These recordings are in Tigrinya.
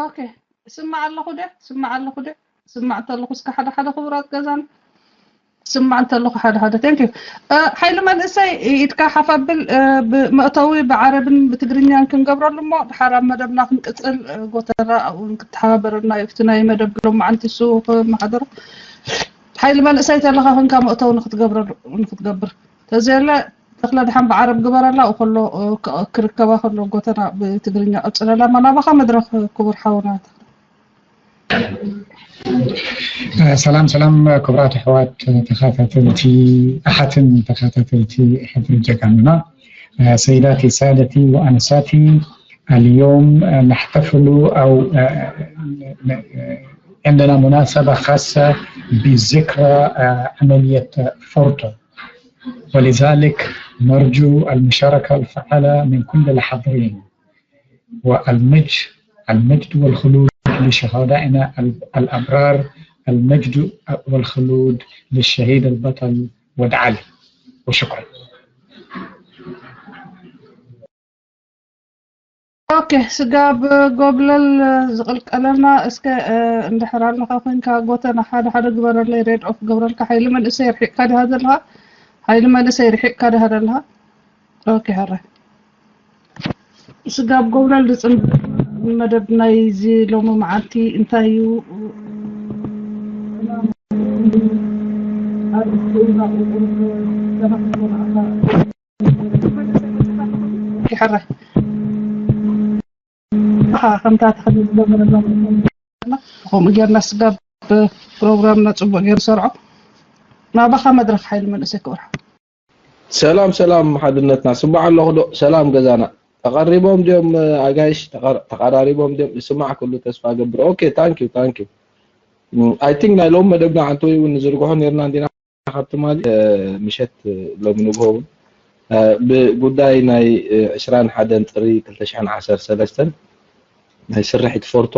ኦኬ፣ ስማዕ ኣለኹ ደ ስማዕ ኣለኹ ደ ስማዕ እንተለኹ እስከ ሓደ ሓደ ክቡራት ገዛና ስማዕ እንተለኹ ሓደ ሓደ። Thank you። ሓይሊ መንእሰይ ኢድካ ሓፍ ኣብል። ብመእተዊ ብዓረብን ብትግርኛን ክንገብረሉ እሞ ድሓር ኣብ መደብና ክንቅፅል። ጎተና ኣብኡ እውን ክተሓባበረና እዩ። እቲ ናይ መደብ ሎማዓንቲ እሱ ክመሓደሮ። ሓይሊ መንእሰይ ተለኻ ኮንካ መእተዊ ንክትገብረሉ ንክትገብር ተዘየለ ተኽለ ድሓን ብዓረብ ግበረላ። ከሎ ክርከባ ከሎ ጎተና ብትግርኛ ቀፅለላ። ማናባኻ መድረኽ ክቡር ሓውና። ሰላም ሰላም ክቡራት ኣሕዋት ተኸታተልቲ ኣሓትን ተኸታተልቲ ሕድሪ ጀጋኑና። سيداتي سادتي وأنساتي، اليوم نحتفل أو عندنا مناسبة خاصة بذكرى عملية فورتو، ولذلك نرجو المشاركة الفعالة من كل الحاضرين. والمجد المجد والخلود لشهدائنا الأبرار، المجد والخلود للشهيد البطل ود علي. وشكرا. ኦኬ፣ ስጋብ ጎብለል ዝቕልቀለና እስከ እንድሕር ኣለኻ ኮንካ ጎተና ሓደ ሓደ ግበረለይ፣ ሬድ ኦፍ ገብረልካ። ሓይሊ መንእሰይ ርሒቕካ ድሃ ዘለኻ? ሓይሊ መንእሰይ ርሒቕካ ድሃ ዘለኻ? ኦኬ፣ ሕራይ። ስጋብ ጎብለል ዝፅንብል መደብ ናይዚ ሎሚ መዓልቲ እንታይ እዩ? ይሕረ ከምታ ተኸዲ ዝገበረሎም ከምኡ ጌርና ስጋብ ፕሮግራምና ፅቡቅ ገይሩ ሰርዖ። ናባኻ መድረክ ሓይሊ መንእሰይ ክብርሓ። ሰላም ሰላም ሓድነትና ስማዕ ኣለኹ ዶ? ሰላም ገዛና። ተቐሪቦም ድዮም ኣጋይሽ? ተቐራሪቦም ድዮም? ይስማዕ ክሉ ተስፋ ገብር። ኦኬ፣ thank you thank you። I think ናይ ሎም መደብና ዓንተወይ እውን ንዝርግሖ ነርና እንዲና ካብ ትማሊ ምሸት ሎም ንግሆ እውን ብጉዳይ ናይ ዕስራን ሓደን ጥሪ ክልተ ሽሕን ዓሰርተ ሰለስተን ናይ ስርሒት ፎርቶ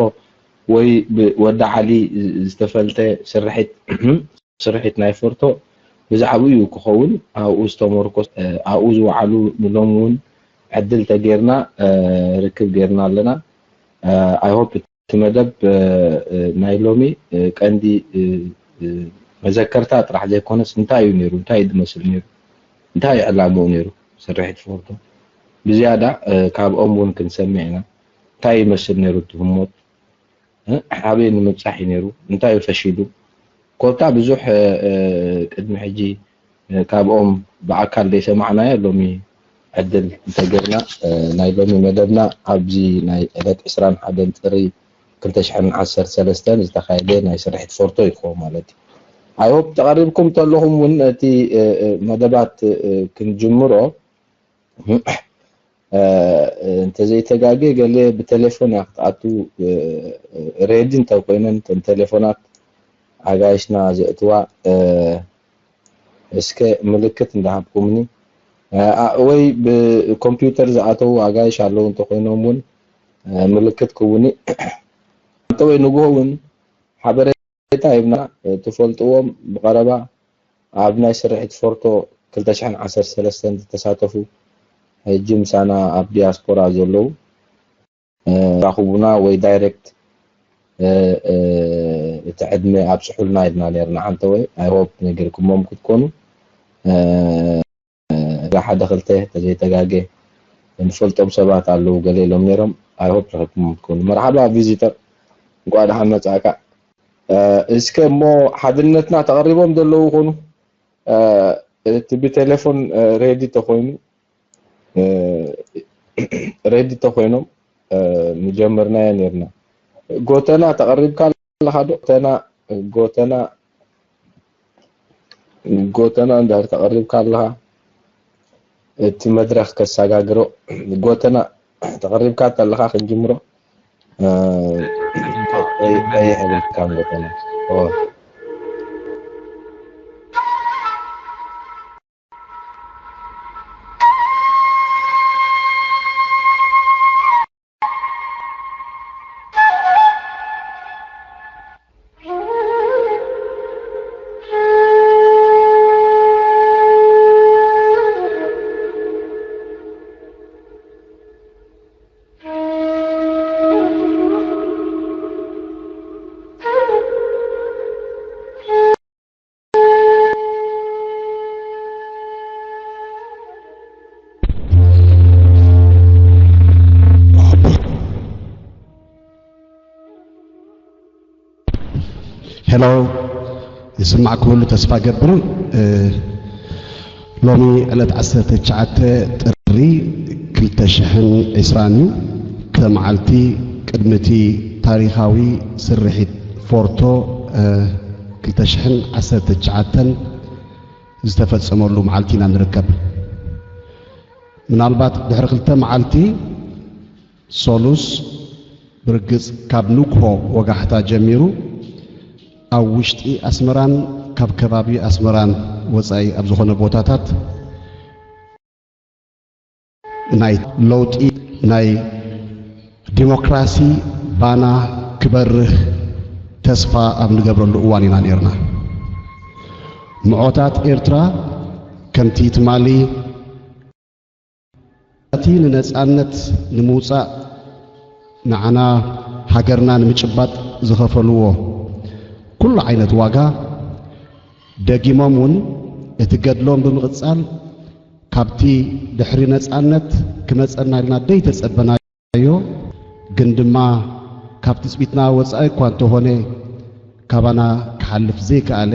ወይ ብወዲ ዓሊ ዝተፈልጠ ስርሒት ስርሒት ናይ ፎርቶ ብዛዕባኡ እዩ ክኸውን ኣብኡ ዝተመርኮስ ኣብኡ ዝወዓሉ ንሎም እውን ዕድል ተጌርና ርክብ ጌርና ኣለና። I hope እቲ መደብ ናይ ሎሚ ቀንዲ መዘከርታ ጥራሕ ዘይኮነስ እንታይ እዩ ነይሩ፣ እንታይ እዩ ዝመስል ነይሩ፣ እንታይ እዩ ዕላምኡ ነይሩ ስርሒት ፎርቶ ብዝያዳ ካብኦም እውን ክንሰምዕ ኢና። እንታይ ይመስል ነይሩ እቲ ህሞት ኣበይ ንምብፃሕ እዩ ነይሩ እንታይ እዩ ፈሺሉ ኮታ ብዙሕ ቅድሚ ሕጂ ካብኦም ብኣካል ዘይሰማዕናዮ ሎሚ ዕድል እንተገርና ናይ ሎሚ መደብና ኣብዚ ናይ ዕለት ዕስራን ሓደን ጥሪ ክልተ ሽሕን ዓሰርተ ሰለስተን ዝተኻየደ ናይ ስርሒት ፎርቶ ይኸውን ማለት እዩ። I hope ተቐሪብኩም ተለኹም እውን እቲ መደባት ክንጅምሮ እንተዘይተጋጌ ገለ ብቴሌፎን እያ ክትኣቱ ሬዲ እንተኮይነን ተን ቴሌፎናት ኣጋይሽና ዘእትዋ እስከ ምልክት እንዳሃብኩምኒ ወይ ብኮምፒውተር ዝኣተዉ ኣጋይሽ ኣለዉ እንተኮይኖም እውን ምልክት ክውኒ ወይ ንግሆ እውን ሓበሬታ ሂብና ትፈልጥዎም ብቀረባ ኣብ ናይ ስርሒት ፎርቶ ክልተ ሽሕን ዓሰርተ ሰለስተን ዝተሳተፉ ሕጂ ምሳና ኣብ ዲያስፖራ ዘለዉ ራኹቡና ወይ ዳይሬክት እቲ ዕድመ ኣብፅሑልና ኢልና ነርና ዓንተወይ I hope ነጊርኩሞም ክትኮኑ ሓደ ክልተ ተዘይተጋገ ንፈልጦም ሰባት ኣለዉ ገለ ኢሎም ነይሮም I hope ረኺብኩሞም ክትኮኑ። መርሓባ ቪዚተር እንኳዕ ደሓን መፃእካ። እስከ እሞ ሓድነትና ተቐሪቦም ዘለዉ ይኾኑ እቲ ብቴሌፎን ሬዲ ተኾይኑ ሬዲ ተኾይኖም ምጀመርናዮ ነርና። ጎተና ተቐሪብካ ኣለኻ ዶ? ጎተና ጎተና ጎተና እንዳር ተቐሪብካ ኣለኻ እቲ መድረኽ ከሰጋግሮ ጎተና ተቐሪብካ ተለኻ ክንጅምሮ ኣይሕብርካን ጎተና ሄሎ፣ ይስማዕ ክህሉ ተስፋ ገብር። እ፣ ሎሚ ዕለት ዓሰርተ ትሽዓተ ጥሪ ክልተ ሽሕን ዕስራን እዩ። ክልተ መዓልቲ ቅድሚ እቲ ታሪኻዊ ስርሒት ፎርቶ፣ እ፣ ክልተ ሽሕን ዓሰርተ ትሽዓተን ዝተፈጸመሉ መዓልቲ ኢና ንርከብ። ምናልባት ድሕሪ ክልተ መዓልቲ ሶሉስ ብርግጽ ካብ ንግሆ ወጋሕታ ጀሚሩ ኣብ ውሽጢ ኣስመራን ካብ ከባቢ ኣስመራን ወጻኢ ኣብ ዝኾነ ቦታታት ናይ ለውጢ፣ ናይ ዲሞክራሲ ባና ክበርህ ተስፋ ኣብ ንገብረሉ እዋን ኢና ነይርና። ምዖታት ኤርትራ ከምቲ ትማሊ እቲ ንነጻነት ንምውጻእ ንዓና ሃገርና ንምጭባጥ ዝኸፈልዎ ኩሉ ዓይነት ዋጋ ደጊሞም እውን እቲ ገድሎም ብምቕጻል ካብቲ ድሕሪ ነጻነት ክመጸና ኢልና ደይተጸበናዮ ግን ድማ ካብ ትጽቢትና ወጻኢ እኳ እንተኾነ ካባና ክሓልፍ ዘይከኣለ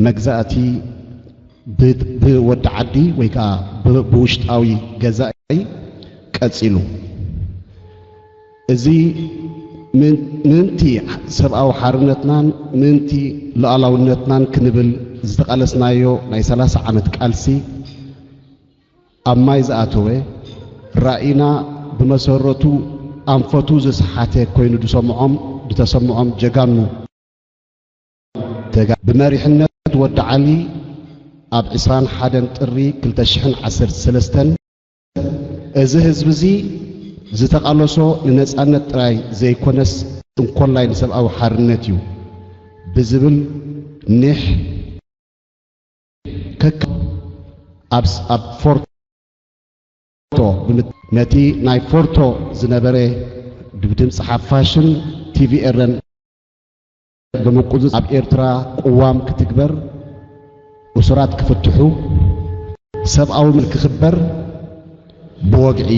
መግዛእቲ ብ-፣ ብወዲ ዓዲ ወይ ከዓ ብ-፣ ብውሽጣዊ ገዛኢ ቀጺሉ። እዚ ምን-፣ ምእንቲ ሰብኣዊ ሓርነትናን ምእንቲ ሉዓላውነትናን ክንብል ዝተቓለስናዮ ናይ ሰላሳ ዓመት ቃልሲ ኣብ ማይ ዝኣተወ፣ ራኢና ብመሰረቱ ኣንፈቱ ዝሰሓተ ኮይኑ ዝሰምዖም፣ ዝተሰምዖም ጀጋኑ ተጋ-፣ ብመሪሕነት ወዲ ዓሊ ኣብ ዕስራን ሓደን ጥሪ ክልተ ሽሕን ዓሰርተ ሰለስተን፣ እዚ ህዝቢ እዚ ዝተቓለሶ ንነጻነት ጥራይ ዘይኮነስ እንኮላይ ንሰብኣዊ ሓርነት እዩ ብዝብል ኒሕ ከካ ኣብ ስ-፣ ኣብ ፎርቶ ብምት-፣ ነቲ ናይ ፎርቶ ዝነበረ ብድምፂ ሓፋሽን ቲቪ ኤረን ብምቁጽ ኣብ ኤርትራ ቅዋም ክትግበር፣ እሱራት ክፍትሑ፣ ሰብኣዊ መሰል ክኽበር ብወግዒ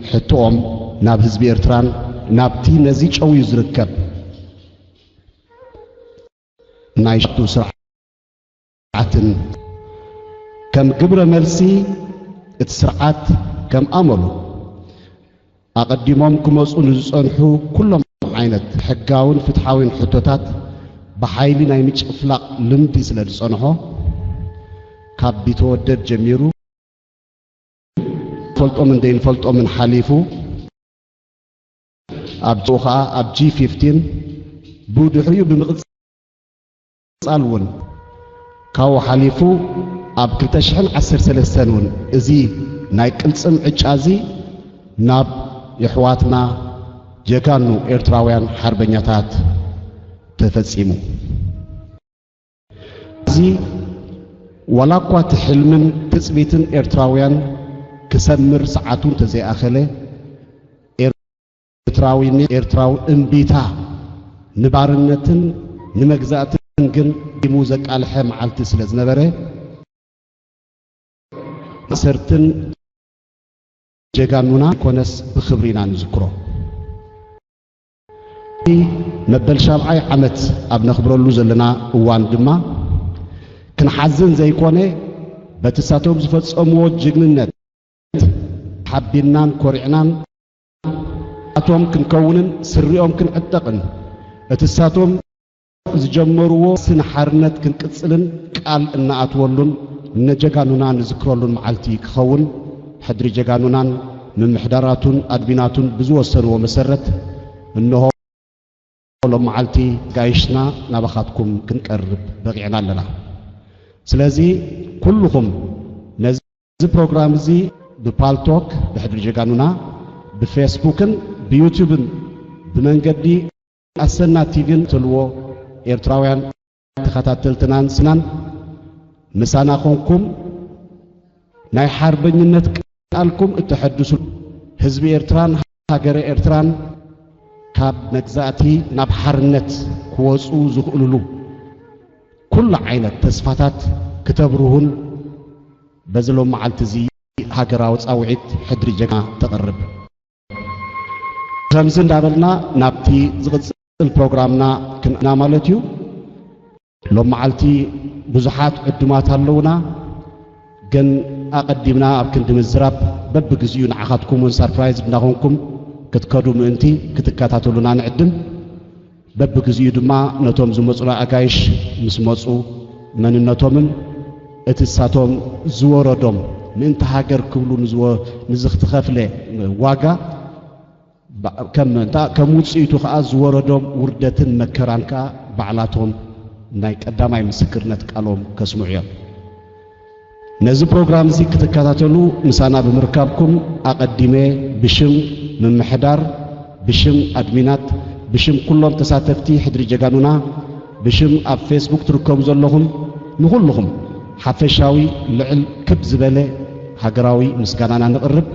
ሕቶኦም ናብ ህዝቢ ኤርትራን ናብቲ ነዚ ጨውዩ ዝርከብ ናይ ሽቱ ስርዓትን ከም ግብረ መልሲ እቲ ስርዓት ከም ኣመሉ ኣቐዲሞም ክመጹ ንዝጸንሑ ኩሎም ዓይነት ሕጋውን ፍትሓዊን ሕቶታት ብሓይሊ ናይ ምጭፍላቕ ልምዲ ስለ ዝጸንሖ፣ ካብ ቢተወደድ ጀሚሩ ፈልጦምን ዘይንፈልጦምን ሓሊፉ፣ ኣብ ጅኡ ኸኣ ኣብ ጂ ፊፍቲን ብድሕሪኡ ብምቕጻል እውን ካብኡ ሓሊፉ ኣብ ክልተ ሽሕን ዓሰርተ ሰለስተን እውን እዚ ናይ ቅልጽም ዕጫ እዚ ናብ የሕዋትና ጀጋኑ ኤርትራውያን ሓርበኛታት ተፈጺሙ። እዚ ዋላ እኳ እቲ ሕልምን ትጽቢትን ኤርትራውያን ክሰምር ሰዓቱ እንተዘይኣኸለ፣ ኤርትራዊ፣ ኤርትራዊ እምቢታ ንባርነትን ንመግዛእትን ግን ዲሙ ዘቃልሐ መዓልቲ ስለ ዝነበረ፣ ማእሰርትን ጀጋኑና ኮነስ ብኽብሪ ኢና ንዝክሮ። መበል ሻብዓይ ዓመት ኣብ ነኽብረሉ ዘለና እዋን ድማ ክንሓዝን ዘይኮነ፣ በቲ እሳቶም ዝፈጸምዎ ጅግንነት ሓቢንናን ኮሪዕናን፣ ኣቶም ክንከውንን ስሪኦም ክንዕጠቕን፣ እቲ እሳቶም ዝጀመርዎ ስነ ሓርነት ክንቅጽልን ቃል እናኣትወሉን ንጀጋኑና ንዝክረሉን መዓልቲ ክኸውን፣ ሕድሪ ጀጋኑናን ምምሕዳራቱን ኣድሚናቱን ብዝወሰንዎ መሰረት፣ እንሆ ሎም መዓልቲ ጋይሽና ናባኻትኩም ክንቀርብ በቒዕና ኣለና። ስለዚ ኩልኹም ነዚ ፕሮግራም እዚ ብፓልቶክ ብሕድሪ ጀጋኑና፣ ብፌስቡክን ብዩቱብን ብመንገዲ ኣሰና ቲቪን ትልዎ ኤርትራውያን ተኸታተልትናን ስናን ምሳና ኾንኩም ናይ ሓርበኝነት ቃልኩም እተሐድሱ፣ ህዝቢ ኤርትራን ሃገረ ኤርትራን ካብ መግዛእቲ ናብ ሓርነት ክወጹ ዝኽእሉሉ ኩሉ ዓይነት ተስፋታት ክተብርሁን በዚ ሎም መዓልቲ እዚ ሃገራዊ ጻውዒት ሕድሪ ጀግና ተቕርብ። ከምዚ እንዳበልና ናብቲ ዝቕጽል ፕሮግራምና ክንእና ማለት እዩ። ሎም መዓልቲ ብዙሓት ዕዱማት ኣለዉና፣ ግን ኣቐዲምና ኣብ ክንዲ ምዝራብ በብግዚኡ ንዓኻትኩም እውን ሳርፕራይዝ እናኾንኩም ክትከዱ ምእንቲ ክትከታተሉና ንዕድም። በብግዚኡ ድማ ነቶም ዝመጹና ኣጋይሽ ምስ መጹ መንነቶምን እቲ እሳቶም ዝወረዶም ምእንቲ ሃገር ክብሉ ንዝወ-፣ ንዝኽትኸፍለ ዋጋ ባ-፣ ከም እንታ ከም ውጽኢቱ ከኣ ዝወረዶም ውርደትን መከራን ከኣ ባዕላቶም ናይ ቀዳማይ ምስክርነት ቃሎም ከስምዑ እዮም። ነዚ ፕሮግራም እዚ ክትከታተሉ ምሳና ብምርካብኩም ኣቐዲመ ብሽም ምምሕዳር፣ ብሽም ኣድሚናት፣ ብሽም ኩሎም ተሳተፍቲ ሕድሪ ጀጋኑና፣ ብሽም ኣብ ፌስቡክ ትርከቡ ዘለኹም ንኹልኹም ሓፈሻዊ ልዕል ክብ ዝበለ ሃገራዊ ምስጋናና ነቕርብ።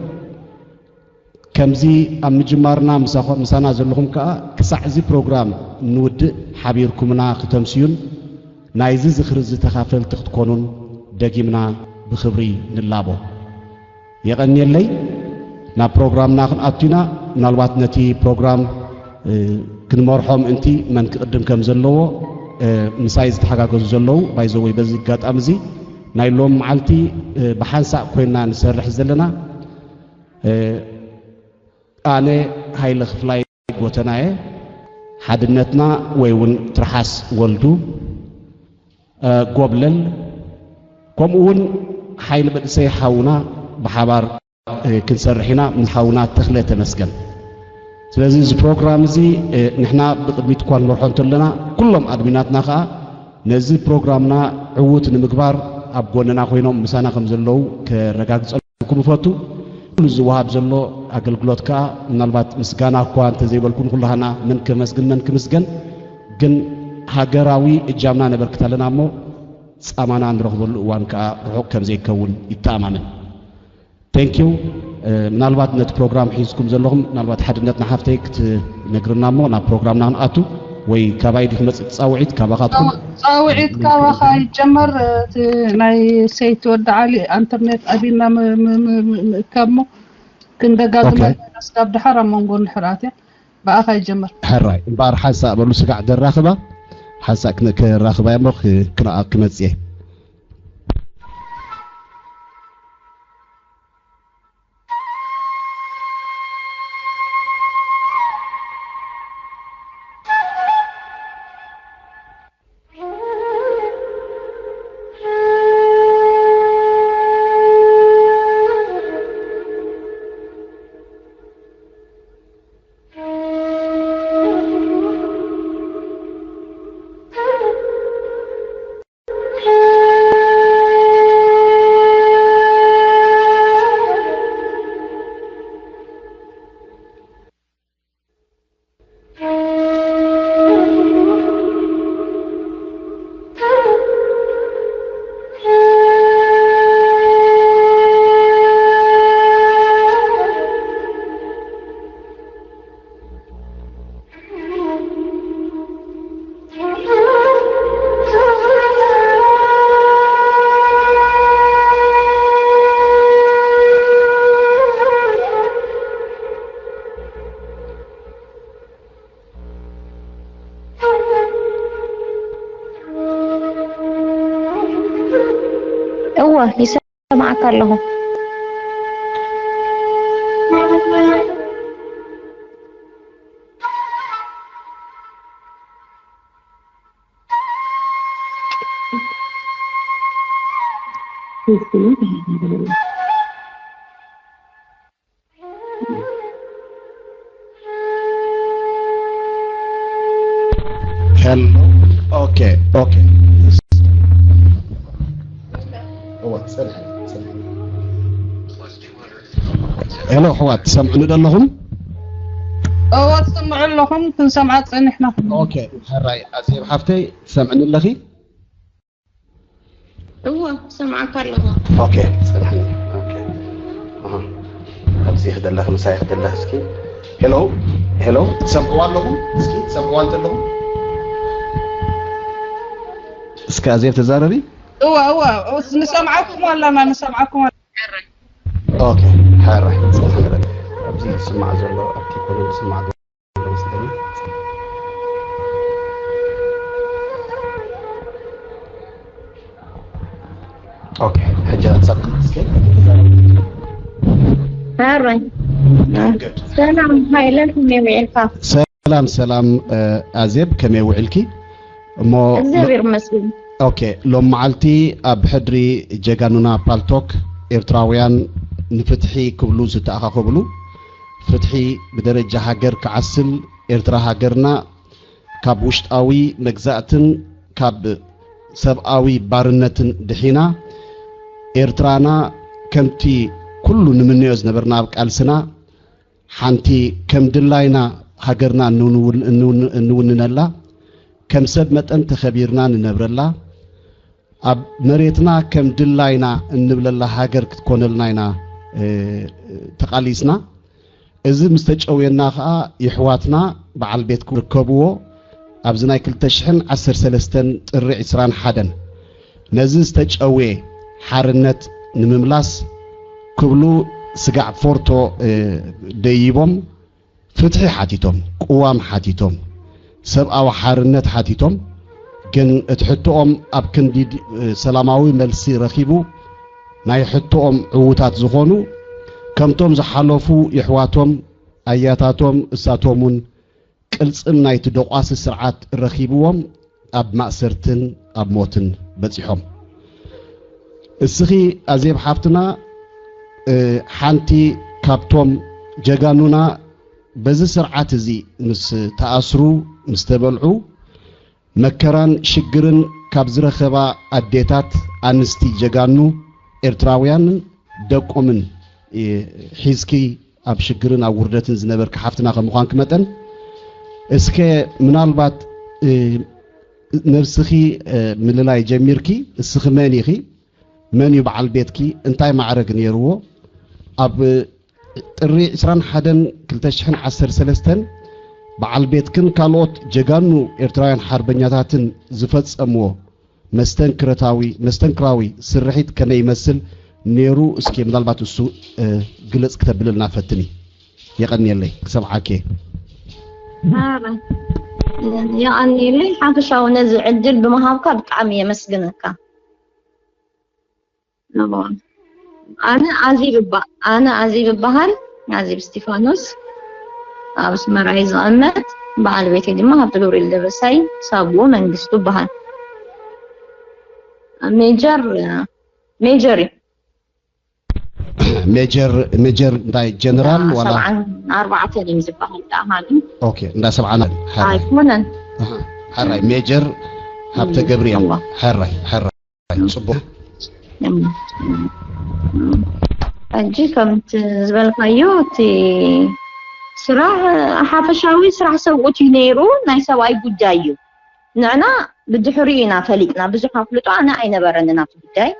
ከምዚ ኣብ ምጅማርና ምሳኹ-፣ ምሳና ዘለኹም ከኣ ክሳዕ እዚ ፕሮግራም ንውድእ ሓቢርኩምና ክተምስዩን ናይዚ ዝኽሪ እዚ ተኻፈልቲ ክትኮኑን ደጊምና ብኽብሪ ንላቦ። የቐንየለይ። ናብ ፕሮግራምና ክንኣቱ ኢና። ምናልባት ነቲ ፕሮግራም፣ እ፣ ክንመርሖ ምእንቲ መን ክቕድም ከም ዘለዎ፣ እ፣ ምሳይ ዝተሓጋገዙ ዘለዉ፣ ባይዘወይ በዚ ኣጋጣሚ እዚ ናይ ሎም መዓልቲ፣ እ፣ ብሓንሳእ ኮይና ንሰርሕ ዘለና። እ፣ ኣነ ሃይለ ክፍላይ ጎተናየ፣ ሓድነትና ወይ እውን ትርሓስ ወልዱ፣ እ፣ ጎብለል፣ ከምኡ እውን ሓይሊ መንእሰይ ሓውና ብሓባር፣ እ፣ ክንሰርሕ ኢና ምስ ሓውና ተኽለ ተመስገን። ስለዚ እዚ ፕሮግራም እዚ፣ እ፣ ንሕና ብቕድሚት እኳ ንመርሖ እንተለና፣ ኩሎም ኣድሚናትና ከኣ ነዚ ፕሮግራምና ዕዉት ንምግባር ኣብ ጎንና ኮይኖም ምሳና ከም ዘለዉ ከረጋግጸልኩም እፈቱ። ኩሉ ዝወሃብ ዘሎ ኣገልግሎት ከኣ ምናልባት ምስጋና እኳ እንተዘይበልኩ ንኩላህና መን ከመስግን መን ክምስገን፣ ግን ሃገራዊ እጃምና ነበርክት ኣለና እሞ ጻማና ንረኽበሉ እዋን ከኣ ርሑቕ ከም ዘይከውን ይተኣማመን። Thank you። እ፣ ምናልባት ነቲ ፕሮግራም ሒዝኩም ዘለኹም ምናልባት ሓድነትና ሓፍተይ ክትነግርና እሞ ናብ ፕሮግራምና ክንኣቱ ወይ ካባይ ድዩ ክመጽእ ጻውዒት ካባኻትኩም? ጻው-፣ ጻውዒት ካባኻ ይጀመር። እቲ ናይ ሰይቲ ወዲ ዓሊ ኣንተርኔት ኣቢልና ም-፣ ም-፣ ም-፣ ም-፣ ምእካብ እሞ ክንደጋግመ ኦኬ። ስጋብ ድሓር ኣብ መንጎ እንድሕር ኣትያ ብኣኻ ይጀመር። ሕራይ እምበኣር ሓንሳእ በሉ ስጋዕ ደራኽባ ሓንሳእ ክነ-፣ ከራኽባ እሞ ክ-፣ ክነኣ-፣ ክመጽእ እየ። እወ፣ ይሰማዓካ ኣለኹ። ሄሎ። ኦኬ፣ ኦኬ። እወ፣ ጸንሐ፣ ጸንሐ። ሄሎ፣ ኣሕዋት፣ ትሰምዑኒ ዶ ኣለኹም? እወ፣ ትስምዑ ኣለኹም፣ ክንሰምዓ ጸኒሕና። ኦኬ፣ ሕራይ፣ ኣዜብ ሓፍተይ፣ ትሰምዕኒ ኣለኺ? እወ፣ ሰምዓካ ኣለኹ። ኦኬ፣ ጽንሐኒ። ኦኬ። ኣሃ። ኣብዚ ክደለኽ፣ ምሳይ ክደለኽ እስኪ። ሄሎ፣ ሄሎ፣ ትሰምዕዋ ኣለኹም? እስኪ ትሰምዕዋ እንተለኹም? እስከ ኣዜብ ተዛረቢ። እወ፣ እወ፣ እወ፣ ንሰምዓኩም ኣለና፣ ንሰምዓኩም ኣለና። ኦኬ፣ ሕራይ፣ ጽንሐኒ። ኣብዚ ዝስማዕ ዘሎ፣ ኣብቲ ኮነ ዝስማዕ ዘሎ መስለኒ። ኦኬ፣ ሕጂ ኣንሳብ እስኪ። ሕራይ ሰላም ሃይለ፣ ከመይ ውዒልካ? ሰላም ሰላም። ኣዜብ፣ ከመይ ውዒልኪ? እሞ እግዚኣብሔር ይመስገን። ኦኬ፣ ሎም መዓልቲ ኣብ ሕድሪ ጀጋኑና ፓልቶክ ኤርትራውያን ንፍትሒ ክብሉ ዝተኣኻኸብሉ፣ ፍትሒ ብደረጃ ሃገር ክዓስል፣ ኤርትራ ሃገርና ካብ ውሽጣዊ መግዛእትን ካብ ሰብኣዊ ባርነትን ድሒና፣ ኤርትራና ከምቲ ኩሉ ንምንዮ ዝነበርና ኣብ ቃልስና ሓንቲ ከም ድላይና ሃገርና እንውንነላ፣ ከም ሰብ መጠን ተኸቢርና ንነብረላ፣ ኣብ መሬትና ከም ድላይና እንብለላ ሃገር ክትኮነልና ኢና ተቓሊስና። እዚ ምስ ተጨውየና ኸኣ፣ ይሕዋትና በዓል ቤት ክርከብዎ ኣብዚ ናይ ክልተ ሽሕን ዓሰርተ ሰለስተን ጥሪ ዕስራን ሓደን ነዚ ዝተጨወ ሓርነት ንምምላስ ክብሉ ስጋዕ ፎርቶ ደይቦም ፍትሒ ሓቲቶም፣ ቅዋም ሓቲቶም፣ ሰብኣዊ ሓርነት ሓቲቶም። ግን እቲ ሕቶኦም ኣብ ክንዲ ሰላማዊ መልሲ ረኺቡ፣ ናይ ሕቶኦም ዕዉታት ዝኾኑ፣ ከምቶም ዝሓለፉ የሕዋቶም ኣያታቶም እሳቶም እውን ቅልጽም ናይቲ ደቋሲ ስርዓት ረኺብዎም ኣብ ማእሰርትን ኣብ ሞትን በጺሖም። እስኺ ኣዜብ ሓፍትና ሓንቲ ካብቶም ጀጋኑና በዚ ስርዓት እዚ ምስ ተኣስሩ፣ ምስ ተበልዑ፣ መከራን ሽግርን ካብ ዝረኸባ ኣዴታት ኣንስቲ ጀጋኑ ኤርትራውያንን ደቆምን ሒዝኪ ኣብ ሽግርን ኣብ ውርደትን ዝነበርኪ ሓፍትና ከም ምዃንኪ መጠን፣ እስከ ምናልባት ነብስኺ ምልላይ ጀሚርኪ፣ እስኺ መን ኢኺ? መን እዩ በዓል ቤትኪ? እንታይ ማዕረግ ነይርዎ? ኣብ ጥሪ ዕስራን ሓደን ክልተ ሽሕን ዓሰርተ ሰለስተን በዓል ቤትክን ካልኦት ጀጋኑ ኤርትራውያን ሓርበኛታትን ዝፈጸምዎ መስተንክረታዊ መስተንክራዊ ስርሒት ከመይ ይመስል ነይሩ? እስኪ ምናልባት እሱ ግልጽ ክተብልልና ፈትኒ። የቐንየለይ፣ ክሰምዓኪ። የቐንየለይ ሓፈሻዊ ነዚ ዕድል ብምሃብካ ብጣዕሚ የመስግነካ። ኣነ ኣዜብ እባ ኣነ ኣዜብ እበሃል። ኣዜብ እስቲፋኖስ፣ ኣብ ኣስመራ እየ ዝቐመጥ። በዓል ቤተይ ድማ ሃብተገብርኤል ደበሳይ፣ ሳብኡ መንግስቱ እበሃል። ሜጀር ሜጀር እዩ። ሜጀር ሜጀር እንታይ ጀነራል ዋላ? ሰብዓን ኣርባዕተን እዩ ዝበሃል። ዳኣ ማለት ኦኬ፣ እንዳ ሰብዓን ሓራይ ኣይኮነን። ሓራይ ሜጀር ሃብተ ገብርኤል። ሓራይ ሓራይ ጽቡቅ። ሕጂ ከምቲ ዝበልካዮ እቲ ስራሕ ሓፈሻዊ ስራሕ ሰብኡት እዩ ነይሩ። ናይ ሰብኣይ ጉዳይ እዩ። ንዕና ብድሕሪኡ ኢና ፈሊጥና። ብዙሕ ኣፍልጦ ኣነ ኣይነበረንን ኣብቲ ጉዳይ።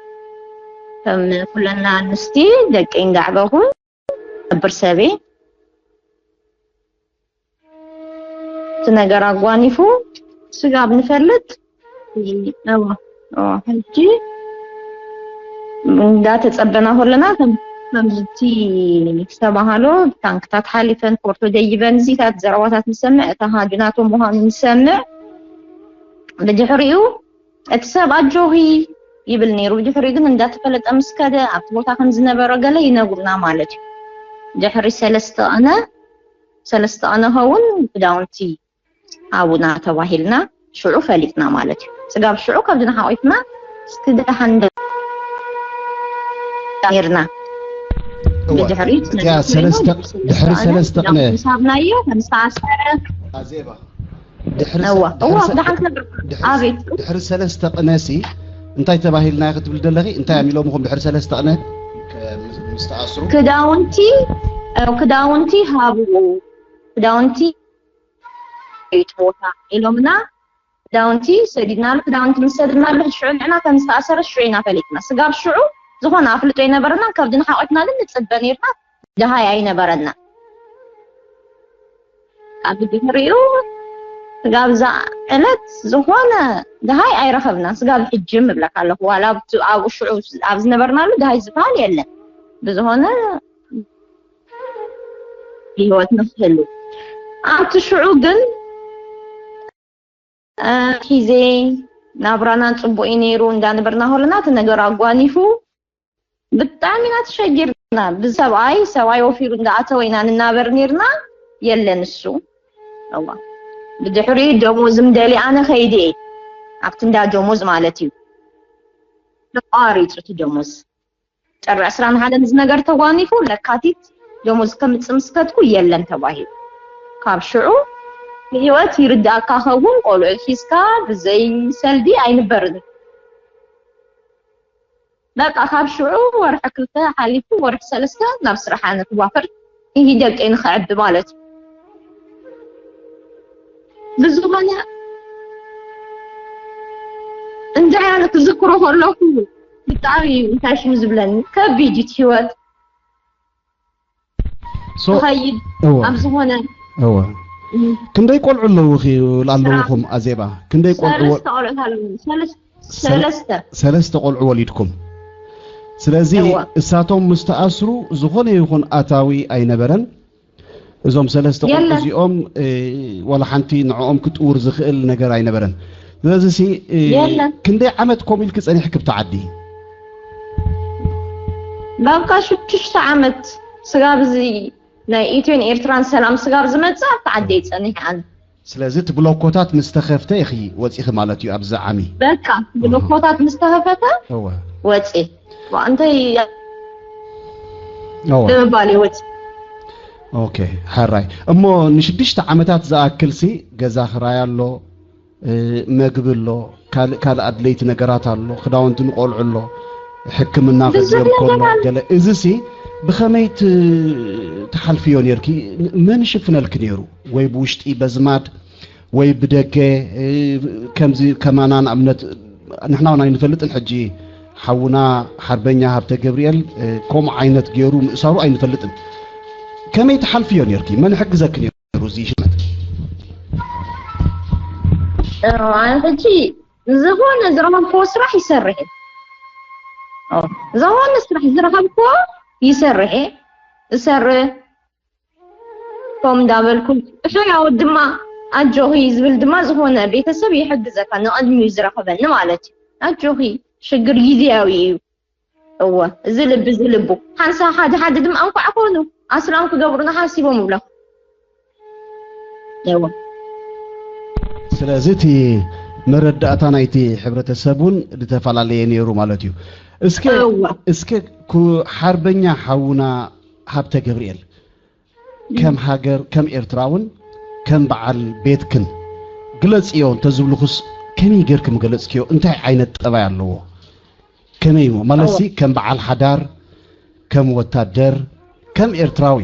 ከም ኩለና ኣንስቲ ደቂ እንዳዕበኹ ነብር ሰበይ እቲ ነገር ኣጓኒፉ ስጋብ ንፈልጥ። እዋ፣ እዋ፣ ሕጂ እንዳተጸበና ከለና ከም-፣ ከምዚ እቲ ዝተባሃሎ ታንክታት ሓሊፈን ፎርቶ ደይበን እዚታት ዘረባታት ንሰምዕ፣ እታ ሃጁ ናቶም ምዃኑ ንሰምዕ። ብድሕሪኡ እቲ ሰብ ኣጆኺ ይብል ነይሩ። ብድሕሪኡ ግን እንዳተፈለጠ ምስ ከደ ኣብቲ ቦታ ከም ዝነበረ ገለ ይነግሩና ማለት እዩ። ድሕሪ ሰለስተ ቀነ፣ ሰለስተ ቀነ ኸውን ክዳውንቲ ሃቡና ተባሂልና ሽዑ ፈሊጥና ማለት እዩ። ስጋብ ሽዑ ከብድና ሓቂፍና እስኪ ደሓን ዶ ነርና። እዋ፣ ብድሕሪኡ እቲኣ ሰለስተ፣ ድሕሪ ሰለስተ ቅነ ምሳብናዮ ከም ዝተኣሰረ ኣዜባ፣ ድሕሪ እዋ፣ ሰ-፣ ድሕሪ እዋ፣ ሰ-፣ ደሓን ክነግር። ድሕሪ ኣቤት። ድሕሪ ሰለስተ ቅነሲ እንታይ ተባሂልና ኢኺ ትብሊ ዘለኺ? እንታይ እዮም ኢሎምኹም ድሕሪ ሰለስተ ቅነ ምስ፣ ምስ ተኣስሩ? ክዳውንቲ፣ እ፣ ክዳውንቲ ሃብዎ፣ ክዳውንቲ እቲ ቦታ ኢሎምና፣ ክዳውንቲ ሰዲድናሉ፣ ክዳውንቲ ምስ ሰድናሉ፣ ሽዑ ንዕና ከም ዝተኣሰረ ሽዑ ኢና ፈሊጥና። ስጋብ ሽዑ ዝኾነ ኣፍልጦ ኣይነበረናን፣ ከብድና ሓቂፍና ግን ንጽበ ነይርና፣ ደሃይ ኣይነበረና። ኣብ ድሕሪኡ ስጋብ እዛ ዕለት ዝኾነ ደሃይ ኣይረኸብናን። ስጋብ ሕጂ ምብለካ ኣለኹ፣ ዋላ ኣብቲ፣ ኣብኡ ሽዑ ኣብ ዝነበርናሉ ደሃይ ዝበሃል የለን። ብዝኾነ ህይወት ንክህሉ ኣብቲ ሽዑ ግን፣ እ፣ ሒዜ ናብራና ጽቡቕ እዩ ነይሩ እንዳነበርና ከለና እቲ ነገር ኣጓኒፉ ብጣዕሚ ኢና ተሸጊርና። ብሰብኣይ ሰብኣይ ወፊሩ እንዳኣተወ ኢና ንናበር ነይርና። የለን እሱ እዋ ብድሕሪ ደሞዝ ምደሊ ኣነ ከይደ ኣብቲ እንዳ ደሞዝ ማለት እዩ። ተቋሪጹ እቲ ደሞዝ ጥሪ ዕስራን ሓደን እዚ ነገር ተጓኒፉ ለካቲት ደሞዝ ከምጽእ ምስ ከድኩ የለን ተባሂሉ። ካብ ሽዑ ንህይወት ይርዳእካ ኸውን ቆልዑ ሒዝካ ብዘይ ሰልዲ ኣይንበርን። በቃ ካብ ሽዑ ወርሒ ክልተ ሓሊፉ ወርሒ ሰለስተ ናብ ስራሕ ኣነ ክዋፈር ይሂ ደቀይ ንኸዕቢ ማለት እዩ። ብዝኾነ እንድሕር ክዝክሮ ከለኹ ብጣዕሚ እንታይ ሽሙ ዝብለኒ ከቢድ እዩ እቲ ህይወት so ተኸይድ እወ ኣብ ዝኾነ እወ እም፣ ክንደይ ቆልዑ ኣለውኺ ኣለውኹም ኣዜባ? ክንደይ ቆልዑ ሰለስተ ቆልዑት ኣለዉ ሰለስ- ሰለስተ ሰለስተ ቆልዑ ወሊድኩም። ስለዚ እወ። እሳቶም ምስ ተኣስሩ ዝኾነ ይኹን ኣታዊ ኣይነበረን። እዞም ሰለስተ ቆልዑ የለን። እዚኦም እ፣ ዋላ ሓንቲ ንዕኦም ክጥውር ዝኽእል ነገር ኣይነበረን። ስለዚ ሲ እ፣ የለን። ክንደይ ዓመት ኮም ኢልኪ ጸኒሕኪ ብቲ ዓዲ? ዳርጋ ሽዱሽተ ዓመት ስጋብ እዚ ናይ ኢትዮን ኤርትራን ሰላም ስጋብ ዝመጽእ ኣብቲ ዓደይ ጸኒሐ ኣነ። ስለዚ እቲ ብሎኮታት ምስ ተኸፍተ ኢኺ ወጺኺ ማለት እዩ ኣብዚ ዓሚ። በቃ ብሎኮታት ምስ ተኸፈተ እወ ወጺ እንታይ እወ ብምባል ይወጽ ኦኬ። ሕራይ እሞ ንሽዱሽተ ዓመታት ዝኣክል ሲ ገዛ ክራይ ኣሎ፣ እ፣ መግቢ ኣሎ፣ ካልእ ካልእ ኣድለይቲ ነገራት ኣሎ፣ ክዳውንቲ ንቆልዑ ኣሎ፣ ሕክምና ብዙሕ ከድልዮም ከሎ ነገር ኣሎ። ገለ እዚ ሲ ብኸመይ ት- ትሓልፍዮ ነርኪ? መን ይሽፍነልኪ ነይሩ? ወይ ብውሽጢ በዝማድ ወይ ብደገ እ፣ ከምዚ ከማና ንኣብነት ንሕና እውን ኣይንፈልጥን። ሕጂ ሓውና ሓርበኛ ሃብተ ገብርኤል እ፣ ከምኡ ዓይነት ገይሩ ምእሳሩ ኣይንፈልጥን። ከመይ ትሓልፍዮ ነርኪ? መን ይሕግዘኪ ነይሩ? እዚ ሽመት ኣነ ሕጂ ዝኾነ ዝረኸብክዎ ስራሕ ይሰርሕ እየ። ኦ፣ ዝኾነ ስራሕ ዝረኸብክዎ ይሰርሕ እየ። እሰርሕ ከም እንዳበልኩ ሕያው ድማ ኣጆኺ ዝብል ድማ ዝኾነ ቤተሰብ ይሕግዘካ ንቕድሚ እዩ ዝረኸበኒ ማለት እዩ። ኣጆኺ ሽግር ግዜያዊ እዩ። እወ እዚ ልቢ እዚ ልቡ ሓንሳ ሓደ ሓደ ድማ እንኳዕ ኮኑ ኣስላም ክገብሩና ሓሲቦም ይብለኹ። እወ ስለዚ እቲ መረዳእታ ናይቲ ሕብረተሰብ እውን ዝተፈላለየ ነይሩ ማለት እዩ። እስከ እወ እስከ ኩ- ሓርበኛ ሓውና ሃብተ ገብርኤል ከም ሃገር ከም ኤርትራውን ከም በዓል ቤትክን ግለጽዮ እንተዝብልኹስ ከመይ ጌርኪ ምገለጽክዮ? እንታይ ዓይነት ጠባይ ኣለዎ? ከመይ እሞ ማለት ሲ ከም በዓል ሓዳር ከም ወታደር ከም ኤርትራዊ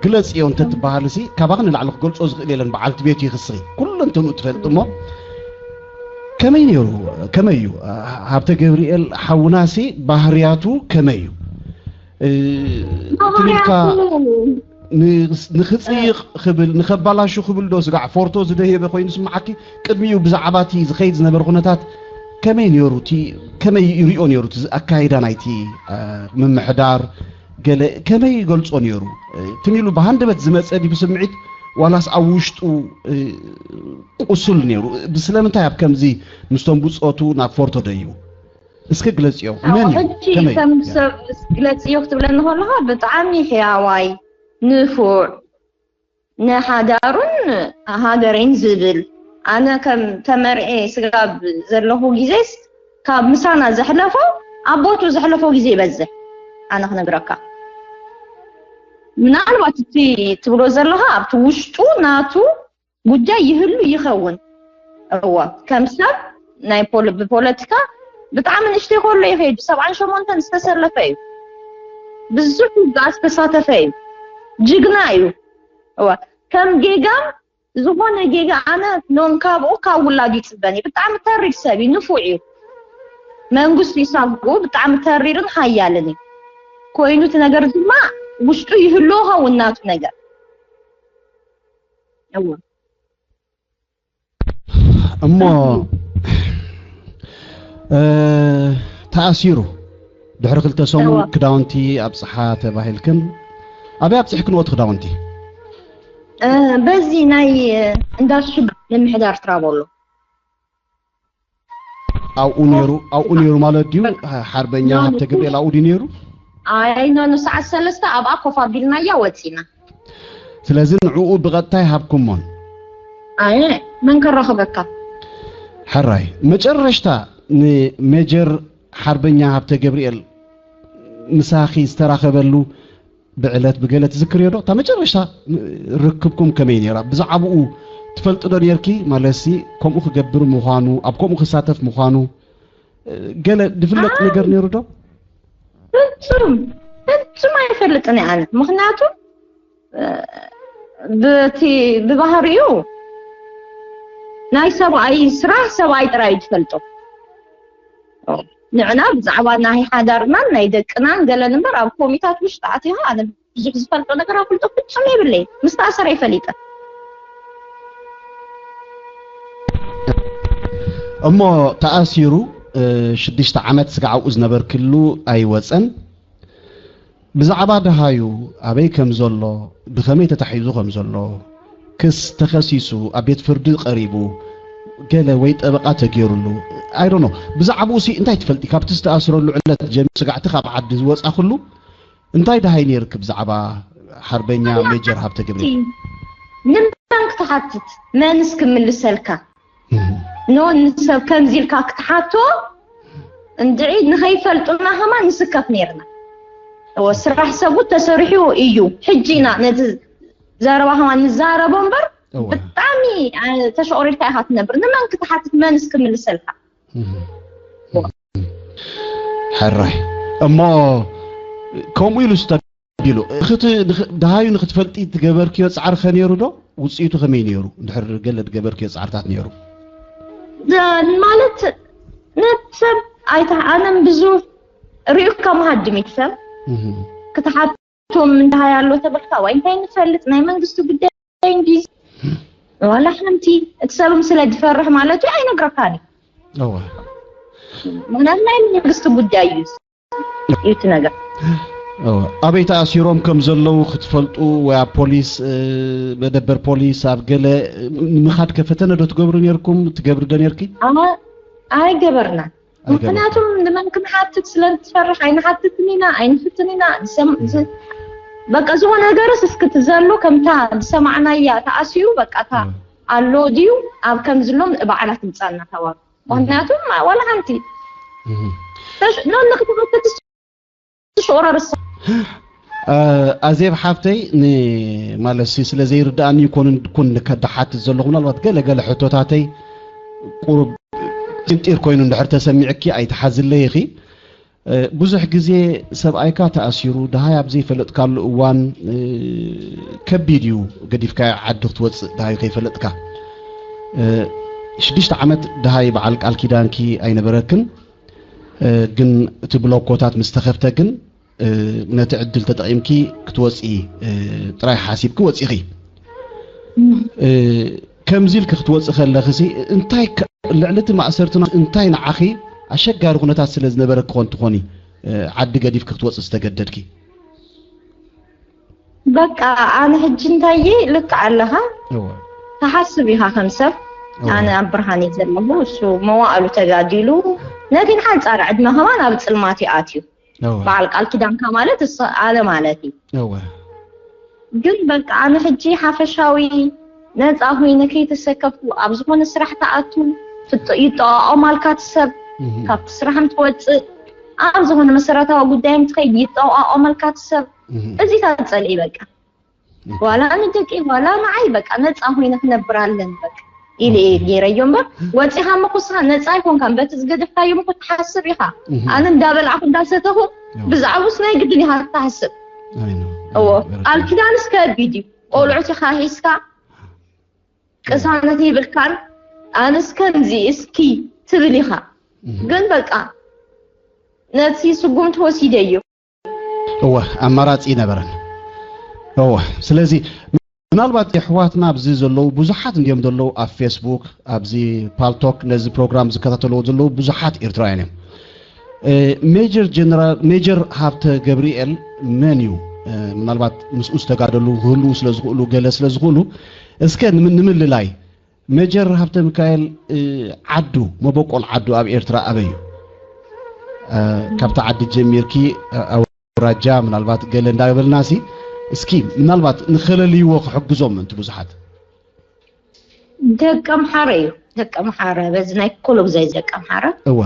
ግለጽዮ እንተትበሃል ሲ ካባኺ ንላዕሊ ክገልጾ ዝኽእል የለን። በዓልቲ ቤቱ ይኽስኺ ኩለንተንኡ ትፈልጥ እሞ ከመይ ነይሩ? ከመይ እዩ? ሃብተ ገብርኤል ሓውናሲ ባህርያቱ ከመይ እዩ? እ፣ ትም ኢልካ ን- ንኽጽይቕ ክብል ንኸባላሹ ክብል ዶ ስጋዕ ፎርቶ ዝደየበ ኮይኑ ስምዓኪ? ቅድሚኡ ብዛዕባ እቲ ዝኸይድ ዝነበረ ኩነታት ከመይ ነይሩ? እቲ ከመይ ይሪኦ ነይሩ? እቲ ኣካይዳ ናይቲ እ፣ ምምሕዳር ገለ ከመይ ይገልጾ ነይሩ? እ፣ ትም ኢሉ ብሃንደበት ዝመጸ ድዩ ብስምዒት ዋላስ ኣብ ውሽጡ እ፣ ቁሱል ነይሩ? ስለምንታይ ኣብ ከምዚ ምስቶም ብጾቱ ናብ ፎርቶ ደይቡ? እስከ ግለጽዮ። መን እዩ? ሕጂ ከመይ? ከም ሰብ ግለጽዮ ክትብለኒ ከለኻ ብጣዕሚ ሕያዋይ ንፉዕ ንሓዳሩን ሃገረይን ዝብል ኣነ ከም ተመርዔ ስጋብ ዘለኹ ግዜስ ካብ ምሳና ዘሕለፎ ኣብ ቦቱ ዘሕለፎ ግዜ ይበዝሕ። ኣነ ክነግረካ ምናልባት እቲ ትብሎ ዘለኻ ኣብቲ ውሽጡ ናቱ ጉዳይ ይህሉ ይኸውን። እወ ከም ሰብ ናይ ፖለ- ብፖለቲካ ብጣዕሚ ንእሽተይ ከሎ እዩ ከይዱ ሰብዓን ሸሞንተን ዝተሰለፈ እዩ። ብዙሕ ውግኣት ዝተሳተፈ እዩ። ጅግና እዩ። እወ ከም ጌጋ ዝኾነ ጌጋ ኣነ ኖን ካብኡ ካብ ውላዱ ይፅበን እዩ። ብጣዕሚ ተሪር ሰብ እዩ፣ ንፉዕ እዩ። መንግስቱ ይሳጉ ብጣዕሚ ተሪርን ሓያልን እዩ። ኮይኑ እቲ ነገር ድማ ውሽጡ ይህልዎ ኸውን ናቱ ነገር እወ እሞ እ፣ ተኣሲሩ ድሕሪ ክልተ ሰሙን እወ። ክዳውንቲ ኣብፅሓ ተባሂልክን ኣበይ ኣብፅሕክንዎ እቲ ክዳውንቲ? እ፣ በዚ ናይ እ፣ እንዳ ሽግ ምምሕዳር ትራቦሎ ኣብኡ ነይሩ ኣብኡ ነይሩ ማለት ድዩ? ሓርበኛ ሃብተ ገብርኤል ኣብኡ ድዩ ነይሩ? ኣይ ኖ ኖ ሰዓት ሰለስተ ኣብኣ ኮፍ ኣቢልናያ ወፂና። ስለዚ ንዕኡ ብቐጥታ ይሃብኩሞን። ኣይ መን ከራኽበካ? ሕራይ መጨረሽታ ንሜጀር ሓርበኛ ሃብተ ገብርኤል ምሳኺ ዝተራኸበሉ ብዕለት ብገለ ትዝክርዮ ዶ? እታ መጨረሽታ ርክብኩም ከመይ ነይራ? ብዛዕባኡ ትፈልጢ ዶ ነርኪ? ማለትሲ ከምኡ ክገብር ምዃኑ ኣብ ከምኡ ክሳተፍ ምዃኑ ገለ ዝፍለጥ ነገር ነይሩ ዶ? ፍጹም ፍጹም ኣይፈልጥን እየ ኣነ። ምኽንያቱ ብቲ ብባህሪኡ ናይ ሰብኣይ ስራሕ ሰብኣይ ጥራይ እዩ ዝፈልጦ። ንዕና ብዛዕባ ናይ ሓዳርናን ናይ ደቅናን ገለን እምበር ኣብ ኮሚታት ውሽጢ ኣቲኻ ኣነ ብዙሕ ዝፈልጦ ነገር ኣፍልጦ ፍጹም የብለይ። ምስ ተኣሰረ ይፈሊጠ። እሞ ተኣሲሩ ሽዱሽተ ዓመት ስጋዕ ኣብኡ ዝነበርክሉ ኣይወፀን። ብዛዕባ ደሃዩ ኣበይ ከም ዘሎ፣ ብኸመይ ተታሒዙ ከም ዘሎ፣ ክስ ተኸሲሱ ኣብ ቤት ፍርዲ ቀሪቡ፣ ገለ ወይ ጠበቓ ተገይሩሉ፣ I don't know። ብዛዕባኡ ሲ እንታይ ትፈልጢ? ካብቲ ዝተኣስረሉ ዕለት ጀሚሩ ስጋዕቲ ካብ ዓዲ ዝወጻ ኩሉ እንታይ ደሃይ ነይርክ ብዛዕባ ሓርበኛ ሜጀር ሃብተ ገብርኤል? ንመን ክትሓትት? መንስ ክምልሰልካ? ኖ ንሰብ ከምዚ ኢልካ ክትሓቶ እንድዒ ንኸይፈልጡና ከማን ንስከፍ ነይርና። እወ ስራሕ ሰቡ ተሰሪሑ እዩ። ሕጂ ኢና ነቲ ዘረባ ከማን ንዛረቦ እምበር እወ። ብጣዕሚ አ፣ ተሸቑሪርካ ኢኻ ትነብር። ንመን ክትሓትት መንስ ክምልሰልካ? ሕራይ እሞ ከምኡ ኢሉ ስተቢሉ ንኽት- ንኽ- ደሃዩ ንክትፈልጢ ትገበርክዮ ፃዕሪ ከ ነይሩ ዶ? ውፅኢቱ ከመይ ነይሩ? እንድሕር ገለ ትገበርክዮ ፃዕርታት ነይሩ? ደ- ማለት ነቲ ሰብ ኣይታ ኣነም ብዙ ሪኡካ መሃድም ይትሰብ ክትሓቶም እንታይ ኣሎ ተበልካ ወይ እንታይ ንፈልጥ ናይ መንግስቲ ጉዳይ እንዲ ዋላ ሓንቲ እቲ ሰብም ስለ ዝፈርሕ ማለት እዩ ኣይነግረካን እዩ እወ ምክንያቱ ናይ መንግስቲ ጉዳይ እዩ እዩ እቲ ነገር እወ ኣበይ ተኣሲሮም ከም ዘለዉ ክትፈልጡ ወይ ኣብ ፖሊስ እ፣ መደበር ፖሊስ ኣብ ገለ እ፣ ንምኻድ ከ ፈተነ ዶ ትገብሩ ነርኩም ትገብሪ ዶ ነርኪ? ኣነ ኣይገበርና ኣይገበርኩም። ምክንያቱም ንመን ክንሓትት ስለ ንትፈርሕ ኣይንሓትትን ኢና ኣይንፍትን ኢና ዝሰም- ዝ- በቃ ዝኾነ ነገርስ እስኪ ትዘሉ ከምታ ዝሰማዕናያ ተኣስዩ በቃ እታ እወ ኣሎ ድዩ ኣብ ከም ዝሎም ባዕላ ትምፃና ተባሉ ምክንያቱም ዋላ ሓንቲ እህ። ተሽ- ኖ ንክትሓትት ሽቑረርሳ ኣዜብ ሓፍተይ ንማለትሲ ስለ ዘይርድኣኒ ይኮን ኩን ከዳሓትት ዘለኹ ምናልባት ገለ ገለ ሕቶታተይ ቁሩብ ስንጢር ኮይኑ እንድሕር ተሰሚዕኪ ኣይትሓዝለይ ኢኺ። ብዙሕ ግዜ ሰብኣይካ ተኣሲሩ ደሃይ ኣብ ዘይፈለጥካሉ እዋን ከቢድ እዩ። ገዲፍካ ዓዲ ክትወፅእ ደሃይ ከይፈለጥካ ሽዱሽተ ዓመት ደሃይ በዓል ቃል ኪዳንኪ ኣይነበረክን። ግን እቲ ብሎኮታት ምስ ተኸፍተ ግን ነቲ ዕድል ተጠቒምኪ ክትወፂ ጥራይ ሓሲብኪ ወፂኺ። ከምዚ ኢልኪ ክትወፂ ከለኽሲ እንታይ ልዕሊ እቲ ማእሰርትና እንታይ ንዓኺ ኣሸጋሪ ኩነታት ስለ ዝነበረ ክኾን ትኾኒ ዓዲ ገዲፍኪ ክትወፂ ዝተገደድኪ? በቃ ኣነ ሕጂ እንታይ ልክዕ ኣለኻ ትሓስብ ኢኻ ከም ሰብ ኣነ ኣብ ብርሃን እየ ዘለኹ እሱ መዋእሉ ተጋዲሉ ነቲ ንሓንፃር ዕድመ ከማን ኣብ ፅልማት እዩ ኣትዩ በዓል ቃል ኪዳንካ ማለት እሱ ኣነ ማለት እዩ ግን በቃ ኣነ ሕጂ ሓፈሻዊ ነፃ ኮይነ ከይተሰከፍኩ ኣብ ዝኾነ ስራሕ ተኣቱ ይጠዋዖም ኣልካ ትሰብ ካብቲ ስራሕ ምትወፅእ ኣብ ዝኾነ መሰረታዊ ጉዳይ ምትኸይድ ይጠዋዖም ኣልካ ትሰብ እዚ ታፀልኢ በቃ ዋላ ንደቂ ዋላ ንዓይ በቃ ነፃ ኮይነ ክነብር ኣለን በቃ ኢለ እየ ገይረዮ እምበር ወፂኻ ምኩስኻ ነፃ ኣይኮንካን በቲ ዝገደፍካዮ ምኩ ትሓስብ ኢኻ ኣነ እንዳበላዕኩ እንዳሰተኹ ብዛዕባስ ናይ ግድን ኢኻ ትሓስብ እዎ ቃል ኪዳንስ ከቢድ እዩ ቆልዑት ኢኻ ሒዝካ ቅሳነት ይብልካን ኣነስ ከምዚ እስኪ ትብል ኢኻ ግን በቃ ነቲ ስጉምቲ ወሲደዮ እወ ኣማራፂ ይነበረን እወ ስለዚ ምናልባት የሕዋትና ኣብዚ ዘለዉ ብዙሓት እንዲዮም ዘለዉ ኣብ ፌስቡክ ኣብዚ ፓልቶክ ነዚ ፕሮግራም ዝከታተልዎ ዘለዉ ብዙሓት ኤርትራውያን እዮም ሜጀር ጀነራል ሜጀር ሃብተ ገብርኤል መን እዩ ምናልባት ምስኡ ዝተጋደሉ ክህልዉ ስለ ዝኽእሉ ገለ ስለ ዝኽእሉ እስከ ንምልላይ ሜጀር ሃብተ ሚካኤል፣ እ፣ ዓዱ፣ መበቆል ዓዱ ኣብ ኤርትራ ኣበይ እዩ? እ፣ ካብታ ዓዲ ጀሚርኪ፣ እ፣ ኣውራጃ ምናልባት ገለ እንዳበልና ሲ፣ እስኪ ምናልባት ንኸለልይዎ ክሕግዞም ምእንቲ ብዙሓት። ደቂ ኣምሓረ እዩ። ደቂ ኣምሓረ፣ በዚ ናይ ኩሉ ግዜ ደቂ ኣምሓረ። እወ።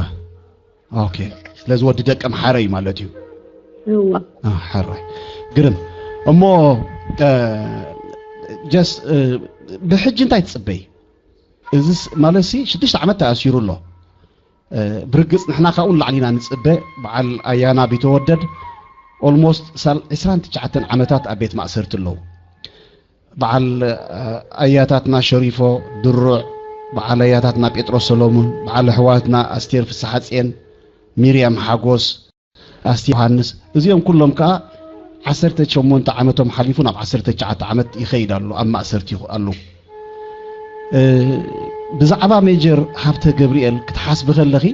ኦኬ። ስለዚ ወዲ ደቂ ኣምሓረ እዩ ማለት እዩ። እወ። አ፣ ሕራይ። ግርም። እሞ፣ እ፣ ጀስ፣ እ፣ ብሕጂ እንታይ ትጽበይ? እዚስ ማለት ሲ ሽዱሽተ ዓመት ተኣሲሩ ኣሎ። እ፣ ብርግጽ ንሕና ካብኡ ንላዕሊ ኢና ንጽበ። በዓል ኣያና ቢተወደድ ኦልሞስት ሳል-፣ ዕስራን ትሽዓተን ዓመታት ኣብ ቤት ማእሰርቲ ኣለዉ። በዓል፣ እ፣ ኣያታትና ሸሪፎ ድሩዕ፣ በዓል ኣያታትና ጴጥሮስ ሰሎሙን፣ በዓል ኣሕዋትና ኣስቴር ፍስሓጽየን፣ ሚርያም ሓጎስ፣ ኣስቲ ዮሃንስ፣ እዚኦም ኩሎም ከኣ ዓሰርተ ሸሞንተ ዓመቶም ሓሊፉ ናብ ዓሰርተ ትሽዓተ ዓመት ይኸይድ ኣሎ፣ ኣብ ማእሰርቲ ይኹ-፣ ኣለዉ። እ፣ ብዛዕባ ሜጀር ሃብተ ገብርኤል ክትሓስቢ ከለኺ፣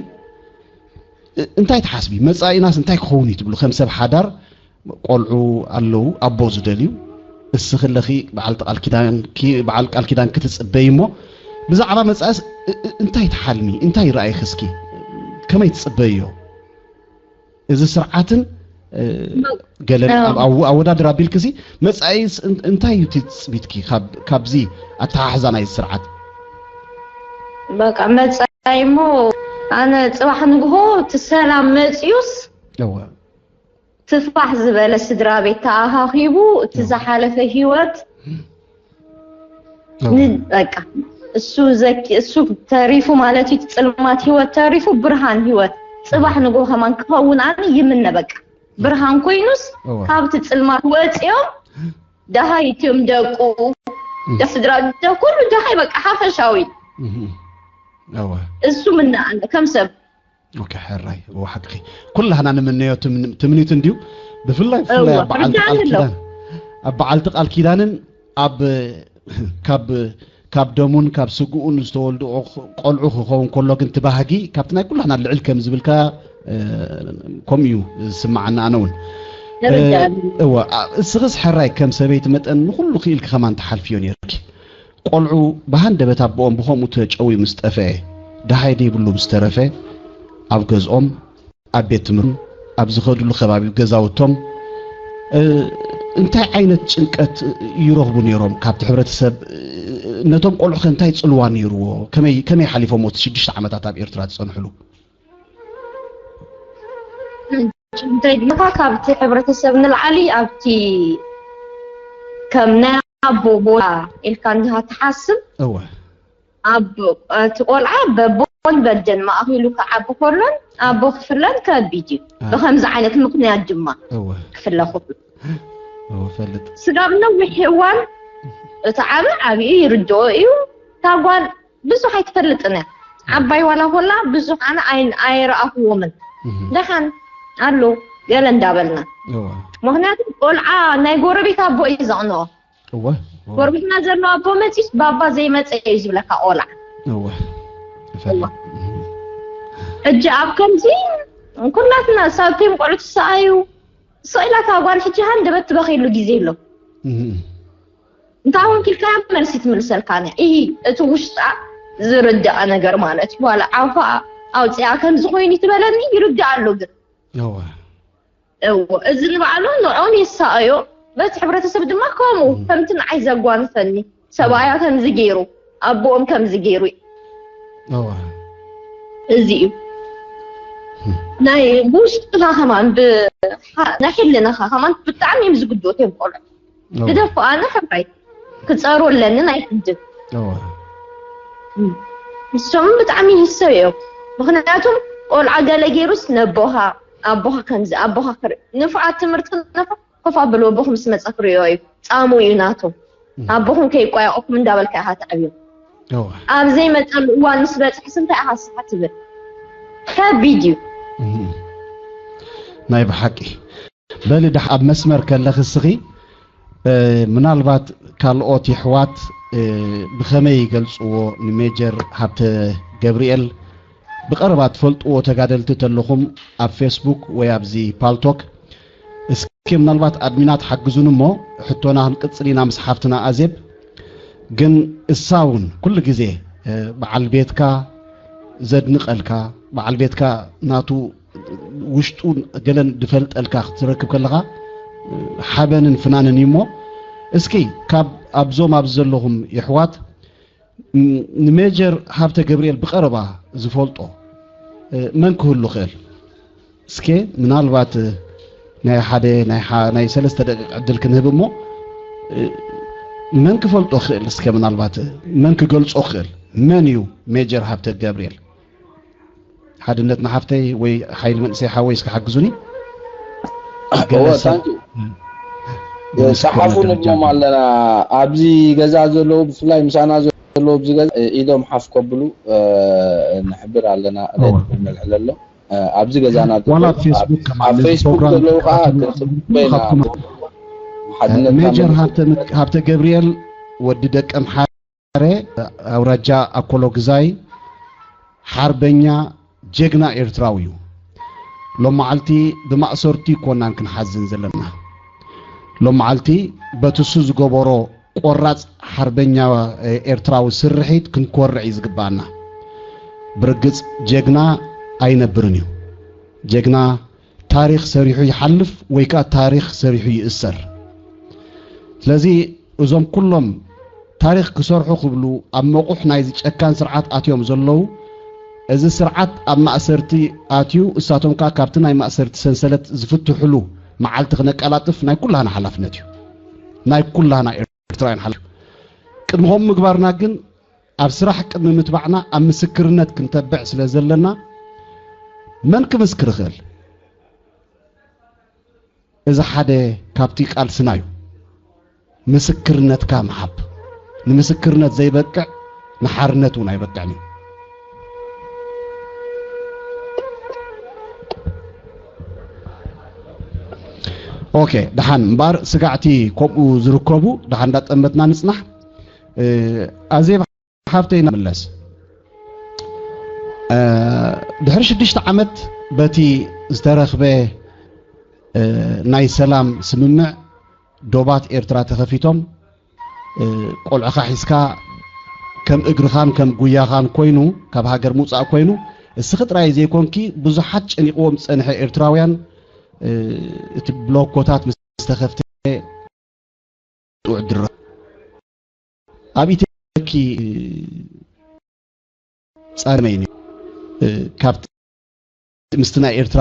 እ፣ እንታይ ትሓስቢ? መጻኢናስ እንታይ ክኸውን እዩ ትብሉ? ከም ሰብ ሓዳር ቆልዑ ኣለዉ፣ ኣቦ ዝደልዩ፣ እስኺ ኣለኺ በዓልቲ ቃል ኪዳንኪ፣ በዓል ቃል ኪዳን ክትጽበይ እሞ፣ ብዛዕባ መጻኢስ እ-፣ እ-፣ እንታይ ትሓልሚ? እንታይ ረኣይኺ እስኪ? ከመይ ትጽበይዮ? እዚ ስርዓትን፣ እ፣ ገለን ኣብ ኣወ-፣ ኣወዳድር ኣቢልክሲ፣ መጻኢስ እን-፣ እንታይ እዩ እቲ ትጽቢትኪ ካብ፣ ካብዚ ኣተሓሕዛ ናይ ስርዓት? በቃ መጻኢ እሞ፣ ኣነ ጽባሕ ንግሆ እቲ ሰላም መጽዩስ፣ እወ። ትፋሕ ዝበለ ስድራ ቤት ተኣኻኺቡ፣ እቲ እወ። ዝሓለፈ ህይወት፣ እወ። ን-፣ በቃ፣ እሱ ዘኪ-፣ እሱ ተሪፉ ማለት እዩ፣ እቲ ጽልማት ህይወት ተሪፉ፣ ብርሃን ህይወት ጽባሕ ንግሆ ከማን ክኸውን ኣነ ይምነ። በቃ፣ ብርሃን ኮይኑስ፣ እወ። ካብቲ ጽልማት ወጽዮም፣ ደሃይ እትዮም ደቁ፣ እም። ስድራ፣ ደ-፣ ኩሉ ደሃይ፣ በቃ፣ ሓፈሻዊ። እም። እወ። እሱ ምነ ኣነ ከም ሰብ። ኦኬ፣ ሕራይ፣ እወ፣ ሓቅኺ። ኩላህና ንምነዮ ትም-፣ ትምኒት እንድዩ። ብፍላይ፣ ብፍላይ እወ፣ ኣብ በዓል ቃል ርዳእኒ ኣሎ። ኪዳን፣ ኣብ በዓልቲ ቃል ኪዳንን ኣብ፣ ካብ፣ ካብ ደሙን ካብ ስግኡን ዝተወልዱ ቆልዑ ክኸውን ከሎ ግን፣ እቲ ባህጊ ካብቲ ናይ ኩላህና ልዕል ከም ዝብልካ፣ እ፣ ከምኡ እዩ ዝስምዓኒ ኣነ እውን። ርዳእኒ። እወ፣ ኣ-፣ እስኽስ ሕራይ ከም ሰበይቲ መጠን ንኹሉ ክኢልኪ ከማን ትሓልፍዮ ነይርኪ። ቆልዑ ብሃንደበት ኣቦኦም ብኸምኡ ተጨውዩ ምስ ጠፍአ፣ ደሃይ ደይብሉ ምስ ተረፈ፣ ኣብ ገዝኦም፣ ኣብ ቤት ትምህርቶም፣ ኣብ ዝኸድሉ ከባቢ ገዛውቶም፣ እ፣ እንታይ ዓይነት ጭንቀት ይረኽቡ ነይሮም ካብቲ ሕብረተሰብ? እ፣ ነቶም ቆልዑ ከ እንታይ ጽልዋ ነይርዎ? ከመይ፣ ከመይ ሓሊፎምዎ እቲ ሽዱሽተ ዓመታት ኣብ ኤርትራ ዝጸንሕሉ? እንታይ ድካ ካብቲ ሕብረተሰብ ንላዕሊ ኣብቲ ከም ናይ ኣቦ ቦታ ኢልካ እንድካ ትሓስብ? እወ። ኣብ፣ እቲ ቆልዓ በቦን በደን ማእኺሉ ክዓቢ ከሎን ኣቦ ክፍለን ከቢድ እዩ። አ። ብኸምዚ ዓይነት ምኽንያት ድማ እወ። ክፍለ ከሎ። እወ፣ ፈልጥ። ስጋብ ነዊሕ እዋን እቲ ዓቢ ዓብዩ ይርድኦ እዩ። እታ ጓል ብዙሕ ኣይትፈልጥን እያ። ዓባይ ዋላ ኮላ ብዙሕ ኣነ ኣይ-፣ ኣይረኣኽዎምን። እህ። ደሓን ኣሎ ገለ እንዳበልና። እወ። ምኽንያቱ ቆልዓ ናይ ጎረቤት ኣቦ እዩ ዘቕንኦ። እወ፣ እወ። ጎረቤትና ዘሎ ኣቦ መጺስ ባባ ዘይመጸ እዩ ዝብለካ ቆልዓ። እወ። እፈሊ። እወ። ሕጂ ኣብ ከምዚ ኩላትና ሳብቴም ቆልዑ ትሰኣዩ፣ ስቕ ኢላ እታ ጓል ሕጂ ሃንደበት ትበኽየሉ ግዜ ኣሎ። እህ። እንታይ ኮንኪ ኢልካ መልሲ ትምልሰልካ እያ። እሂ፣ እቲ ውሽጣ ዝርዳእ ነገር ማለት እዩ። ዋላ ዓፋ ኣውፂኣ ከምዚ ኮይኑ ትበለኒ ይርዳእ ኣሎ ግን። እወ። እዎ፣ እዚ ንባዕሉ ንዖም የሳቐዮ። በቲ ሕብረተሰብ ድማ ከምኡ፣ እም። ከምቲ ንዓይ ዘጓንፈኒ፣ ሰብኣያ ከምዚ ገይሩ፣ ኣቦኦም ከምዚ ገይሩ። እወ። እዚ እዩ። እም። ናይ ውሽጥኻ ከማን ብ-፣ ሓ-፣ ናይ ሕልናኻ ከማን ብጣዕሚ እዮም ዝጉድኡ እዮም ቆልዑ። እወ። ግደፎ፣ ኣነ ሕራይ ክጸሩ ኣለኒ ናይ ቅድም። እወ። እም። ንሶም ብጣዕሚ ይህሰዩ እዮም። ምኽንያቱም ቆልዓ ገለ ገይሩስ ነቦኻ፣ ኣቦኻ ከምዚ፣ ኣቦኻ ክርኢ። ንፉዓት ትምህርቲ ንፉዕ ኮፍ ኣብልዎ፣ ኣቦኹም ምስ መጸ ክርእዮ እዩ። ጻሙ እዩ ናቱ። እም። ኣቦኹም ከይቋየቐኩም እንዳበልካ ኢኻ ተዕብዮ። እወ። ኣብ ዘይመጸሉ እዋን ምስ በጽሐስ እንታይ ኢኻ ንስኻ ትብል? ከቢድ እዩ። እም። ናይ ብሓቂ። በሊ፣ ዳሕ-፣ ኣብ መስመር ከለኺ እስኺ፣ እ፣ ምናልባት ካልኦት የሕዋት፣ እ፣ ብኸመይ ይገልጽዎ ንሜጀር ሃብተ ገብርኤል? ብቐረባ ትፈልጥዎ ተጋደልቲ ተለኹም ኣብ ፌስቡክ ወይ ኣብዚ ፓልቶክ፣ እስኪ ምናልባት ኣድሚናት ሓግዙኒ እሞ፣ ሕቶና ክንቅጽል ኢና ምስ ሓፍትና ኣዜብ። ግን እሳ እውን ኩሉ ግዜ በዓል ቤትካ ዘድንቐልካ፣ በዓል ቤትካ ናቱ ውሽጡ ገለን ዝፈልጠልካ ክትረክብ ከለኻ ሓበንን ፍናንን እዩ። እሞ እስኪ ካብ ኣብዞም ኣብዚ ዘለኹም የሕዋት ንሜጀር ሃብተ ገብርኤል ብቐረባ ዝፈልጦ መን ክህሉ ክእል? እስከ ምናልባት ናይ ሓደ ናይ ሰለስተ ደቂቕ ዕድል ክንህብ እሞ መን ክፈልጦ ክእል? እስከ ምናልባት መን ክገልጾ ክእል? መን እዩ ሜጀር ሃብተ ገብርኤል? ሓድነት ንሓፍተይ ወይ ሓይል መንእሰይ ሓወይ እስከ ሓግዙኒ። ሰሓፉ ንብሎም ኣለና። ኣብዚ ገዛ ዘለዉ ብፍላይ ምሳና ዘለዉ ኣብዚ ገዛ ኢዶም ሓፍ ከብሉ ንሕብር ኣለና። ነልዕል ኣሎ ኣብዚ ገዛና ዋላ ኣብ ፌስቡክ ከማን ነዚ ፌስቡክ ፕሮግራም ዘለዉ ከዓ ክትከታተሉ ክትጽበ ኢና። ሓድነትና ሜጀር መልሱ። ሃብተ ሃብተ ገብርኤል ወዲ ደቀምሓረ ኣውራጃ ኣኮሎ ግዛይ ሓርበኛ ጀግና ኤርትራዊ እዩ። ሎም መዓልቲ ብማእሰርቱ ይኮናን ክንሓዝን ዘለና። ሎም መዓልቲ በትሱ ዝገበሮ ቆራጽ ሓርበኛ ኤርትራዊ ስርሒት ክንኮርዕ እዩ ዝግባኣና። ብርግጽ ጀግና ኣይነብርን እዩ። ጀግና ታሪኽ ሰሪሑ ይሓልፍ ወይ ከኣ ታሪኽ ሰሪሑ ይእሰር። ስለዚ እዞም ኩሎም ታሪኽ ክሰርሑ ክብሉ ኣብ መቑሕ ናይዚ ጨካን ስርዓት ኣትዮም ዘለዉ፣ እዚ ስርዓት ኣብ ማእሰርቲ ኣትዩ እሳቶም ከኣ ካብቲ ናይ ማእሰርቲ ሰንሰለት ዝፍትሕሉ መዓልቲ ክነቀላጥፍ ናይ ኩላህና ሓላፍነት እዩ። ናይ ኩላህና ኤርትራውያን ሓላፍነት። ቅድሚ ከምኡ ምግባርና ግን ኣብ ስራሕ ቅድሚ ምትባዕና ኣብ ምስክርነት ክንተብዕ ስለ ዘለና መን ክምስክር ይኽእል? እዚ ሓደ ካብቲ ቃልስና እዩ። ምስክርነትካ ምሃብ። ንምስክርነት ዘይበቅዕ ንሓርነት እውን ኣይበቅዕን እዩ። ኦኬ፣ ደሓን እምበኣር ስጋዕቲ ከምኡ ዝርከቡ ደሓን እንዳጠመትና ንጽናሕ። ኣዜብ ሓፍተይ ንምለስ። ድሕሪ ሽዱሽተ ዓመት በቲ ዝተረኽበ ናይ ሰላም ስምምዕ ዶባት ኤርትራ ተኸፊቶም፣ ቆልዕኻ ሒዝካ ከም እግርኻን ከም ጉያኻን ኮይኑ ካብ ሃገር ምውጻእ ኮይኑ፣ እስኺ ጥራይ ዘይኮንኪ ብዙሓት ጨኒቕዎም ዝጸንሐ ኤርትራውያን፣ እቲ ብሎኮታት ምስ ተኸፍተ ጥዑ ድረ ኣብ ኢትዮጵያ ጻርመይ ነይሩ። ካብቲ ምስቲ ናይ ኤርትራ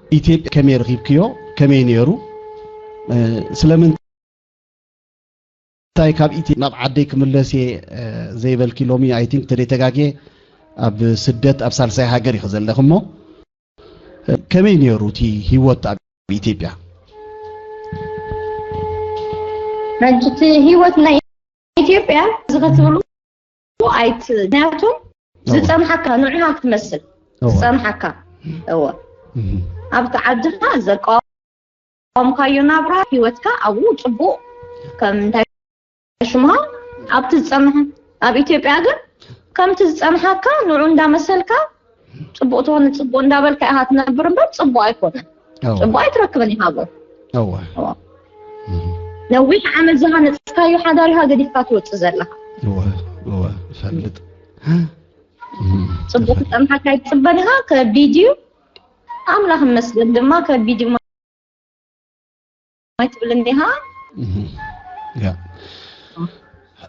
ኢትዮጵያ ከመይ ረኺብክዮ? ከመይ ነይሩ? ስለምንታይ ካብ ኢትዮ ናብ ዓደይ ክምለስ እየ ዘይበልኪ? ሎሚ ኣይ ቲንክ ተደይተጋግየ ኣብ ስደት ኣብ ሳልሳይ ሃገር ኢኺ ዘለኺ እሞ ከመይ ነይሩ እቲ ህይወት ኣብ ኢትዮጵያ? ሕጂ እቲ ህይወት ናይ ኢትዮጵያ እዚ ክትብሉ ኣይት ምክንያቱ ዝጸንሓካ ንዑ ኢኻ ክትመስል ዝጸንሓካ እወ ኣብቲ ዓድኻ ዘቃወምካዮ ናብራ ህይወትካ ኣብኡ ጽቡቕ ከም እንታይ ሽምኻ ኣብቲ ዝጸንሐ ኣብ ኢትዮጵያ ግን ከምቲ ዝጸንሓካ ንዑ እንዳመሰልካ ጽቡቕ ትኾን ጽቡቕ እንዳበልካ ኢኻ ትነብር እምበር ጽቡቕ ኣይኮነን። ጽቡቕ ኣይትረክብን ኢኻ ኣብኡ። ነዊሕ ዓመት ዝሃነጽካዮ ሓዳር ኢኻ ገዲፍካ ትወጽእ ዘለኻ። እፈልጥ ጽቡቕ ክጸንሓካ ኣይትጽበን ኢኻ። ከቢድ እዩ። ኣምላኽ ይመስገን ድማ ከቢድ እዩ። ኣይትብልን ዲኻ?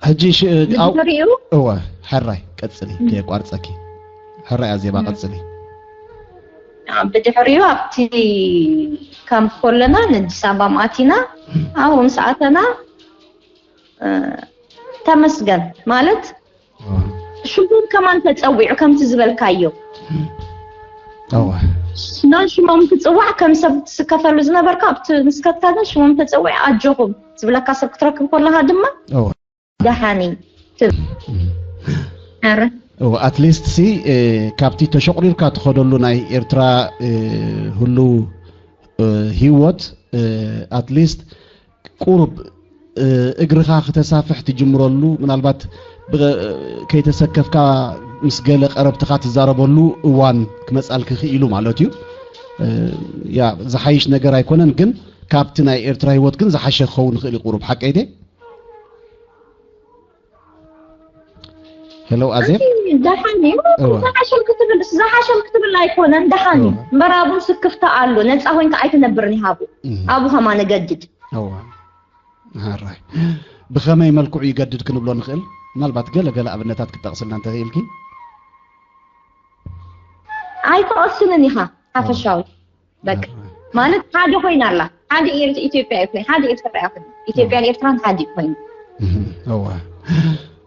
ሕጂ ሕሪኡ እወ ሕራይ ቀጽሊ ከየቋርጸኪ ሕራይ ኣዜባ ቀጽሊ ብድሕሪኡ ኣብቲ ካምፕ ኮለና ንኣዲስ ኣበባ ማእቲና ኣብኡ ምስ ኣተና ተመስገን ማለት ሽሞም ከማን ተፀዊዑ ከምቲ ዝበልካዮ ሽሞም ክፅዋዕ ከም ሰብ ትስከፈሉ ዝነበርካ ኣብቲ ምስከትካ ግን ሽሞም ተፀዊዑ ኣጆኹም ዝብለካ ሰብ ክትረክብ ከለካ ድማ ደሓኒ ኣትሊስት ሲ ካብቲ ተሸቑሪርካ ትኸደሉ ናይ ኤርትራ ህልው ህይወት ኣትሊስት ቁሩብ እግርኻ ክተሳፍሕ ትጅምረሉ ምናልባት ከይተሰከፍካ ምስ ገለ ቀረብትኻ ትዛረበሉ እዋን ክመፃልኪ ክኢሉ ማለት እዩ። ያ ዝሓይሽ ነገር ኣይኮነን፣ ግን ካብቲ ናይ ኤርትራ ህይወት ግን ዝሓሸ ክኸውን ይኽእል እዩ ቁሩብ ሓቀይ ድየ? ሄሎ ኣዜብ። ደሓን እዩ። ዝሓሸም ክትብል ዝሓሸም ክትብል ኣይኮነን፣ ደሓን እዩ። እምበር ኣብኡ ስክፍታ ኣሎ። ነፃ ኮይንካ ኣይትነብርን ኢኻ ኣብኡ። ኣብኡ ከማን እገድድ። እዋ ሃራይ ብኸመይ መልክዑ ይገድድ ክንብሎ ንኽእል? ምናልባት ገለ ገለ ኣብነታት ክጠቕስልና እንተኽኢልኪ። ኣይትቐስንን ኢኻ ሓፈሻዊ። በቃ ማለት ሓደ ኮይና ኣላ። ሓደ ኤርት- ኢትዮጵያ ይኹን ሓደ ኤርትራ ይኹን ኢትዮጵያን ኤርትራን ሓደ ኮይኑ እዋ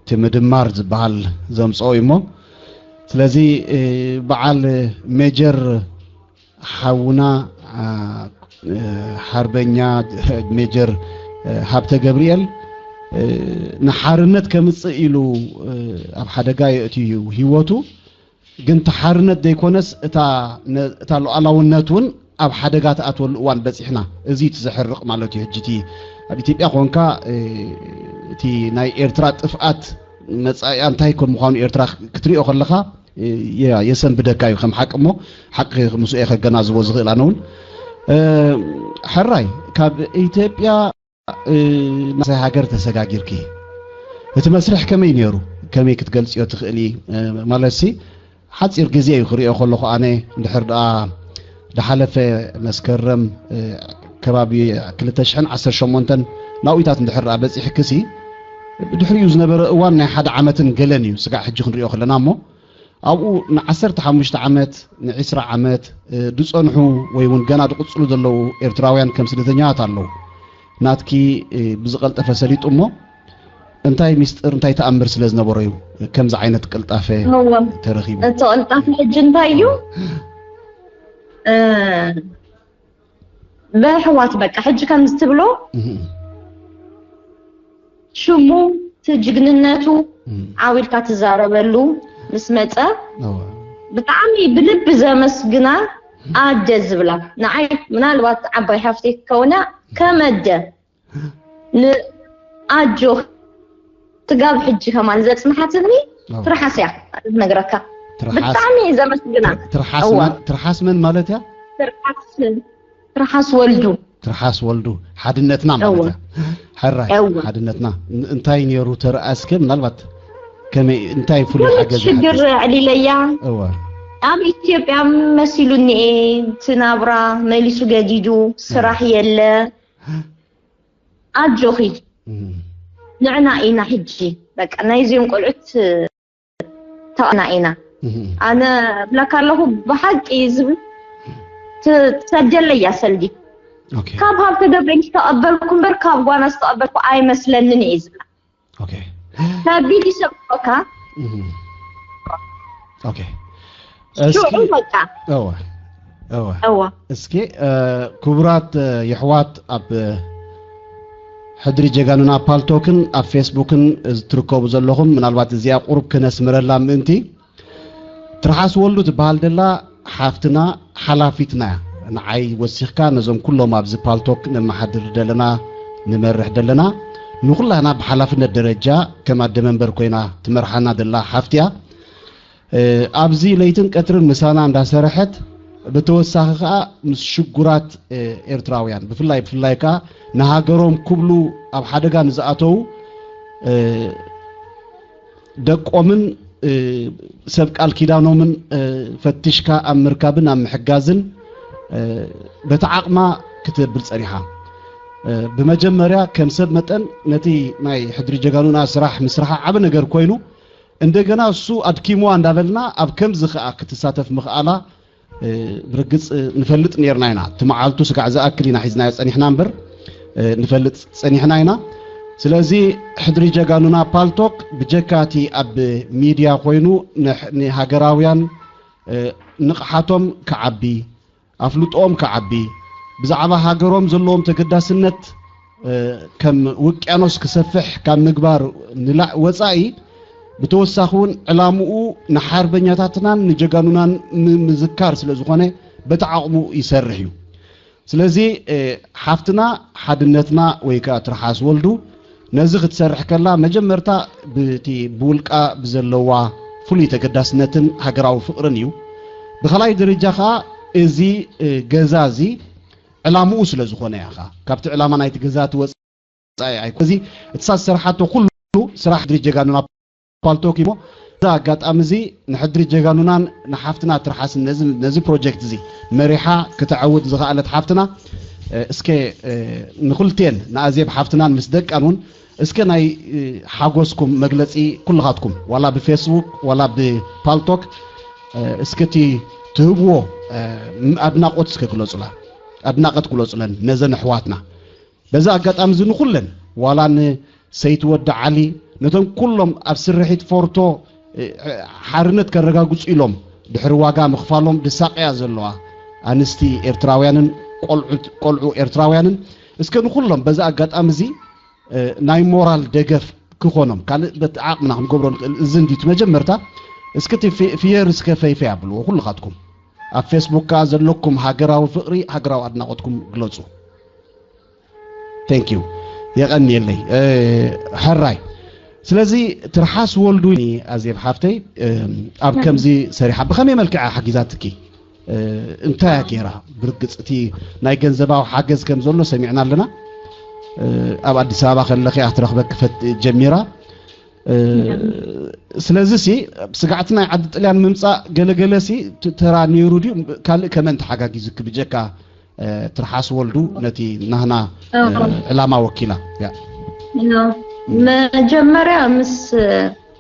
እቲ ምድማር ዝበሃል ዘምፅኦ እዩ እሞ፣ ስለዚ በዓል ሜጀር ሓውና ሓርበኛ ሜጀር ሃብተ ገብርኤል ንሓርነት ከምፅእ ኢሉ ኣብ ሓደጋ የእትዩ ህይወቱ። ግን ተሓርነት ዘይኮነስ እታ ሉዓላውነት እውን ኣብ ሓደጋ ትኣትወሉ እዋን በፂሕና። እዚ እቲ ዘሕርቕ ማለት እዩ። ሕጂ እቲ ኣብ ኢትዮጵያ ኮንካ እቲ ናይ ኤርትራ ጥፍኣት መፃኢኣ እንታይ ከም ምዃኑ ኤርትራ ክትሪኦ ከለኻ የሰንብደካ እዩ። ከም ሓቂ እሞ ሓቂ ምስኡ ከገናዝቦ ዝኽእል ኣነ እውን ሕራይ ካብ ኢትዮጵያ ናሳይ ሃገር ተሰጋጊርኪ እቲ መስርሕ ከመይ ነይሩ? ከመይ ክትገልፅዮ ትኽእሊ? ማለት ሲ ሓፂር ግዜ እዩ ክሪኦ ከለኹ ኣነ እንድሕር ደኣ ድሓለፈ መስከረም ከባቢ ክልተ ሽሕን ዓሰርተ ሸሞንተን ናብኡታት እንድሕር ደኣ በፂሕክሲ ብድሕሪኡ ዝነበረ እዋን ናይ ሓደ ዓመትን ገለን እዩ ስጋዕ ሕጂ ክንሪኦ ከለና እሞ ኣብኡ ንዓሰርተ ሓሙሽተ ዓመት ንዒስራ ዓመት ድጸንሑ ወይ እውን ገና ድቕጽሉ ዘለዉ ኤርትራውያን ከም ስደተኛታት ኣለዉ። ናትኪ ብዝቐልጠፈ ሰሊጡ እሞ እንታይ ሚስጥር እንታይ ተኣምር ስለ ዝነበሮ እዩ ከምዚ ዓይነት ቅልጣፈ ተረኺቡ? እቲ ቅልጣፈ ሕጂ እንታይ እዩ? በሕዋት በቃ ሕጂ ከምዚ ትብሎ ሽሙ ትጅግንነቱ ዓዊልካ ትዛረበሉ ምስ መፀ ብጣዕሚ ብልቢ ዘመስግና ኣደ ዝብላ ንዓይ ምናልባት ዓባይ ሓፍተይ ክከውና ከም ኣደ ንኣጆ ትጋብ ሕጂ ከማን ዘፅንሓትኒ ትርሓስ እያ ዝነግረካ ብጣዕሚ ዘመስግና ትርሓስ መን ማለት እያ? ትርሓስ ወልዱ ትርሓስ ወልዱ ሓድነትና ማለት እያ። ሕራይ ሓድነትና እንታይ ነይሩ ተረኣ እስከ ምናልባት ከመይ እንታይ ፍሉይ ሓገዝ ሽግር ኣዕሊለያ እወ ኣብ ኢትዮጵያ መሲሉ እኒኤ ትናብራ መሊሱ ገዲዱ ስራሕ የለ ኣጆኺ ንዕና ኢና ሕጂ በቃ ናይዚኦም ቆልዑት ተቐና ኢና ኣነ ብለካ ኣለኹ ብሓቂ ዝብል ትሰደለይ እያ ሰልዲ ካብ ሃብተ ገብረን ዝተቐበልኩ እምበር ካብ ጓና ዝተቐበልኩ ኣይመስለንን እየ ዝብላ ከቢድ ይሰብኮካ ሽዑ በቃ እወ እወ እስኪ ክቡራት የሕዋት ኣብ ሕድሪ ጀጋኑና ፓልቶክን ኣብ ፌስቡክን ትርከቡ ዘለኹም ምናልባት እዚኣ ቁሩብ ክነስምረላ ምእንቲ ትርሓስ ወልዱ ትበሃል ደላ ሓፍትና ሓላፊትና እያ ንዓይ ወሲኽካ ነዞም ኩሎም ኣብዚ ፓልቶክ ነመሓድር ደለና ንመርሕ ደለና ንኩላና ብሓላፍነት ደረጃ ከም ኣደ መንበር ኮይና ትመርሓና ደላ ሓፍትያ ኣብዚ ለይትን ቀትርን ምሳና እንዳሰረሐት ብተወሳኺ ከዓ ምስ ሽጉራት ኤርትራውያን ብፍላይ ብፍላይ ከዓ ንሃገሮም ክብሉ ኣብ ሓደጋ ንዝኣተው ደቆምን ሰብ ቃል ኪዳኖምን ፈትሽካ ኣብ ምርካብን ኣብ ምሕጋዝን በቲ ዓቕማ ክትብል ፀኒሓ ብመጀመርያ ከም ሰብ መጠን ነቲ ናይ ሕድሪ ጀጋኑና ስራሕ ምስራሓ ዓብ ነገር ኮይኑ እንደገና እሱ ኣድኪምዋ እንዳበልና ኣብ ከምዚ ከዓ ክትሳተፍ ምኽኣላ ብርግፅ ንፈልጥ ነርና ኢና እቲ መዓልቱ ስጋዕ ዝኣክል ኢና ሒዝናዮ ፀኒሕና እምበር ንፈልጥ ፀኒሕና ኢና ስለዚ ሕድሪ ጀጋኑና ፓልቶክ ብጀካ እቲ ኣብ ሚድያ ኮይኑ ንሃገራውያን ንቕሓቶም ክዓቢ ኣፍልጦኦም ክዓቢ ብዛዕባ ሃገሮም ዘለዎም ተገዳስነት ከም ውቅያኖስ ክሰፍሕ ካብ ምግባር ንላዕ ወፃኢ ብተወሳኺ እውን ዕላምኡ ንሓርበኛታትናን ንጀጋኑናን ንምዝካር ስለ ዝኾነ በቲ ዓቕሙ ይሰርሕ እዩ ስለዚ ሓፍትና ሓድነትና ወይ ከዓ ትርሓስ ወልዱ ነዚ ክትሰርሕ ከላ መጀመርታ ብቲ ብውልቃ ብዘለዋ ፍሉይ ተገዳስነትን ሃገራዊ ፍቕርን እዩ ብኻልኣይ ደረጃ ከዓ እዚ ገዛ እዚ ዕላምኡ ስለ ዝኾነ እያ ካብቲ ዕላማ ናይቲ ገዛ ትወፅእ ወፃኢ ኣይኮ እዚ እቲ ሳት ዝሰርሓቶ ኩሉ ስራሕ ድሪ ጀጋኑና ፓልቶክ እሞ ኣጋጣሚ እዚ ንሕድሪ ጀጋኑናን ንሓፍትና ትርሓስን ነዚ፣ ነዚ ፕሮጀክት እዚ መሪሓ ክተዕውት ዝኸኣለት ሓፍትና፣ እ፣ እስከ፣ እ፣ ንኹልቴን ንኣዜብ ሓፍትናን ምስ ደቃን እውን እስከ ናይ፣ እ፣ ሓጎስኩም መግለጺ ኩልኻትኩም ዋላ ብፌስቡክ ዋላ ብፓልቶክ፣ እ፣ እስከ እቲ ትህብዎ፣ እ፣ ኣድናቖት እስከ ግለጹላ። ኣድናቐት ግለጹለን ነዘን ኣሕዋትና። በዚ ኣጋጣሚ እዚ ንኹለን ዋላ ንሰይቲ ወዲ ዓሊ ነቶም ኩሎም ኣብ ስርሒት ፎርቶ፣ እ፣ ሓርነት ከረጋግጹ ኢሎም ድሕሪ ዋጋ ምኽፋሎም ድሳቀያ ዘለዋ ኣንስቲ ኤርትራውያንን ቆልዑት-፣ ቆልዑ ኤርትራውያንን እስከ ንኹሎም በዚ ኣጋጣሚ እዚ፣ እ፣ ናይ ሞራል ደገፍ ክኾኖም ካልእ በቲ ዓቕምና ክንገብሮ ንኽእል እዚ እንዲቱ መጀመርታ እስከ እቲ ፊ-፣ ፍየር እስከ ፈይፈይ ኣብልዎ ኩልኻትኩም ኣብ ፌስቡክ ከኣ ዘለኩም ሃገራዊ ፍቕሪ ሃገራዊ ኣድናቖትኩም ግለጹ። Thank you። የቐንየለይ። እ፣ ሕራይ። ስለዚ ትርሓስ ወልዱ ኣዜብ ሓፍተይ፣ እ፣ ኣብ ከምዚ ሰሪሓ ብኸመይ መልክዕ ሓጊዛትኪ? እ፣ እንታይ እያ ገይራ? ብርግጽ እቲ ናይ ገንዘባዊ ሓገዝ ከም ዘሎ ሰሚዕና ኣለና። እ፣ ኣብ ኣዲስ ኣበባ ከለኺ እያ ክትረኽበኪ ፈት-፣ ጀሚራ። እ፣ ስለዚ ሲ ስጋዕቲ ናይ ዓዲ ጥልያን ምምጻእ ገለገለ ሲ ት-፣ ተራ ነይሩ ድዩ? ካልእ ከመን ተሓጋጊዝኪ ብጀካ እ፣ ትርሓስ ወልዱ ነቲ ናህና፣ እ፣ ዕላማ ወኪላ። ያ። ኖ፣ መጀመርያ ምስ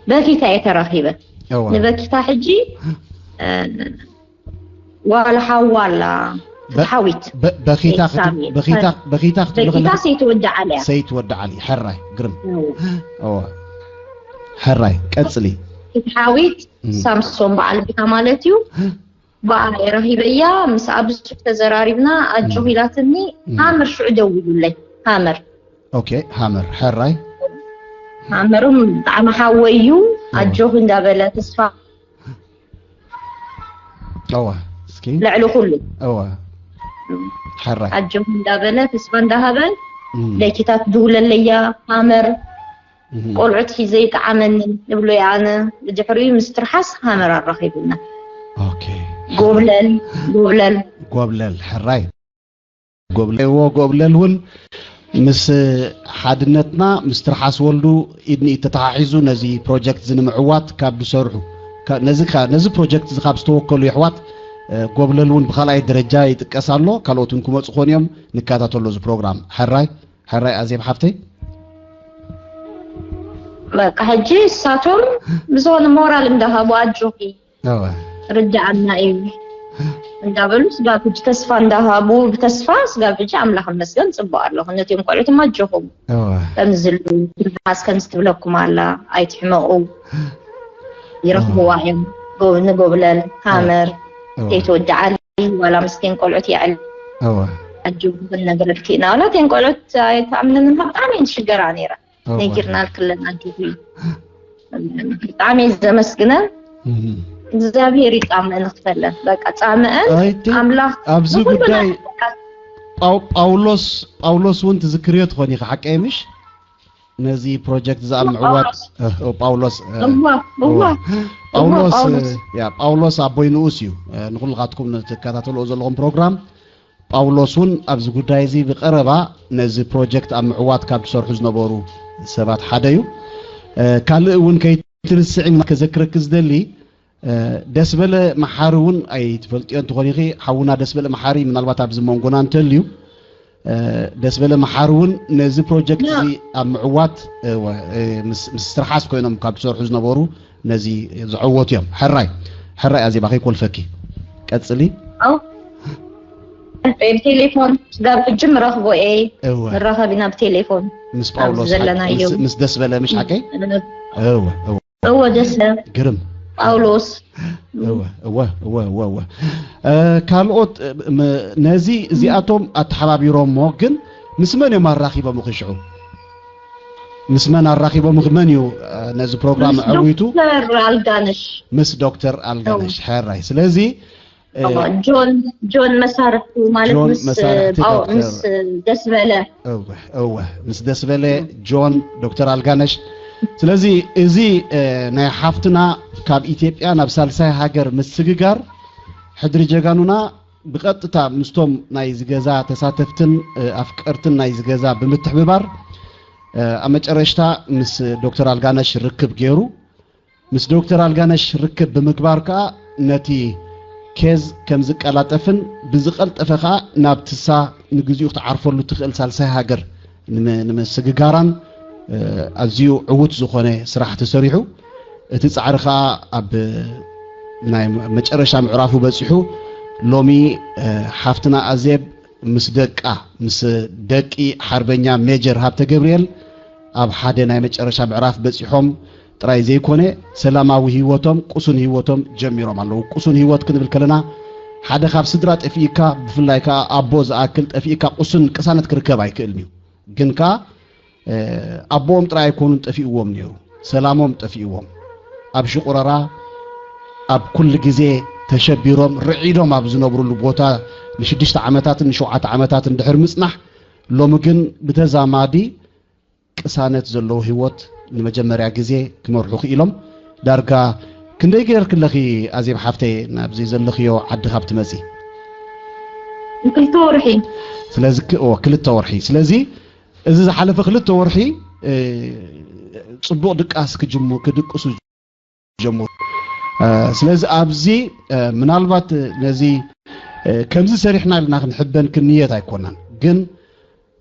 በኪታ እየ ተራኺበ። እወ። ንበኪታ ሕጂ፣ እ፣ ዋላ ሓዋ ኣላ፣ በ-፣ ፍትሓዊት። በ-፣ በኺታ ክት-፣ ሳሚ። በኺታ፣ በኺታ ክትብሊ በኪታ ከለኺ ሰይቲ ወዲ ዓሊ እያ። ሰይቲ ወዲ ዓሊ፣ ሕራይ፣ ግርም። እወ። እወ። ሕራይ፣ ቀጽሊ። ፍትሓዊት እም። ሳምሶን በዓል ቤታ ማለት እዩ። ብኣ እየ ረኺበያ። ምስኣ ብዙሕ ተዘራሪብና፣ ኣጆኺ እም። ኢላትኒ። እም። ሃመር ሽዑ ደዊሉለይ። ሃመር። ኦኬ፣ ሃመር፣ ሕራይ። ሃመርም ብጣዕሚ ሓወይ እዩ። እም። ኣጆኺ እንዳበለ ተስፋ እወ፣ እስኪ። ልዕሊ ኩሉ። እወ። ሕራይ። ኣጆኺ እንዳበለ ተስፋ እንዳሃበ እም። ለኪታት ድውለለያ፣ ሃመር። እህ። ቆልዑት ሒዘ ይጠዓመኒ እብሎ እየ ኣነ። ብድሕሪኡ ምስ ትርሓስ ሃመር ኣራኺቡና። ኦኬ። ጎብለል፣ ጎብለል። ጎብለል፣ ሕራይ። ጎብለል፣ እዎ፣ ጎብለል እውን ምስ ሓድነትና፣ ምስ ትርሓስ ወልዱ ኢድ ንኢድ ተተሓሒዙ ነዚ ፕሮጀክት እዚ ንምዕዋት ካብ ዝሰርሑ፣ ካ-፣ ነዚ ካ-፣ ነዚ ፕሮጀክት እዚ ካብ ዝተወከሉ የሕዋት፣ እ፣ ጎብለል እውን ብኻልኣይ ደረጃ ይጥቀስ ኣሎ። ካልኦት እውን ክመፁ ክኾኑ እዮም። ንከታተሎ እዚ ፕሮግራም። ሕራይ፣ ሕራይ ኣዜብ ሓፍተይ። በቃ ሕጂ እሳቶም ብዝኾነ ሞራል እንዳሃቡ ኣጆኺ እወ። ርድኣና እዩ እንዳበሉ ስጋብ ሕጂ ተስፋ እንዳሃቡ ብተስፋ ስጋብ ሕጂ ኣምላኽ ይመስገን ጽቡቕ ኣለኹ። ነቲኦም ቆልዑትማ ኣጆኹም እወ። ከምዚ ዘለዉ ትርሓስ ከምዚ ትብለኩም ኣላ ኣይትሕመቑ ይረኽብዋ እዮም። ጎ-፣ ንጎብለል ሃመር እወ። ከይትወድዓሊ ዋላ ምስቴን ቆልዑት የዕል እወ። ኣጆኹም ክንነግረልኪ ኢና። ዋላ እተን ቆልዑት ኣይተኣምነንን ብጣዕሚ እየን ዝሽገራ ነይረን። እወ። ነጊርናልክለን ኣጆኺ። ብጣዕሚ እየ ዘመስግነን። እህ። እግዚኣብሔር ይጻምእን ክፈለን። በቃ ጻምእን ኣይ፣ ቲ-፣ ኣምላኽ ኣብዚ ንኹሉ ጉዳይ ነገር ጳው-፣ ጳውሎስ፣ ጳውሎስ እውን ትዝክርዮ ትኾን ኢኻ፣ ሓቀይ ምሽ? ነዚ ፕሮጀክት ዝኣብ ምዕዋት፣ ጳውሎስ። እ፣ እ፣ ጳውሎስ፣ እ፣ እዋ፣ እዋ። እዋ። ጳውሎስ፣ እዋ፣ ጳውሎስ። እ፣ ያ፣ ጳውሎስ ኣቦይ ንኡስ እዩ። እ፣ ንኹልኻትኩም ንትከታተልዎ ዘለኹም ፕሮግራም ጳውሎስ እውን ኣብዚ ጉዳይ እዚ ብቐረባ ነዚ ፕሮጀክት ኣብ ምዕዋት ካብ ዝሰርሑ ዝነበሩ ሰባት ሓደ እዩ። እ፣ ካልእ እውን ከይትርስዒ ከዘክረኪ ዝደሊ፣ እ፣ ደስበለ መሓሪ እውን ኣይትፈልጥዮ እንትኾን ኢኺ። ሓውና ደስበለ መሓሪ ምናልባት ኣብዚ መንጎና እንተልዩ፣ እ፣ ደስበለ መሓሪ እውን ነዚ ፕሮጀክት ያ። እዚ ኣብ ምዕዋት፣ እወ፣ እ፣ ምስ፣ ምስ ትርሓስ ኮይኖም ካብ ዝሰርሑ ዝነበሩ ነዚ ዝዐወቱ እዮም። ሕራይ፣ ሕራይ ኣዜባ ከይኮልፈኪ። ቀጽሊ። ኣው። ብቴሌፎን ስጋብ ሕጂ ምረኽቦ እየ። እወ። ንራኸብ ኢና ብቴሌፎን። ምስ ጳውሎስ ኣብዚ ዘለናዮ። ምስ፣ ምስ ደስበለ ምሽ ሓቀይ? እም። እወ፣ እወ። እወ፣ ደስበለ። ግርም። ጳውሎስ። እወ፣ እወ፣ እወ፣ እወ፣ እወ። እ፣ ካልኦት፣ እ፣ ም-፣ ነዚ እዚኣቶም ኣተሓባቢሮሞ ግን ምስ መን እዮም ኣራኺቦም ክሽዑ? ምስ መን ኣራኺቦም? መን እዩ፣ እ፣ ነዚ ፕሮግራም ምስ ኣዐዊቱ? ዶክተር ኣልጋነሽ። ምስ ዶክተር ኣልጋነሽ፣ እወ። ሕራይ። ስለዚ፣ እ፣ እወ፣ ጆን፣ ጆን መሳርሕቱ ማለት ጆን ምስ፣ መሳርሕቲ ጳው-፣ ዶክተር ምስ ደስበለ። እወ፣ እወ፣ ምስ ደስበለ፣ እወ። ጆን፣ ዶክተር ኣልጋነሽ። ስለዚ፣ እዚ፣ እ፣ ናይ ሓፍትና ካብ ኢትዮጵያ ናብ ሳልሳይ ሃገር ምስግጋር፣ ሕድሪ ጀጋኑና ብቐጥታ ምስቶም ናይ ዝገዛ ተሳተፍትን፣ እ፣ ኣፍቀርትን ናይ ዝገዛ ብምትሕብባር፣ እ፣ ኣብ መጨረሽታ ምስ ዶክተር ኣልጋነሽ ርክብ ገይሩ፣ ምስ ዶክተር ኣልጋነሽ ርክብ ብምግባር ከኣ ነቲ ኬዝ ከም ዝቀላጠፍን ብዝቐልጠፈ ከኣ ናብ ትሳ ንግዚኡ ክትዓርፈሉ ትኽእል ሳልሳይ ሃገር ንመ- ንምስግጋራን፣ እ፣ ኣዝዩ ዕዉት ዝኾነ ስራሕ ተሰሪሑ። እቲ ጻዕሪ ከኣ ኣብ ናይ መጨረሻ ምዕራፉ በጺሑ። ሎሚ፣ እ፣ ሓፍትና ኣዜብ ምስ ደቃ፣ ምስ ደቂ ሓርበኛ ሜጀር ሃብተ ገብርኤል ኣብ ሓደ ናይ መጨረሻ ምዕራፍ በጺሖም ጥራይ ዘይኮነ፣ ሰላማዊ ህይወቶም፣ ቁሱን ህይወቶም ጀሚሮም ኣለዉ። ቁሱን ህይወት ክንብል ከለና፣ ሓደ ካብ ስድራ ጠፊእካ፣ ብፍላይ ከኣ ኣቦ ዝኣክል ጠፊእካ፣ ቁሱን ቅሳነት ክርከብ ኣይክእልን እዩ። ግን ከኣ፣ እ፣ ኣቦኦም ጥራይ ኣይኮኑን ጠፊእዎም ነይሩ፣ ሰላሞም ጠፊእዎም። ኣብ ሽቑረራ፣ ኣብ ኩሉ ግዜ ተሸቢሮም፣ ርዒዶም ኣብ ዝነብሩሉ ቦታ ንሽዱሽተ ዓመታትን ንሸውዓተ ዓመታትን ድሕሪ ምጽናሕ፣ ሎሚ ግን ብተዛማዲ ቅሳነት ዘለዎ ህይወት ንመጀመርያ ግዜ ክመርሑ ክኢሎም። ዳርጋ ክንደይ ገይርክለኺ ኣዜብ ሓፍተይ ናብዚ ዘለኽዮ ዓዲ ካብ ትመጺ? ክልተ ወርሒ። ስለዚ ክ- ኦ፣ ክልተ ወርሒ። ስለዚ እዚ ዝሓለፈ ክልተ ወርሒ፣ እ፣ ጽቡቕ ድቃስ ክጅሙ-፣ ክድቅሱ ጀምሩ። እ፣ ስለዚ ኣብዚ፣ እ፣ ምናልባት ነዚ፣ እ፣ ከምዚ ሰሪሕና ኢልና ክንሕበን ክንየት ኣይኮናን። ግን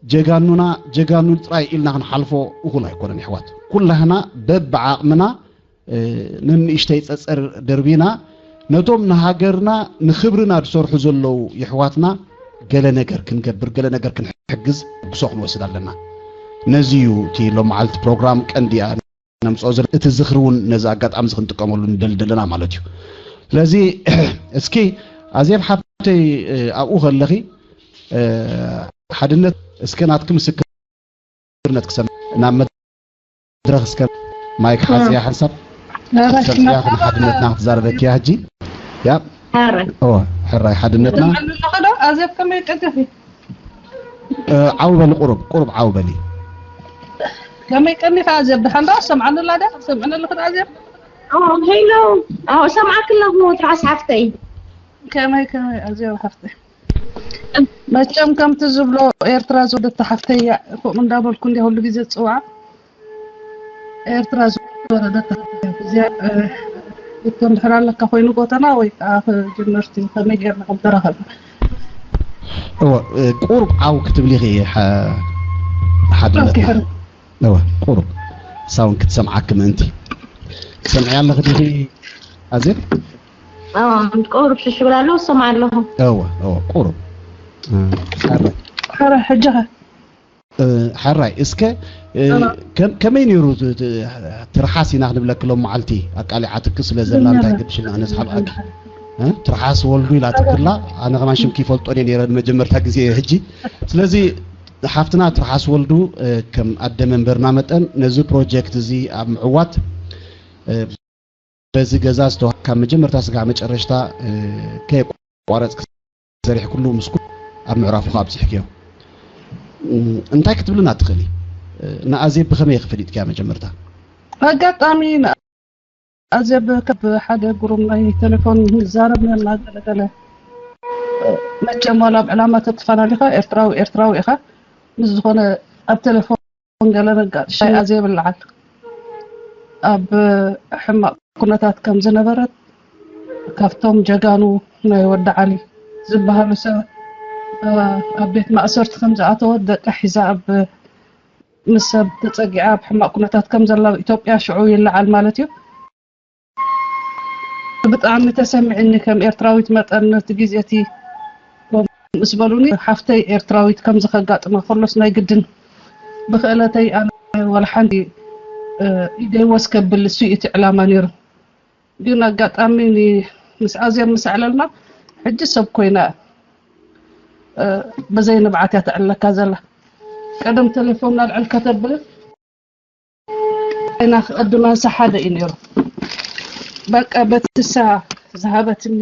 ጀጋኑና ጀጋኑ ጥራይ ኢልና ክንሓልፎ እኹል ኣይኮነን። ይሕዋት፣ ኩላህና በብዓቕምና፣ እ፣ ንንእሽተይ ጸጸር ደርቢና ነቶም ንሃገርና ንኽብርና ዝሰርሑ ዘለዉ ይሕዋትና ገለ ነገር ክንገብር፣ ገለ ነገር ክንሕግዝ ጉሶ ክንወስድ ኣለና። ነዚ እዩ እቲ ሎም መዓልቲ ፕሮግራም ቀንዲ ነምጽኦ ዘለና። እቲ ዝኽሪ እውን ነዚ ኣጋጣሚ እዚ ክንጥቀመሉ ንደሊ ዘለና ማለት እዩ። ስለዚ እስኪ ኣዜብ ሓብተይ፣ እ፣ ኣብኡ ከለኺ፣ እ፣ ሓድነት እስከ ናትኪ ምስክርነት ክሰምዕ ናብ መድረኽ እስከ ማይክ ሓዝያ ሓንሳብ ሰምዕያ ንሓድነትና ክትዛረበኪ እያ ሕጂ። ያ ሓራይ ኦ ሕራይ ሓድነትና ኣለኹ ዶ ኣዜብ ከመይ ቀልጢፊ እ፣ ዓው በሊ ቁሩብ ቁሩብ ዓው በሊ። ከመይ ቀኒኻ ኣዜብ ድሓን ዶ ሰምዓኒ ኣላ ዶ ሰምዕኒ ኣለኹ ዶ ኣዜብ ኦ ሄሎ። ኦ ሰምዓክ ኣለኹ ትርዓስ ሓፍተይ። ከመይ ከመይ ኣዜብ ሓፍተይ መቸም ከምቲ ዝብሎ ኤርትራ ዝወደታ ሓፍተይ እያ ከምኡ እንዳበልኩ እንዲያ ኩሉ ግዜ ዝፅውዓ ኤርትራ ዝወደታ ሓፍተይ እዚኣ እ፣ እቶ እንድሕር ኣለካ ኮይኑ ጎተና ወይ ከዓ ጀመርቲ ከመይ ጌርና ክንተራኸብ እወ እ፣ ቁሩብ ዓው ክትብሊ ኢኺ ሓ- ሓድነትና ኦኬ። እወ ቁሩብ ሳውን ክትሰምዓኪ ምእንቲ ትሰምዕያ ኣለኺ ዲኺ ኣዜብ ቁሩብ ሽሽ ብል ኣለዉ ዝሰምዓ ኣለኹ። እወ እወ ቁሩብ እ፣ ሓራይ ሕረ ሕጂ ኸ እ፣ ሓራይ እስከ እ፣ ከም- ከመይ ነይሩ ት- ት- ትርሓስ ኢና ክንብለኪ ሎም መዓልቲ ኣቃሊዓትኪ ስለ ዘላ እንታይ ገድሽና ኣነ ዝሓብኣኪ እ? ትርሓስ ወልዱ ኢላትክላ ኣነ ከማን ሽምኪ ይፈልጦን እየ ነይረ ንመጀመርታ ግዜ እየ ሕጂ ስለዚ ሓፍትና ትርሓስ ወልዱ እ፣ ከም ኣደ መንበርና መጠን ነዚ ፕሮጀክት እዚ ኣብ ምዕዋት እ፣ በዚ ገዛ ዝተዋሃብ ካብ መጀመርታ ስጋዕ መጨረሽታ እ፣ ከየቋረጽ ክሰሪሕ ኩሉ ምስ ኩሉ ኣብ ምዕራፉ ከኣብጽሕክዮ እ፣ እንታይ ክትብልና ትኽእሊ እ፣ ንኣዜብ ብኸመይ ክፈሊጥክያ መጀመርታ ኣጋጣሚ ኣዜብ ካብ ሓደ ግሩም ናይ ቴሌፎን ንዛረብ ነርና ገለገለ መቸም ዋላ ኣብ ዕላማ ተተፈላለኻ ኤርትራዊ ኤርትራዊ ኢኻ ምስ ዝኾነ ኣብ ቴሌፎን ገለ ነጋጥሻይ ኣዜብ ይልዓል ኣብ ሕማቕ ኩነታት ከም ዝነበረት ካብቶም ጀጋኑ ናይ ወዲ ዓሊ ዝበሃሉ ሰብ ኣብ ቤት ማእሰርቲ ከም ዝኣተወት ደቃ ሒዛ ኣብ ምስ ሰብ ተጸጊዓ ኣብ ሕማቕ ኩነታት ከም ዘላ ኣብ ኢትዮጵያ ሽዑ ይለዓል ማለት እዩ። ብጣዕሚ ተሰሚዕኒ ከም ኤርትራዊት መጠን ነቲ ግዜ እቲ ምስ በሉኒ ሓፍተይ ኤርትራዊት ከምዚ ከጋጥማ ከሎስ ናይ ግድን ብክእለተይ ኣነ ዋላ ሓንቲ ኢደይ ወስ ከብል እሱ እቲ ዕላማ ነይሩ። ግን ኣጋጣሚ ምስ ኣዜብ ምስ ኣዕለልና ሕጂ ሰብ ኮይና ብዘይ ንብዓት እያ ተዕልለካ ዘላ። ቀደም ቴሌፎን ናልዕል ከተብል ዓይና ክቐድማንሳ ሓደ እዩ ነይሩ። በቃ በትሳ ዝሃበትኒ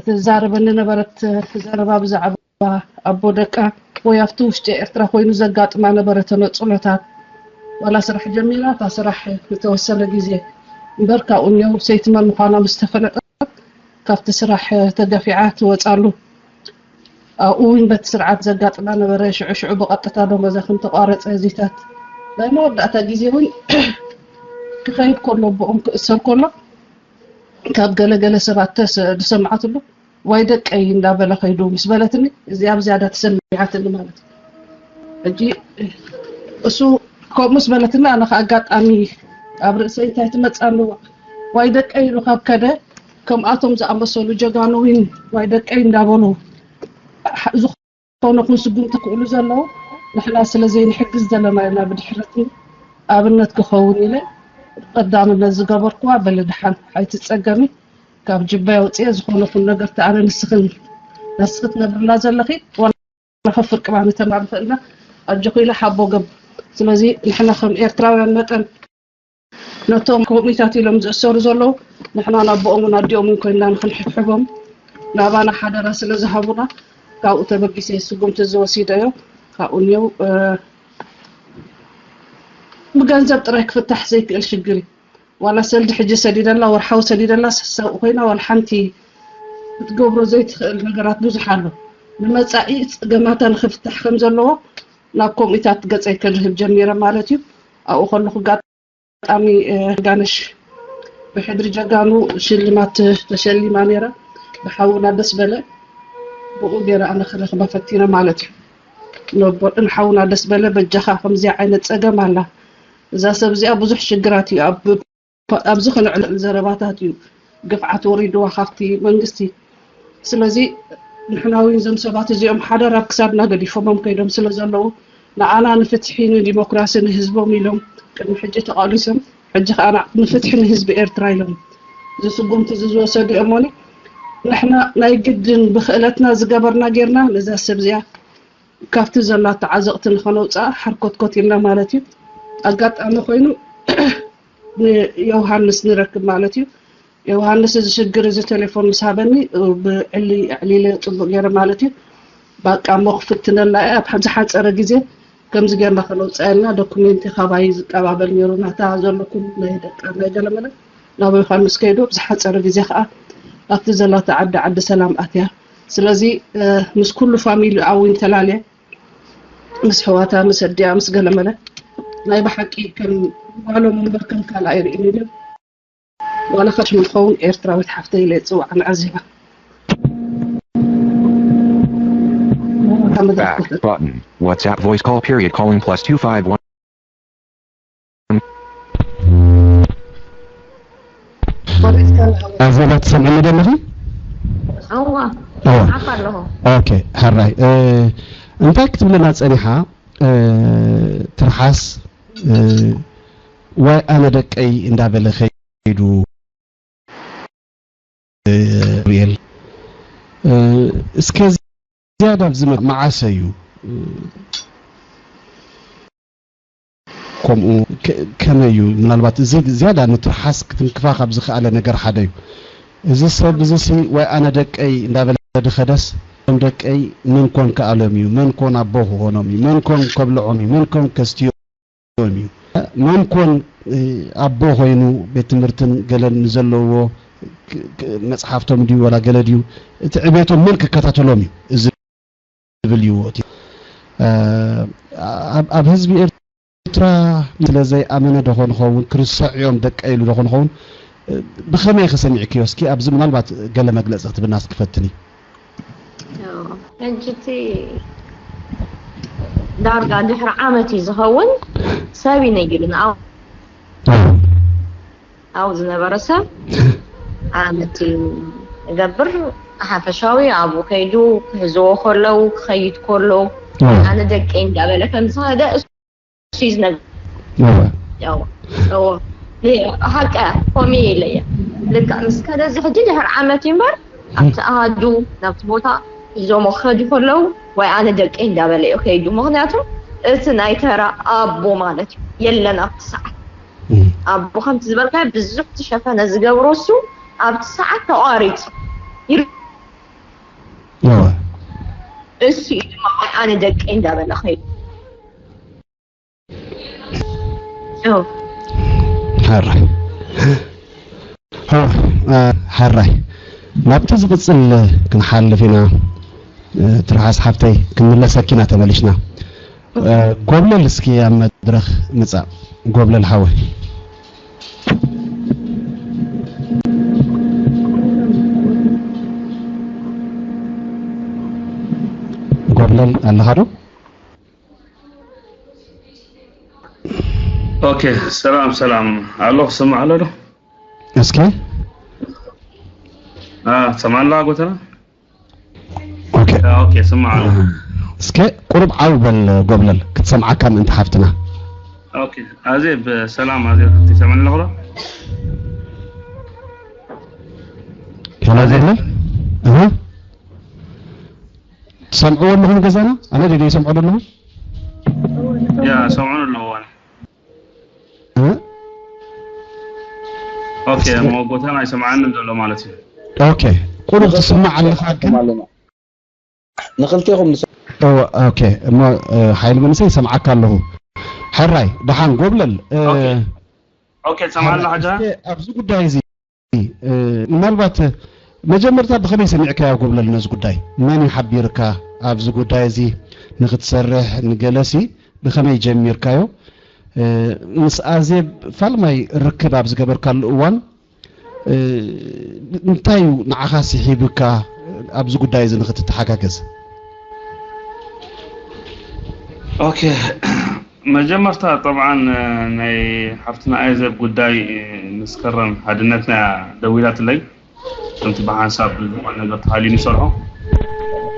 ትዛረበኒ ነበረት ዘረባ ብዛዕባ ኣቦ ደቃ ወይ ኣብቲ ውሽጢ ኤርትራ ኮይኑ ዘጋጥማ ነበረ ተነጽሎታት ዋላ ስራሕ ጀሚራ እታ ስራሕ ዝተወሰነ ግዜ እምበር ካብኡ እኒኦ ሰይቲ መን ምዃና ምስ ተፈለጠት ካብቲ ስራሕ ተገፊዓ ትወጻሉ ኣብኡ እውን በቲ ስርዓት ዘጋጥማ ነበረ ሽዑ ሽዑ ብቐጥታ ደሞዛ ከም ተቋረጸ እዚታት ናይ መወዳእታ ግዜ እውን ክኸይድ ከሎ፣ ብኦም ክእሰር ከሎ፣ ካብ ገለ ገለ ሰባት ተሰ-፣ ዝሰማዕትሉ፣ "ዋይ ደቀይ" እንዳበለ ከይዱ ምስ በለትኒ፣ እዚኣ ብዝያዳ ተሰሚዓትኒ ማለት እዩ። ሕጂ እሱ ከምኡ ምስ በለትኒ፣ ኣነ ከኣ ኣጋጣሚ ኣብ ርእሰይ እንታይ ትመጽእ ኣለዋ፣ "ዋይ ደቀይ" ኢሉ ካብ ከደ፣ ከምኣቶም ዝኣመሰሉ ጀጋኑ እውን "ዋይ ደቀይ" እንዳበሉ፣ ሕ-፣ ዝኾነ ኹን ስጉምቲ ክእሉ ዘለዉ፣ ንሕና ስለ ዘይንሕግዝ ዘለና ኢና ብድሕረቲ ኣብነት ክኸውን ኢለ ቀዳምነት ዝገበርኩዋ። በሊ ደሓን ኣይትጸገሚ፣ ካብ ጅባይ ኣውጽኤ ዝኾነ ኹን ነገር ተኣነ ንስኽን፣ ንስኺ ትነብርላ ዘለኺ ዋላ ከፍር ቅባኒ ተማም ኽእልና ኣጆኺ ኢለ ሓቦ ገብ። ስለዚ ንሕና ከም ኤርትራውያን መጠን ነቶም ኮሚታት ኢሎም ዝእሰሩ ዘለዉ፣ ንሕና ናቦኦምን ኣዲኦምን ኮይንና ንኽንሕብሕቦም ናባና ሓደራ ስለ ዝሃቡና፣ ካብኡ ተበጊሰ ስጉምቲ ዝወሲደዮ ካብኡ እኒው፣ እ፣ ብገንዘብ ጥራይ ክፍታሕ ዘይክእል ሽግር እዩ። ዋላ ሰልዲ ሕጂ ሰዲደላ፣ ወርሓዊ ሰዲደላ፣ ሰብኡ ኮይና ዋላ ሓንቲ ክትገብሮ ዘይትኽእል ነገራት ብዙሕ ኣሎ። ንመጻኢ ጸገማታ ንኽፍታሕ ከም ዘለዎ ናብ ኮሚታት ገጸይ ከድህብ ጀሚረ ማለት እዩ። ኣብኡ ከለኹ ኣጋጣሚ፣ እ፣ ጋነሽ ብሕድሪ ጀጋኑ ሽልማት ተሸሊማ ነይራ። ብሓውና ደስ በለ፣ ብኡ ገይረ ኣነ ክረኽባ ፈቲነ ማለት እዩ። ነቦ-፣ ንሓውና ደስ በለ፣ በጃኻ፣ ከምዚኣ ዓይነት ጸገም ኣላ። እዛ ሰብ እዚኣ ብዙሕ ሽግራት እዩ ኣብ፣ ኣብ ዝኾነ ዕልል ዘረባታት እዩ ግፍዓት ወሪድዋ ካብቲ መንግስቲ። ስለዚ ንሕና እውን እዞም ሰባት እዚኦም ሓደራ ኣብ ክሳድና ገዲፎሞም ከይዶም ስለ ዘለዉ፣ ንዓና ንፍትሒ ንዲሞክራሲ ንህዝቦም ኢሎም ቅድሚ ሕጂ ተቓሊሶም፣ ሕጂ ከኣ ንዓ-፣ ንፍትሒ ንህዝቢ ኤርትራ ኢሎም እዚ ስጉምቲ እዚ ዝወሰዱ እዮም እሞኒ፣ ንሕና ናይ ግድን ብክእለትና ዝገበርና ጌርና ነዛ ሰብ እዚኣ ካብቲ ዘላቶ ዓዘቕቲ ንኸነውፅኣ ሓርኮትኮት ኢልና ማለት እዩ። ኣጋጣሚ ኮይኑ ንዮሃንስ ንረክብ ማለት እዩ። ዮሃንስ እዚ ሽግር እዚ ቴሌፎን ምስ ሃበኒ ብዕሊ ኣዕሊለ ጽቡቕ ገይረ ማለት እዩ። በቃ እሞ ክፍትነላ እየ። ኣብ ዝሓጸረ ግዜ ከምዚ ጌርና ከነውጽኣ ኢልና ዶኩሜንቲ ካባይ ዝቀባበል ነይሩ። ናታ ዘለኩም ናይ ደቃ ናይ ገለመለ ናብ ዮሃንስ ከይዱ ኣብ ዝሓጸረ ግዜ ከኣ ኣብቲ ዘላታ ዓዲ ዓዲ ሰላም ኣትያ። ስለዚ፣ እ፣ ምስ ኩሉ ፋሚሊ ኣዊን ተላልየ ምስ ሕዋታ፣ ምስ ኣዲኣ፣ ምስ ገለመለ ናይ ብሓቂ ከም ጓሎም እምበር ከም ካልእ ኣይርእን ኢለ። ዋላ ከሽሙ ትኸውን ኤርትራዊት ሓፍተይ ኢለ ይጽውዓ ንዕዚባ። Back button. WhatsApp voice call period calling plus two five one. ኣዘላ ትሰምዕኒ ዶ ኣለኺ? እዋ፣ እዋ። ይሰምዓካ ኣለኹ። ኦኬ፣ ሕራይ። እ፣ እንታይ ክትብለና ጸኒሓ? እ፣ ትርሓስ፣ እ፣ ዋይ ኣነ ደቀይ እንዳበለ ከይዱ፣ እ፣ ሪኤል። እ፣ እስከ ዝያዳ ኣብዚ መ-፣ መዓሰ እዩ? እ፣ ከምኡ ከ-፣ ከመይ እዩ? ምናልባት እዚ ዝያዳ ንትርሓስ ክትንክፋ ካብ ዝኸኣለ ነገር ሓደ እዩ። እዚ ሰብ እዚ ሲ ወይ ኣነ ደቀይ እንዳበለ ድኸደስ፣ እቶም ደቀይ መን ኮን ክኣሎም እዩ? መን ኮን ኣቦ ክኾኖም እዩ? መን ኮን ከብልዖም እዩ? መን ኮን ከስትዮም እዩ? መን ኮን፣ እ፣ ኣቦ ኮይኑ ቤት ትምህርትን ገለን ንዘለዎ ክ-፣ ክ-፣ መጽሓፍቶም ድዩ ወላ ገለ ድዩ? እቲ ዕቤቶም መን ክከታተሎም እዩ? እዚ ዝብል እዩ እቲ፣ እ፣ ኣብ፣ ኣብ ህዝቢ ኤርትራ ስለ ዘይኣመነ ዶ ኾን ኸውን፣ ክርስዕ እዮም ደቀ ኢሉ ዶ ኾን ኸውን፣ እ፣ ብኸመይ ኢኺ ሰሚዕክዮ? እስኪ ኣብዚ ምናልባት ገለ መግለጺ ክትብና እስኪ ፈትኒ። ሕጂ እቲ ዳርጋ ድሕሪ ዓመት እዩ ዝኸውን፣ ሰብ እዩ ነጊሩና። ኣብኡ ዝነበረ ሰብ ዓመት እዩ ዝገብር። ሓፈሻዊ ኣብኡ ከይዱ ክሕዝዎ ከለዉ፣ ክኸይድ ከሎ፣ ኣዎ። ኣነ ደቀይ እንዳበለ ከም ዝኸደ እሱ እዩ ዝነግር። እወ። ያው፣ እዎ። ኒ-፣ ሓቂ እያ፣ ኮሚ ኢለ እየ። ልክዕ ምስ ከደ እዚ ሕጂ ድሕሪ ዓመት እዩ እምበር፣ ኣብቲ ኣሃዱ ናብቲ ቦታ ሒዞሞ ክኸዱ ከለዉ፣ ወይ ኣነ ደቀይ እንዳበለ እዩ ከይዱ። ምኽንያቱ እቲ ናይ ተራ ኣቦ ማለት እዩ፣ የለን ኣብቲ ሰዓት። እም። ኣቦ ከምቲ ዝበልካዮ ብዙሕ ዝሸፈነ ዝገብሮ እሱ ኣብቲ ሰዓት ተቋሪጹ። ይር-፣ እወ። እሱ እዩ ድማ ኣነ ደቀይ እንዳበለ ከይዱ። እወ። ሕራይ። እወ፣ እ፣ ሕራይ። ናብቲ ዝቕጽል ክንሓልፍ ኢና። እ፣ ትርሓስ ሓፍተይ፣ ክንምለሰኪ ኢና ተመሊስና። እ፣ ጎብለል እስኪ ኣብ መድረኽ ምጻእ። ጎብለል ሓወይ። ጎብለል ኣለኻ ዶ? ኦኬ፣ ሰላም ሰላም። ኣሎ ክስማዕ ኣሎ ዶ? እስኪ አ ሰማላ ጎተና። ኦኬ ኦኬ፣ ስማዕ ኣሎ። እስከ ቁሩብ ዓው በል ጎብለል ክትሰምዓካ ምእንቲ ሓፍትና። ኦኬ፣ ኣዜብ ሰላም። ኣዜብ ትሰምዕኒ ኣለኹ ዶ? ሄሎ ጎብለል እህ ትሰምዕዎ ኣለኹም ገዛና ኣነ ደደ ይሰምዖ ኣለኹ ያ ሰምዑን ኣለዎ። እህ ኦኬ፣ ሞጎተና ኣይሰምዓንን ዘሎ ማለት እዩ። ኦኬ ቁሩብ ትስማዕ ኣለኻ ግን ኣለና ንክልቴኹም ንስ እወ፣ ኦኬ እሞ እ፣ ሓይል መንሰይ ይሰምዓካ ኣለኹ። ሕራይ ደሓን ጎብለል እ፣ ኦኬ። ኦኬ፣ ትሰምዓ ኣለኻ ጃ? እስከ ኣብዚ ጉዳይ እዚ እ፣ ምናልባት መጀመርታ ብኸመይ ሰሚዕካዮ ጎብለል ነዚ ጉዳይ? መን ይሓቢርካ ኣብዚ ጉዳይ እዚ ንክትሰርሕ ንገለሲ ብኸመይ ጀሚርካዮ? እ፣ ምስ ኣዜብ ፋልማይ ርክብ ኣብ ዝገበርካሉ እዋን እ፣ እንታይ እዩ ንዓኻ ስሒብካ ኣብዚ ጉዳይ እዚ ንክትተሓጋገዝ? ኦኬ፣ መጀመርታ ጠብዓን ናይ ሓፍትና ኣዜብ ጉዳይ ምስ ከረን ሓድነትና እያ ደዊላትለይ። ከምቲ ብሓንሳብ ዝኾነ ነገር ተሃልዩ ንሰርሖ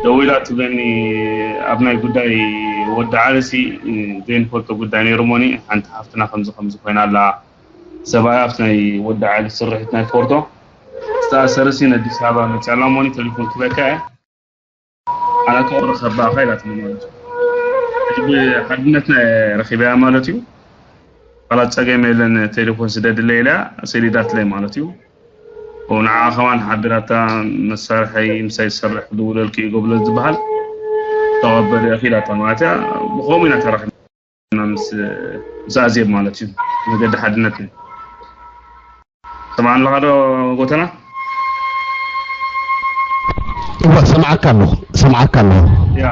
ደዊላ ትብለኒ። ኣብ ናይ ጉዳይ ወዲ ዓለሲ ዘይንፈልጦ ጉዳይ ነይሩ ሞኒ ሓንቲ ሓፍትና ከምዚ ከምዚ ኮይና ኣላ። ሰብኣያ ኣብቲ ናይ ወዲ ዓሊ ስርሒት ናይ ፎርዶ ዝተኣሰረ ሲን ኣዲስ ኣበባ መፅያ ኣላ ሞኒ ተሌፎን ክበካ እያ ኣላ ክቕርብ ከባ ኸይዳትኒ ማለት እዩ። ሕጂ ብሓድነትና ረኺበያ ማለት እዩ። ካላት ፀገም የለን ቴሌፎን ስደድለይ ኢላ ሰዲዳትለይ ማለት እዩ። ንዓ ከማን ሓቢራታ መሳርሐይ ምሳይ ዝሰርሕ ክድውለልኪ እዩ ጎብለል ዝበሃል ተቐበል እኺ ኢላታ ማለት እያ። ብኸምኡ ኢና ተራኺብና ምስ ምስ ኣዜብ ማለት እዩ። መገዲ ሓድነት እዩ። ሰማዕኒ ኣለኻ ዶ ጎተና? እወ ሰምዓካ ኣለኹ ሰምዓካ ኣለኹ። ያ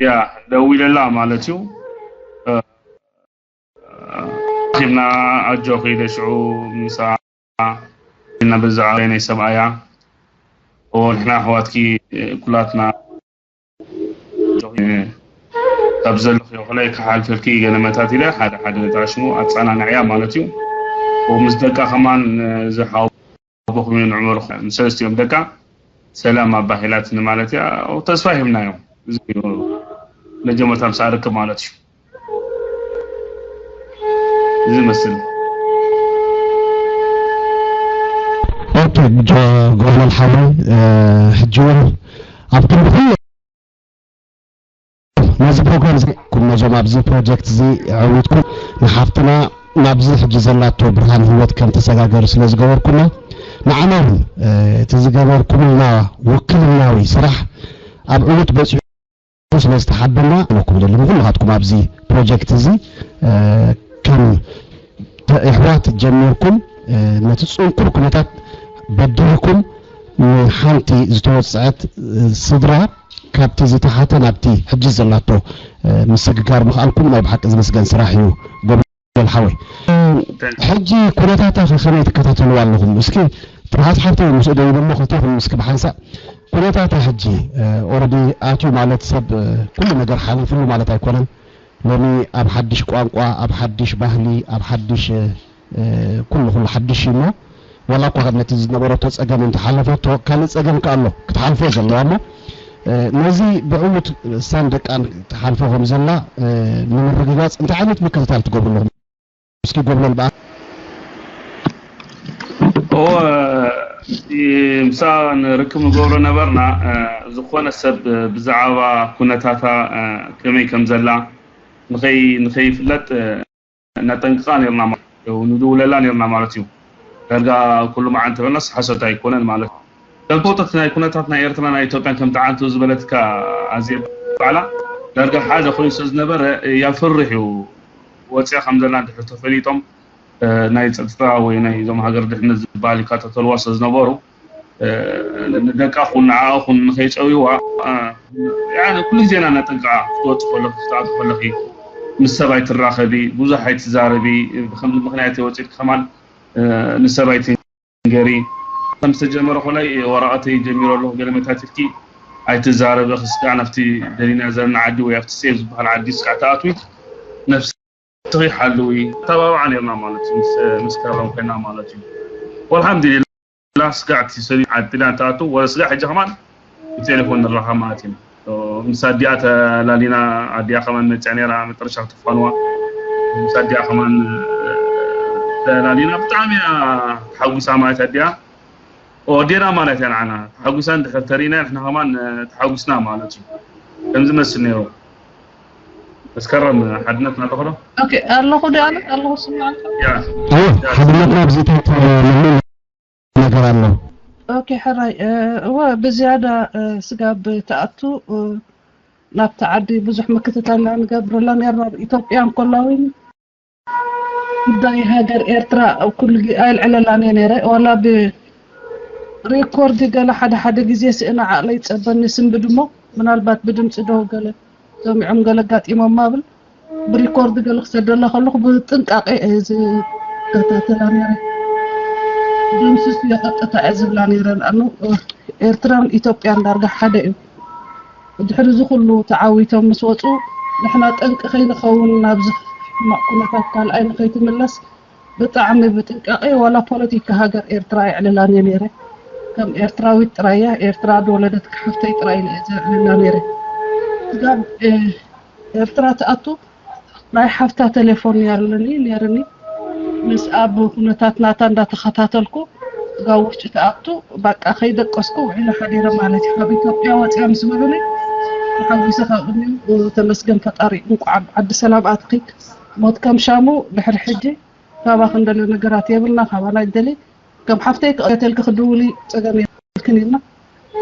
ያ ደዊለላ ማለት እዩ። ኪብና ኣጆኺ ኢለ ሽዑ ምሳ ኢልና ብዛዕባ ናይ ሰብኣያ ንሕና ኣሕዋትኪ ኩላትና ካብ ዘለኽዮ ከላይ ክሓልፈልኪ ገለመታት ኢለ ሓደ ሓደ ነታ ሽሙ ኣፀናንዕያ ማለት እዩ። ምስ ደቃ ከማን ዝሓወቦኹም እዩ ንዕመሩ ምስ ሰለስቲኦም ደቃ ሰላም ኣባሂላትኒ ማለት እያ። ተስፋ ሂብናዮም። እዚ እዩ መጀመርታ ምስ ኣርክብ ማለት እዩ። እዚ መስል ኦኬ ጆ ጎብለል ሓወይ ሕጂ እውን ኣብ ክንዲ ኩሉ ነዚ ፕሮግራም እዚ ኩም ነዞም ኣብዚ ፕሮጀክት እዚ ኣዕዊትኩም ንሓፍትና ናብዚ ሕጂ ዘላቶ ብርሃን ህይወት ከም ተሰጋገሩ ስለ ዝገበርኩና ንዓና እውን እቲ ዝገበርኩምልና ውክልናዊ ስራሕ ኣብ ዕውት በፂሑ ስለ ዝተሓበና ነኩም ደሊ ንኩልኻትኩም ኣብዚ ፕሮጀክት እዚ ከም ኣሕዋት ጀሚርኩም ነቲ ፅንኩር ኩነታት በዲህኩም ንሓንቲ ዝተወፅዐት ስድራ ካብቲ ዝተሓተ ናብቲ ሕጂ ዘላቶ ምስግጋር ምኽኣልኩም ናይ ብሓቂ ዝምስገን ስራሕ እዩ ጎበል ሓወይ። ሕጂ ኩነታታ ከ ከመይ ትከታተልዋ ኣለኹም? እስኪ ትርሃስ ሓፍተይ ምስኡ ደው ኢለ እሞ ክልቴኹም እስኪ ብሓንሳእ ኩነታታ ሕጂ ኦረዲ ኣትዩ ማለት ሰብ ኩሉ ነገር ሓሊፍሉ ማለት ኣይኮነን። ሎሚ ኣብ ሓድሽ ቋንቋ፣ ኣብ ሓድሽ ባህሊ፣ ኣብ ሓድሽ ኩሉ ኩሉ ሓድሽ እዩ እሞ ዋላ እኳ ነቲ ዝነበረቶ ፀገም እንተሓለፈቶ ካልእ ፀገም ከ ኣሎ ክትሓልፎ ዘለዋ እሞ ነዚ ብዕዉት ሳን ደቃን ትሓልፎ ከም ዘላ ንምርግጋፅ እንታይ ዓይነት ምክትታል ትገብሩ ኣለኹም? እስኪ ጎብለል በኣ እወ ምሳ ንርክብ ንገብሮ ነበርና። ዝኾነ ሰብ ብዛዕባ ኩነታታ ከመይ ከም ዘላ ንኸይ ንኸይፍለጥ ነጠንቅቓ ነርና ማለት እዩ። ንድውለላ ነርና ማለት እዩ። ዳርጋ ኩሉ መዓልቲ በልናስ ሓሶት ኣይኮነን ማለት እዩ። ከም ትፈልጦ እቲ ናይ ኩነታት ናይ ኤርትራ ናይ ኢትዮጵያን ከም ተዓንቱ ዝበለትካ ኣዜብ ባዕላ ዳርጋ ሓደ ኮይኑ ስለ ዝነበረ ያፍርሕ እዩ። ወፅያ ከም ዘላ እንድሕር ተፈሊጦም ናይ ፀጥታ ወይ ናይ እዞም ሃገር ድሕነት ዝበሃል ይከታተልዋ ስለ ዝነበሩ ንደቃ ኹን ንዓኣ ኹን ንኸይጨውይዋ ኩሉ ግዜና ነጠንቅዓ ክትወፅ ከለኺ ክትኣቱ ከለኺ ምስ ሰብ ኣይትራኸቢ ብዙሕ ኣይትዛረቢ ብከምዚ ምክንያት ወፂልኪ ከማን ንሰብ ኣይትንገሪ ከም ዝተጀመረ ኮላይ ወረቐተይ ጀሚሮ ኣለኹ ገለ መታትልኪ ኣይትዛረበ ክስጋዕ ናብቲ ደሊና ዘለና ዓዲ ወይ ኣብቲ ሴፍ ዝበሃል ዓዲ ስጋዕ ተኣትዊ ነፍስኺ ሓልዊ ተባብዓ ነርና ማለት እዩ። ምስ ከረም ኮይና ማለት እዩ። ወልሓምዱሊላ ስጋዕ እቲ ሰሊጥ ዓዲ ደሊና ተኣትው ወረ ስጋዕ ሕጂ ከማን ብቴሌፎን ንራኸብ ማለት እዩ። ምስ ኣዲኣ ተላሊና ኣዲኣ ከማን መፅያ ነራ መጠረሻ ክትፋንዋ ምስ ኣዲኣ ከማን ተላሊና ብጣዕሚ እያ ተሓጒሳ ማለት ኣዲኣ ወዴና ማለት እያ ንዓና ተሓጒሳ እንድሕር ተሪእና ንሕና ከማን ተሓጒስና ማለት እዩ። ከምዚ መስል ነይሩ። መስከረም ሓድነትና ኣለኹ ዶ? ኦኬ ኣለኹ ዶ ኣለ ኣለኹ ስምዓልካ። ያ እዎ ሓድነትና ብዚታት መምን ነገር ኣሎ። ኦኬ ሕራይ እወ ብዝያዳ ስጋብ ተኣቱ ናብቲ ዓዲ ብዙሕ ምክትታል ንገብረላ ነርና ኢትዮጵያ እንኮላ እውን ጉዳይ ሃገር ኤርትራ ኣብ ኩሉ ጊ- ኣይልዕለላን እየ ነይረ ዋላ ብሬኮርድ ገለ ሓደ ሓደ ግዜ ስእና ዓቕለ ይፀበኒ ስንብድ እሞ ምናልባት ብድምፂ ደው ገለ ሰሚዖም ገለ ኣጋጢሞም ብል ብሪኮርድ ገለ ክሰደላ ከለኹ ብጥንቃቄ እየ ዝከታተላ ነይረ። ደምስስ እየ ቀጥታ እየ ዝብላ ነይረ ንኣኑ ኤርትራን ኢትዮጵያን ዳርጋ ሓደ እዩ። ድሕሪ እዚ ኩሉ ተዓዊቶም ምስ ወፁ ንሕና ጠንቂ ከይንኸውን ናብዚ ሕማቕ ኩነታት ካልኣይ ንከይትምለስ ብጣዕሚ ብጥንቃቄ ዋላ ፖለቲካ ሃገር ኤርትራ የዕልላን እየ ነይረ። ከም ኤርትራዊት ጥራይ እያ ኤርትራ ዝወለደትካ ሓፍተይ ጥራይ እየ ዘዕልላ ነይረ። ስጋብ ኤርትራ ትኣቱ ናይ ሓፍታ ቴሌፎን ኣለኒ ነይርኒ ምስኣ ብኩነታት ናታ እንዳተኸታተልኩ ስጋብ ውሽጢ ትኣቱ በቃ ከይደቀስኩ ውዒለ ሓዲረ ማለት እዩ። ካብ ኢትዮጵያ ወፅያ ምስ በሉኒ ተሓጒሰ ካብ ቅድሚኡ ተመስገን ፈጣሪ እንኳዕ ዓዲ ሰላም ኣትኺ ሞት ከም ሻሙ ድሕሪ ሕጂ ካባኺ እንደልዮ ነገራት የብልና ካባና ይደሊ ከም ሓፍተይ ክቐተልኪ ክድውሊ ፀገም የብልክን ኢልና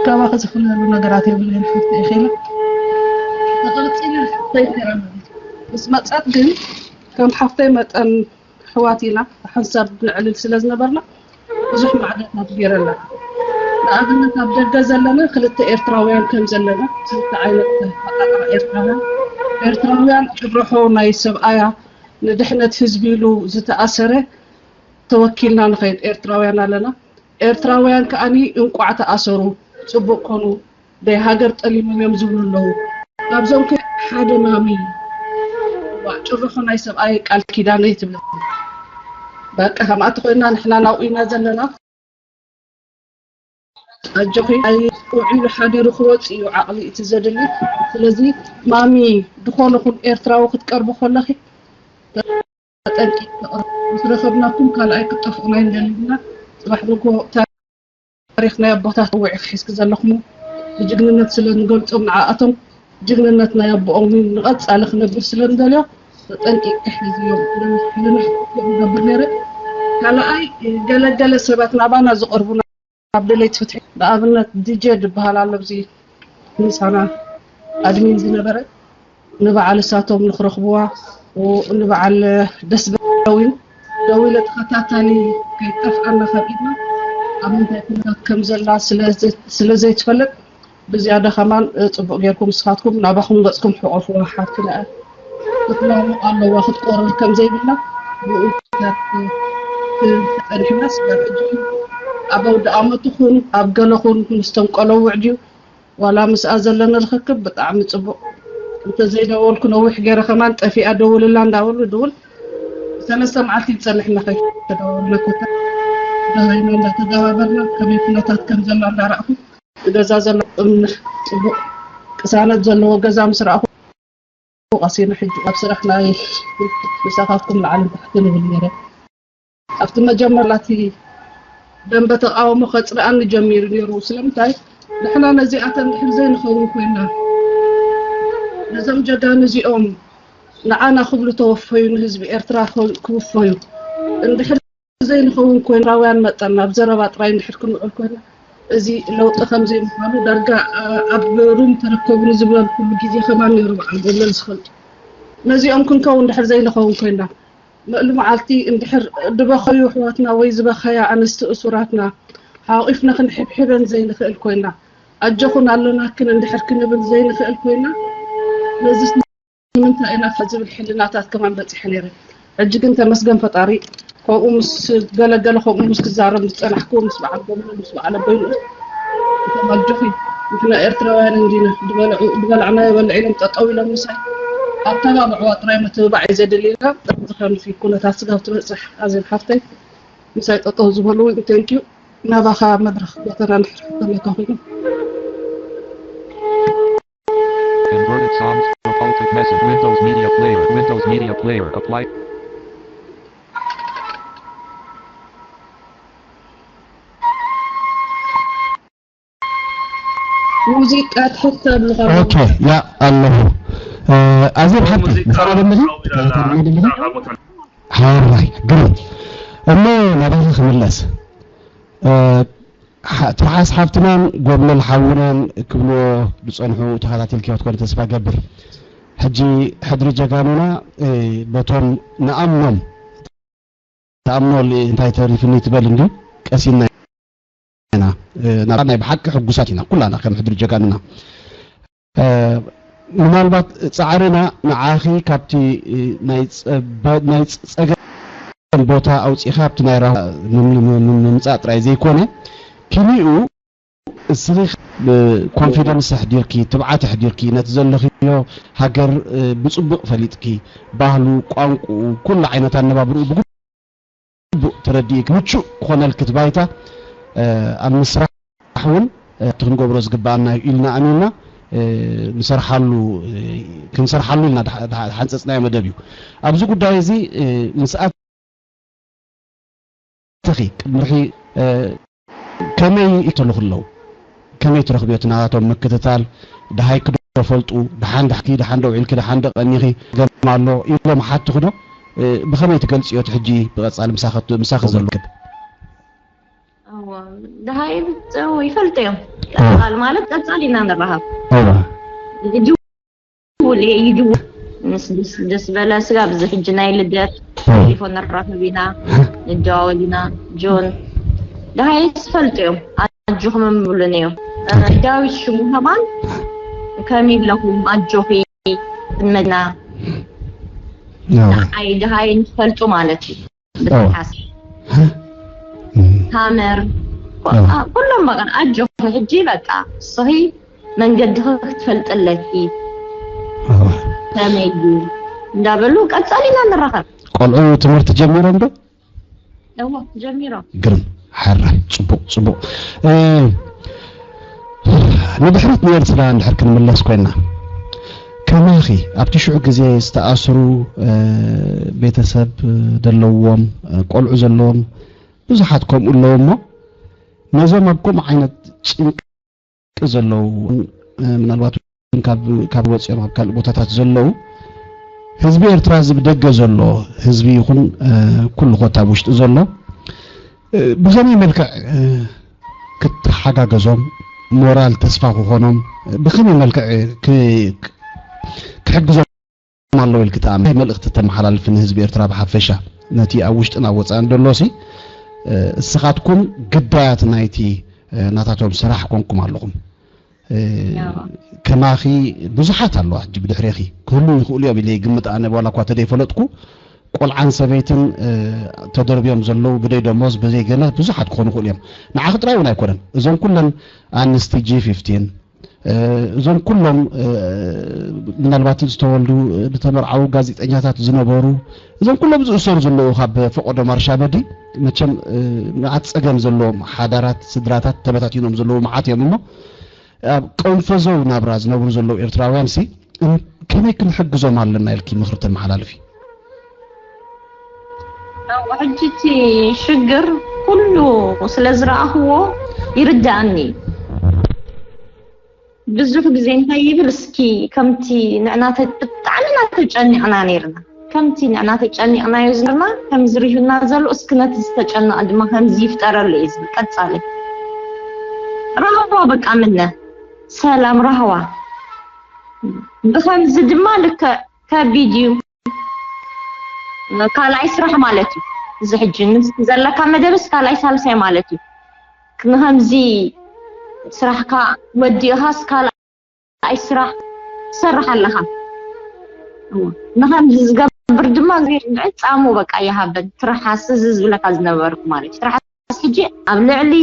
ካባኺ ዝፍለሉ ነገራት የብለይን ሓፍተይ ኢኺ ኢላ ተቐልፂላ ሓፍተይ ነይራ ማለት እዩ ምስ መፀት ግን ከም ሓፍተይ መጠን ኣሕዋት ኢና ሓንሳብ ነዕልል ስለ ዝነበርና ብዙሕ ማዕዶታት ገይረና ንኣብነት ኣብ ደገ ዘለና ክልተ ኤርትራውያን ከም ዘለና ክልተ ዓይነት ኣቃቃ ኤርትራውያን ኤርትራውያን ጭርሖ ናይ ሰብኣያ ንድሕነት ህዝቢ ኢሉ ዝተኣሰረ ተወኪልና ንኸይድ ኤርትራውያን ኣለና ኤርትራውያን ከኣኒ እንቋዕ ተኣሰሩ ጽቡቅ ኮኑ ደይ ሃገር ጠሊሞም እዮም ዝብሉ ኣለዉ ካብዞም ከ ሓደ ማሚ ጭርሖ ናይ ሰብኣይ ቃል ኪዳነይ ትብለኒ በቃ ከምኣ ተኮይና ንሕና ናብኡ ኢና ዘለና ኣጆኺ ውዒሉ ሓዲሩ ክወፅእ እዩ ዓቕሊ እቲ ዘድሊ ስለዚ ማሚ ዝኾነ ኹን ኤርትራዊ ክትቀርቡ ከለኺ ተጠንቂቂ ምስ ረኸብናኩም ካልኣይ ክትጠፍኡና ኣይንደልን ኢና ፅባሕ ንግሆ ታሪኽ ናይ ኣቦታት ውዒ ሒዝኪ ዘለኹሞ ብጅግንነት ስለ ንገልፆም ንዓኣቶም ጅግንነት ናይ ኣቦኦም ንቐፃሊ ክነብር ስለ ንደልዮ ተጠንቂቂ ሒዝዮም ንሕክም ገብር ነይረ ካልኣይ ገለገለ ሰባት ናባና ዝቐርቡና ኣብ ደለይቲ ፍትሒ ንኣብነት ዲጀ ዝበሃል ኣሎ ኣብዚ ምሳና ኣድሚን ዝነበረ ንበዓል እሳቶም ንክረኽብዋ ንበዓል ደስ ደዊን ደዊለ ተኸታታሊ ከይጠፍኣና ካብ ኢድና ኣብ ምንታይ ኩነታት ከም ዘላ ስለ ዘይትፈልጥ ብዝያዳ ከማን ፅቡቅ ጌርኩም ንስኻትኩም ናባኹም ገፅኩም ሕቆፍዋ ሓፍትና ክትላሙ ኣለዋ ክትቆርር ከም ዘይብላ ብኡ ተፀኒሕና ስጋብ ሕጂ ኣብ ኣውደ ኣመት ኹን ኣብ ገለ ኹን ምስቶም ቆለውዕ ድዩ ዋላ ምስኣ ዘለና ርኽክብ ብጣዕሚ ጽቡቕ። እንተዘይደወልኩ ነዊሕ ገይረ ከማን ጠፊኣ ደውልላ እንዳበሉ ድውል ሰለስተ መዓልቲ ዝጸንሕ መኸይ ተደዋወልና ኮታ ደሃይና እንዳተደባበርና ከመይ ኩነታት ከም ዘላ እንዳረኣኹ ገዛ ዘሎ እምነ ጽቡቕ ቅሳነት ዘለዎ ገዛ ምስ ረኣኹ ቀሲነ ሕጂ ኣብ ስራሕ ናይ ምሳኻትኩም ላዕልን ታሕትን ይብል ነይረ ኣብቲ መጀመርያ እቲ ደንበ ተቃውሞ ከፅልኣኒ ጀሚሩ ነይሩ ስለምንታይ ንሕና ነዚኣተን ድሕር ዘይንኸውን ኮይና ነዞም ጀጋኑ እዚኦም ንዓና ክብሉ ተወፈዩ ንህዝቢ ኤርትራ ክውፈዩ እንድሕር ዘይንኸውን ኮይና ኤርትራውያን መጠን ናብ ዘረባ ጥራይ እንድሕር ክንውዕል ኮይና እዚ ለውጢ ከምዘይምዃኑ ዳርጋ ኣብ ሩም ተረከቡኒ ዝብለል ኩሉ ግዜ ከማን ነይሩ በዓል ጎብለል ዝኽእል ነዚኦም ክንከውን ድሕር ዘይንኸውን ኮይና ልኡሊ መዓልቲ እንድሕር ድበኸዩ ኣሕዋትና ወይ ዝበኸያ ኣንስቲ እሱራትና ሓቒፍና ክንሕብሕበን ዘይንኽእል ኮይና ኣጆኹን ኣሎናክን እንድሕር ክንብል ዘይንኽእል ኮይና ነዚ ንምንታይ ኢና ካብ ዝብል ሕልናታት ከማን በፂሐ ነይረ ሕጂ ግን ተመስገን ፈጣሪ ከምኡ ምስ ገለገለ ከምኡ ምስ ክዛረብ ምስ ፀናሕኩ ምስ በዓል ጎብሎ ምስ በዓል ኣቦይ ንኡስ እቶም ኣጆኺ ንሕና ኤርትራውያን እንዲና፣ ዝበልዑ- ዝበላዕናዮ በልዕ ኢሎም ጠጠው ኢሎም ምሳይ ኣተባብዕዋ ጥራይ ምትብባዕ እዩ ዘድልየና። እዚ ከምዚ ኩነታት ስጋብ ትበፅሕ ኣዜብ ሓፍተይ ምሳይ ጠጠው ዝበሉ እውን thank you። ናባኻ መድረኽ ከተናንሕር ከለካ ኮይኑ Converted songs. Defaulted message. Windows Media Player. Windows Media Player. Apply. ሙዚቃ ትሕት ተብልኻ ኦኬ ያ ኣለኹ ኣዜብ ሓብቲ ሰላም ኣለኺ ሓራይ ግርም እሞ ናባኺ ክምለስ ትርሓስ ሓፍትናን ጎብለል ሓውናን ክብልዎ ዝፀንሑ ተኸታቲልክዮ ክትኮኒ ተስፋ ገብር ሕጂ ሕድሪ ጀጋኑና በቶም ንኣምኖም ተኣምኖ እንታይ ተሪፍኒ ትበል እንዲ ቀሲና ኢና ናብ ናይ ብሓቂ ሕጉሳት ኢና ኩላና ከም ሕድሪ ጀጋንና ምናልባት ፃዕርና ንዓኺ ካብቲ ናይ ፀገም ቦታ ኣውፂኻ ኣብቲ ናይ ራ ምምፃእ ጥራይ ዘይኮነ ኪኒኡ እስኺ ኮንፊደንስ ኣሕዲርኪ ትብዓት ኣሕዲርኪ ነቲ ዘለኽዮ ሃገር ብፅቡቕ ፈሊጥኪ ባህሉ ቋንቁኡ ኩሉ ዓይነት ኣነባብርኡ ብግቡእ ተረዲእኪ ምቹእ ክኾነልኪ እቲ ባይታ ኣብ ምስራሕ እውን እቲ ክንገብሮ ዝግበኣና ኢልና ኣሚንና ንሰርሓሉ ክንሰርሓሉ ኢልና ሓንፀፅናዮ መደብ እዩ ኣብዚ ጉዳይ እዚ ምስ ተኺ ቅድሚ ሕጂ ከመይ ይተልኹ ኣለዉ ከመይ ትረኽብዮ እቲ ናታቶም ምክትታል ደሃይ ክዶ ፈልጡ ደሓን ዳሕኪ ደሓን ዶ ውዒልኪ ደሓን ዶ ቀኒኺ ገም ኣሎ ኢሎም ሓትኹ ዶ ብኸመይ ትገልፅዮ እቲ ሕጂ ብቐፃሊ ምሳኺ ዘሎ ክብ ደሃይ ይፈልጡ እዮም ቀፃል ቀፃል ኢና ንራኸብ ይድውል እየ ይድውል ምስ ደስ ደስ በለ ስጋብ እዚ ሕጂ ናይ ልደት ቴሌፎን ንራኸብ ኢና ንደዋወል ኢና ጆን ደሃይስ ይፈልጡ እዮም ኣጆኹም የብሉን እዮም ዳዊት ሽሙ ከማን ከመይ ኣለኹም ኣጆኺ ክንመድና ንዓይ ደሃይ ንፈልጡ ማለት እዩ ብትሓስ ሃመር ኩሎም በቃ ኣጆኺ ሕጂ በቃ እስኺ መንገድኺ ክትፈልጢ ኣለኪ ከመይ እዩ እንዳበሉ ቀፃል ኢና ንራኸብ ቆልዑ ትምህርቲ ጀሚሮም ዶ እዎ ጀሚሮም ግርም ሓራይ ፅቡቅ ፅቡቅ ንድሕሪት ንኤርትራ እንድሕር ክንምለስ ኮይና ከማኺ ኣብቲ ሽዑ ግዜ ዝተኣስሩ ቤተሰብ ዘለዎም ቆልዑ ዘለዎም ብዙሓት ከምኡ ኣለዉ እሞ ነዞም ኣብ ከምኡ ዓይነት ጭንቂ ዘለዉ ምናልባት ካብ ወፂኦም ኣብ ካልእ ቦታታት ዘለዉ ህዝቢ ኤርትራ እዚ ብደገ ዘሎ ህዝቢ ይኹን ኩሉ ኮታ ኣብ ውሽጢ ዘሎ ብኸመይ መልክዕ ክትሓጋገዞም ሞራል ተስፋ ክኾኖም ብኸመይ መልክዕ ክሕግዞም ኣለዎ ኢልኪ ትኣምን? እንታይ መልእኽቲ ተመሓላልፊ ንህዝቢ ኤርትራ ብሓፈሻ ነቲ ኣብ ውሽጥን ኣብ ወፃእን ዘሎ ሲ እስኻትኩም ግዳያት ናይቲ ናታቶም ስራሕ ኮንኩም ኣለኹም። ከማኺ ብዙሓት ኣለዋ ሕጂ ብድሕሬኺ ክህሉ ይኽእሉ እዮም ኢለ ይግምት ኣነ ዋላ እኳ ተደይፈለጥኩ ቆልዓን ሰበይትን ተደርብዮም ዘለዉ ብደይ ደሞዝ ብዘይ ገለ ብዙሓት ክኾኑ ይኽእሉ እዮም ንዓኺ ጥራይ እውን ኣይኮነን እዞም ኩለን ኣንስቲ ጂ ፊፍቲን እዞም ኩሎም ምናልባት ዝተወልዱ ዝተመርዓዉ ጋዜጠኛታት ዝነበሩ እዞም ኩሎም ዝእሰሩ ዘለዉ ካብ ፈቆዶ ማርሻ በዲ መቸም መዓት ፀገም ዘለዎም ሓዳራት ስድራታት ተበታቲኖም ዘለዉ መዓት እዮም እሞ ኣብ ቀንፈዘው ናብራ ዝነብሩ ዘለዉ ኤርትራውያን ሲ ከመይ ክንሕግዞም ኣለና ኢልኪ ምኽሪ ተመሓላልፊ ሕጂ እቲ ሽግር ኩሉ ስለ ዝረኣኽዎ ይርዳኣኒ ብዙሕ ግዜ እንታይ ይብል እስኪ ከምቲ ንዕና ብጣዕሚ ኢና ተጨኒቕና ነይርና ከምቲ ንዕና ተጨኒቕናዮ ዝነበርና ከምዚ ሪሁና ዘሎ እስኪ ነቲ ዝተጨነቐ ድማ ከምዚ ይፍጠረሉ እዩ ዝብል ቀፃሊ ራህዋ በቃ ምነ ሰላም ራህዋ ብኸምዚ ድማ ልክዕ ከቢድ እዩ ካልኣይ ስራሕ ማለት እዩ እዚ ሕጂ ዘለካ መደብስ ካልኣይ ሳልሳይ ማለት እዩ ንኸምዚ ስራሕካ ወዲእኻስ ካልኣይ ስራሕ ትሰርሕ ኣለኻ ንኸምዚ ዝገብር ድማ ፃሙ በቃ ይሃበን ትርሓስ እዚ ዝብለካ ዝነበርኩ ማለት እዩ ትርሓስ ሕጂ ኣብ ልዕሊ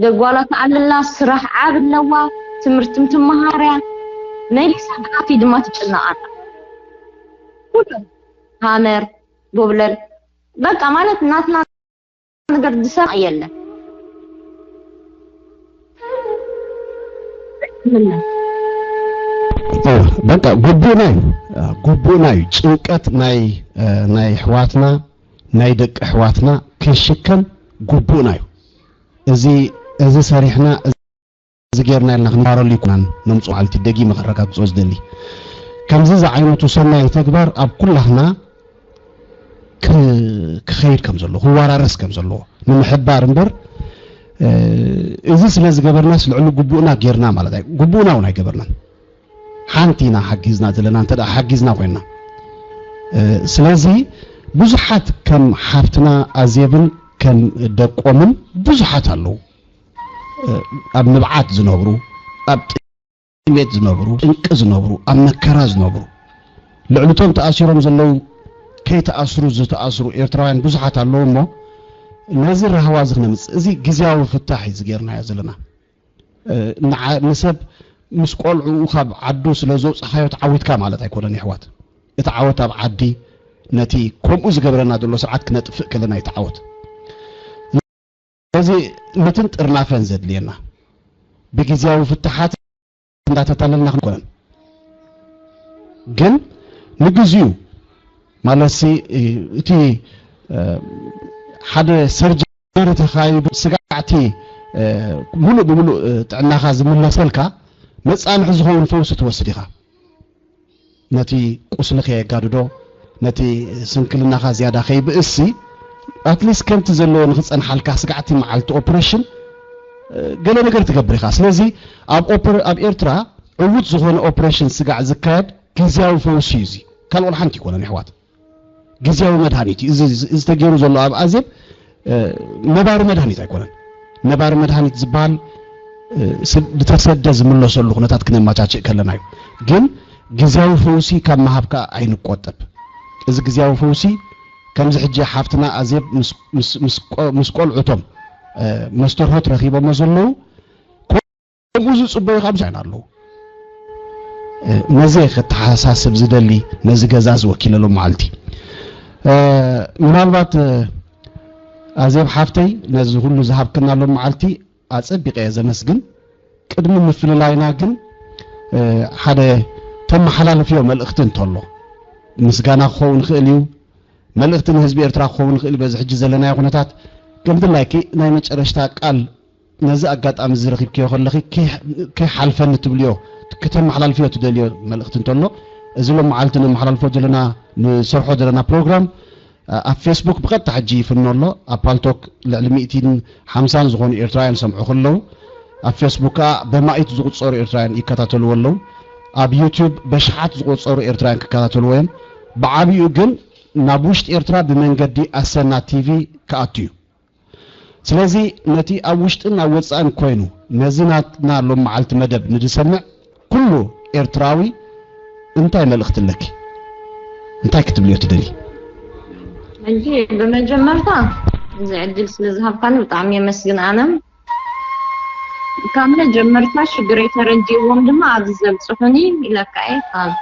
ደጓላ ትዓልላ፣ ስራሕ ዓብ ኣለዋ፣ ትምህርትም ትመሃርያ፣ ናይ ሊሳ ኣቲ ድማ ትጭነቕ ኣላ። ኩሉ ሃመር፣ ጎብለል፣ በቃ ማለት ናትና ነገር ዝሰምዕ የለን። በቃ ግቡእና እዩ፣ ግቡእና እዩ። ጭንቀት ናይ ናይ ኣሕዋትና ናይ ደቂ ኣሕዋትና ክንሽከም ግቡእና እዩ። እዚ እዚ ሰሪሕና እዚ ጌርና ኢልና ክንባረሉ ይኩናን ነምጽኦ መዓልቲ ደጊመ ከረጋግጾ ዝደሊ ከምዚ ዝዓይነቱ ሰናይ ተግባር ኣብ ኩላህና ክኸይድ ከም ዘለዎ ክወራረስ ከም ዘለዎ ንምሕባር እምበር እዚ ስለ ዝገበርናስ ልዕሊ ግቡእና ጌርና ማለት ኣይ ግቡእና እውን ኣይገበርናን። ሓንቲ ኢና ሓጊዝና ዘለና እንተ ሓጊዝና ኮይና ስለዚ ብዙሓት ከም ሓፍትና ኣዜብን ከም ደቆምን ብዙሓት ኣለዉ ኣብ ንብዓት ዝነብሩ ኣብ ጥሜት ዝነብሩ ጭንቂ ዝነብሩ ኣብ መከራ ዝነብሩ ልዕልቶም ተኣሲሮም ዘለዉ ከይተኣስሩ ዝተኣስሩ ኤርትራውያን ብዙሓት ኣለዉ እሞ ነዚ ራህዋ እዚ ክነምፅእ እዚ ግዜያዊ ፍታሕ እዩ ዝገርናዮ ዘለና ንሰብ ምስ ቆልዑኡ ካብ ዓዱ ስለ ዘውፃኻዮ ተዓዊትካ ማለት ኣይኮነን ይሕዋት እቲ ዓወት ኣብ ዓዲ ነቲ ከምኡ ዝገብረና ዘሎ ስርዓት ክነጥፍእ ከለና እዩ ተዓወት ስለዚ ነትን ጥርናፈን ዘድልየና ብግዜያዊ ፍትሓት እንዳተታለልና ክንኮነን ግን ንግዚኡ ማለትሲ እቲ ሓደ ሰርጀሪ ተኻይዱ ስጋዕቲ ሙሉእ ብሙሉእ ጥዕናኻ ዝምለሰልካ መፃንሒ ዝኸውን ፈውሲ ትወስድ ኢኻ ነቲ ቁስሊ ከየጋድዶ ነቲ ስንክልናኻ ዝያዳ ከይብእሲ ኣትሊስት ከምቲ ዘለዎ ንክፀንሓልካ ስጋዕቲ መዓልቲ ኦፕሬሽን ገለ ነገር ትገብር ኢኻ ስለዚ ኣብ ኤርትራ ዕዉት ዝኾነ ኦፕሬሽን ስጋዕ ዝካየድ ግዝያዊ ፈውሲ እዩ እዚ ካልኦል ሓንቲ ይኮነን ይሕዋት ግዝያዊ መድሃኒት እዩ እዚ ተገይሩ ዘሎ ኣብ ኣዜብ ነባሪ መድሃኒት ኣይኮነን ነባሪ መድሃኒት ዝበሃል ዝተሰደ ዝምለሰሉ ኩነታት ክነመቻችእ ከለና እዩ ግን ግዝያዊ ፈውሲ ካብ መሃብ ከዓ ኣይንቆጠብ እዚ ግዝያዊ ፈውሲ ከምዚ ሕጂ ሓፍትና ኣዜብ ምስ ቆልዑቶም መስተርሆት ረኺቦሞ ዘለዉ ከምኡ ዝፅበዩ ካብ ዛይን ኣለዉ ነዚ ከተሓሳስብ ዝደሊ ነዚ ገዛ ዝወኪለሉ መዓልቲ ምናልባት ኣዜብ ሓፍተይ ነዚ ኩሉ ዝሃብክናሎም መዓልቲ ኣጸቢቀ እየ ዘመስግን። ቅድሚ ምፍልላይና ግን ሓደ ተመሓላልፍዮ መልእኽቲ እንተሎ ምስጋና ክኸውን ይኽእል እዩ፣ መልእኽቲ ንህዝቢ ኤርትራ ክኸውን ይኽእል እዩ። በዚ ሕጂ ዘለናዮ ኩነታት ከም ድላይኪ ናይ መጨረሽታ ቃል ነዚ ኣጋጣሚ እዚ ረኺብክዮ ከለኺ ከይሓልፈኒ ትብልዮ ከተመሓላልፍዮ ትደልዮ መልእኽቲ እንተሎ እዚ ሎም መዓልቲ ነመሓላልፎ ዘለና ንሰርሖ ዘለና ፕሮግራም ኣብ ፌስቡክ ብቐጥታ ሕጂ ይፍኖ ኣሎ። ኣብ ፓልቶክ ልዕሊ ሚእትን ሓምሳን ዝኾኑ ኤርትራውያን ይሰምዑ ከለዉ ኣብ ፌስቡክ ከኣ በማኢት ዝቑጸሩ ኤርትራውያን ይከታተልዎ ኣለዉ። ኣብ ዩቱብ በሽሓት ዝቑጸሩ ኤርትራውያን ክከታተልዎ እዮም። ብዓቢኡ ግን ናብ ውሽጢ ኤርትራ ብመንገዲ ኣሰና ቲቪ ክኣቱ እዩ። ስለዚ ነቲ ኣብ ውሽጥን ኣብ ወጻእን ኮይኑ ነዚ ናትና ሎም መዓልቲ መደብ ንዝሰምዕ ኩሉ ኤርትራዊ እንታይ መልእኽቲ ኣለኪ? እንታይ ክትብልዮ ትደሊ? ሕጂ ብመጀመርታ እዚ ዕድል ስለ ዝሃብካኒ ብጣዕሚ የመስግን ኣነ ካብ መጀመርታ ሽግረይ ተረዲእዎም ድማ ኣብዚ ዘብፅሑኒ ኢለካ እየ ካብ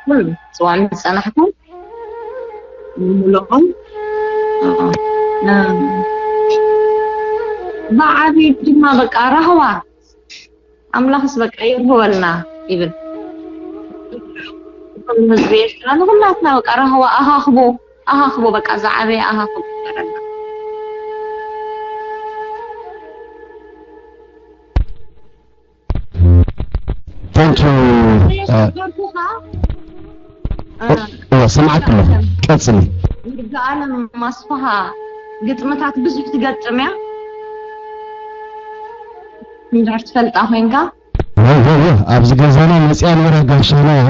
ኩሉ ፅዋዕ ዝፀናሕኩም ሙሉኦም ብዓብዩ ድማ በቃ ራህዋ ኣምላኽስ በቃ ይርህወልና ይብል። ህዝቢ ኤርትራ ንኹላትና በቃ ራህዋ ኣኻኽቦ ኣኻኽቦ በቃ ዝዓበየ ኣኻኽቦ ይግበረልና። Thank you. ገርኩኻ እወ ሰማዕክ ኣለኹ። ቀጽሊ። ይርጋኣለም ኣስፍሃ ግጥምታት ብዙሕ ትገጥም እያ። እንድሕር ትፈልጣ ኮይንካ ወ ወ ወ ኣብዚ ገዛና መጽያ ነራ ጋሻና እያ።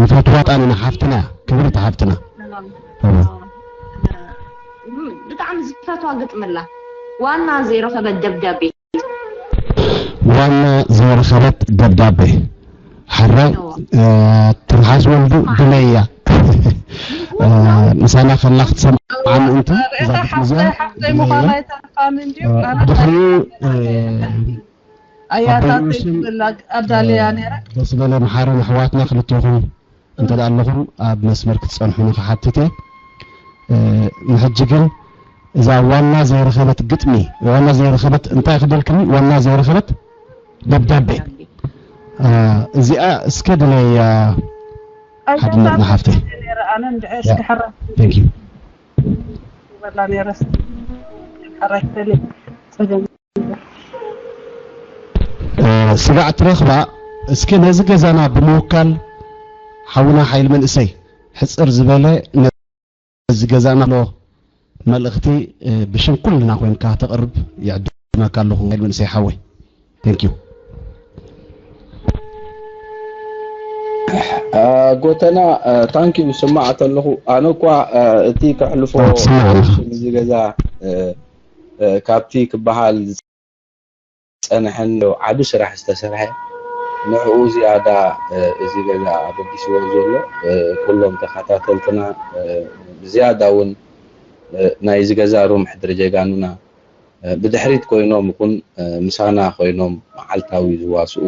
ንፈትዋ ጣንና ሓፍትና እያ። ክብርቲ ሓፍትና። እወ። ብጣዕሚ ዝፈትዋ ግጥምላ ዋና ዘይረኸበት ደብዳቤ ዋና ዝረኸበት ደብዳቤ ሓራይ ትምሓዝ ወልዱ ብለያ ምሳና ከላ ክትሰምዓ ብጣዕሚ እንተ እዛ ግጥሚ እዚኣ ሓፍተይ ምዃና ኣይተርፋን እንድዩ። ብድሕሪኡ ኣያታተይ ትብል ኣዳለያ ነይረ። ደስ በለ መሓሪ ኣሕዋትና ክልቴኹም እንተ ደኣ ኣለኹም ኣብ መስመር ክትጸንሑኒ ክሓትት እየ። ንሕጂ ግን እዛ ዋና ዘይረኸበት ግጥሚ፣ ዋና ዘይረኸበት እንታይ ክደልክኒ? ዋና ዘይረኸበት ደብዳቤ። እዚኣ እስከ ድለያ ሓድነትና ሓፍተይ። ኣነ እንድዕር ድሕራ Thank you። ይበላ ነይረስ ድሕራ ይተልየ ጸገም። ስጋዕ ትረኽባ። እስኪ ነዚ ገዛና ብምውካል ሓውና ሓይል መንእሰይ ሕጽር ዝበለ ነዚ ገዛና ኣሎ መልእኽቲ ብሽም ኩልና ኮይንካ ተቕርብ ይዕድመካ ኣለኹ ሓይል መንእሰይ ሓወይ። Thank you። ጎተና ታንኪ ስማዕ ተለኹ። ኣነ እኳ እቲ ከሕልፎ ዝገዛ ካብቲ ክበሃል ዝፀንሐን ዓቢ ስራሕ ዝተሰርሐ ንዕኡ ዝያዳ እዚ ገዛ ኣበጊስዎ ዘሎ ኩሎም ተኸታተልትና ብዝያዳ እውን ናይዚ ገዛ ሩም ሕድሪ ጀጋኑና ብድሕሪት ኮይኖም ይኹን ምሳና ኮይኖም መዓልታዊ ዝዋስኡ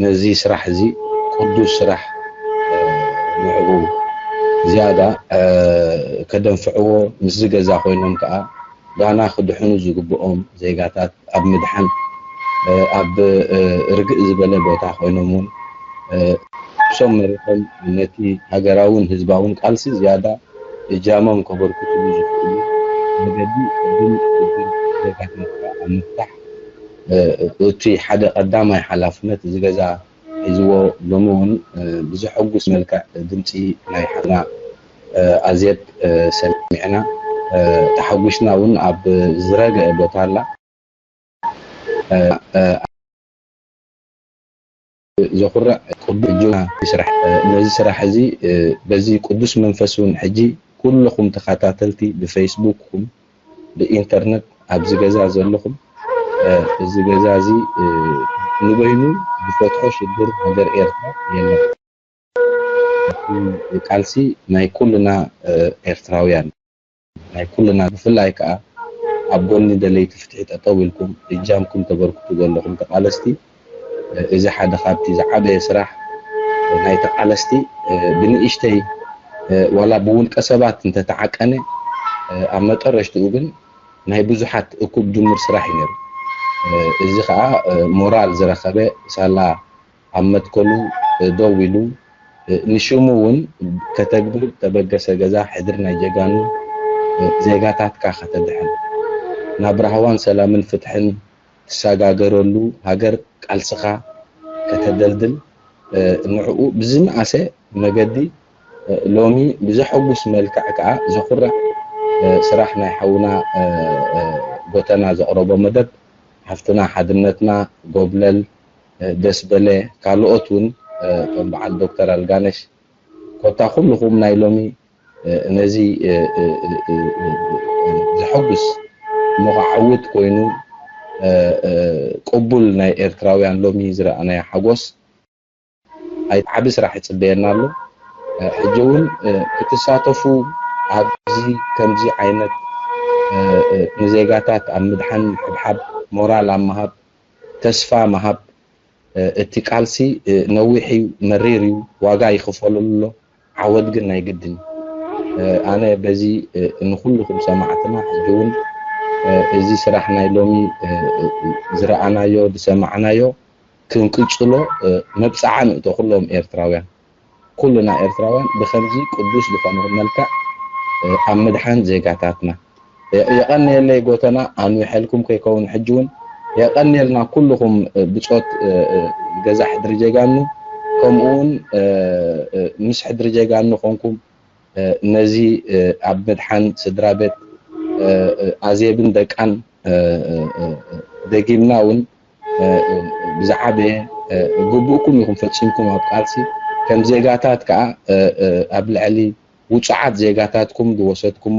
ነዚ ስራሕ እዚ ቅዱስ ስራሕ ንዕኡ ዝያዳ ከደንፍዕዎ ምስዚ ገዛ ኮይኖም ከዓ ዳና ክድሕኑ ዝግብኦም ዜጋታት ኣብ ምድሓን ኣብ ርግእ ዝበለ ቦታ ኮይኖም እውን ሶም መሪሖም ነቲ ሃገራውን ህዝባውን ቃልሲ ዝያዳ እጃሞም ከበርክትሉ ዝኽእሉ መገዲ ዕድል ዕድል ዜጋታትካ ኣብ ምፍታሕ እቲ ሓደ ቀዳማይ ሓላፍነት እዚ ገዛ ሒዝዎ ሎሚ እውን ብዘሐጉስ መልክዕ ድምፂ ናይ ሓፍትና ኣዜብ ሰሚዕና ተሓጒስና እውን ኣብ ዝረገአ ቦታ ኣላ። ዘኹርዕ ቅዱስ እጆና ይስራሕ። ነዚ ስራሕ እዚ በዚ ቅዱስ መንፈስ እውን ሕጂ ኩልኹም ተኸታተልቲ ብፌስቡክኩም ብኢንተርነት ኣብዚ ገዛ ዘለኹም እዚ ገዛ እዚ ንበይኑ ዝፈትሖ ሽግር ሃገር ኤርትራ የለን። ቃልሲ ናይ ኩልና ኤርትራውያን ናይ ኩልና ብፍላይ ከዓ ኣብ ጎኒ ደለይቲ ፍትሒ ጠጠው ኢልኩም እጃምኩም ተበርክቱ ዘለኹም ተቃለስቲ እዚ ሓደ ካብቲ ዝዓበየ ስራሕ ናይ ተቃለስቲ ብንእሽተይ ዋላ ብውልቀ ሰባት እንተተዓቀነ ኣብ መጠረሽትኡ ግን ናይ ብዙሓት እኩብ ድምር ስራሕ እዩ ነይሩ። እዚ ከዓ ሞራል ዝረኸበ ሳላ ኣብ መትከሉ ደው ኢሉ ንሽሙ እውን ከተግብር ተበገሰ ገዛ ሕድሪ ናይ ጀጋኑ ዜጋታትካ ከተድሕን ናብ ራህዋን ሰላምን ፍትሕን ትሰጋገረሉ ሃገር ቃልስኻ ከተደልድል ንዕኡ ብዝነኣሰ መገዲ ሎሚ ብዘሐጉስ መልክዕ ከዓ ዘኹርዕ ስራሕ ናይ ሓውና ጎተና ዘቕረቦ መደብ ሓፍትና ሓድነትና ጎብለል ደስበለ ካልኦት እውን ከም በዓል ዶክተር ኣልጋነሽ ኮታ ኩልኹም ናይ ሎሚ ነዚ ዘሐጉስ እሞ ከዓ ዕውት ኮይኑ ቅቡል ናይ ኤርትራውያን ሎሚ ዝረኣናዮ ሓጎስ ዓቢ ስራሕ ይፅበየና ኣሎ። ሕጂ እውን ክትሳተፉ ኣብዚ ከምዚ ዓይነት ንዜጋታት ኣብ ምድሓን ምሕብሓብ ሞራል ኣብ ምሃብ ተስፋ ምሃብ እቲ ቃልሲ ነዊሕ እዩ፣ መሪር እዩ፣ ዋጋ ይኽፈለሉ ኣሎ። ዓወት ግን ናይ ግድን እዩ። ኣነ በዚ ንኩልኩም ሰማዕትና ሕጂ እውን እዚ ስራሕ ናይ ሎሚ ዝረኣናዮ ዝሰማዕናዮ ክንቅፅሎ መብፃዓ ንእቶ ኩሎም ኤርትራውያን ኩልና ኤርትራውያን ብከምዚ ቅዱስ ዝኾነ መልክዕ ኣብ ምድሓን ዜጋታትና የቐንየለይ ጎተና ኣንዊሐልኩም ከይከውን ሕጂ እውን የቐንየልና ኩልኹም ብፆት ገዛ ሕድሪ ጀጋኑ ከምኡ እውን ምስ ሕድሪ ጀጋኑ ኮንኩም ነዚ ኣብ ምድሓን ስድራ ቤት ኣዜብን ደቃን ደጊምና እውን ብዝዓበየ ግቡእኩም ኢኹም ፈፂምኩም ኣብ ቃልሲ ከም ዜጋታት ከዓ ኣብ ልዕሊ ውፁዓት ዜጋታትኩም ዝወሰድኩሞ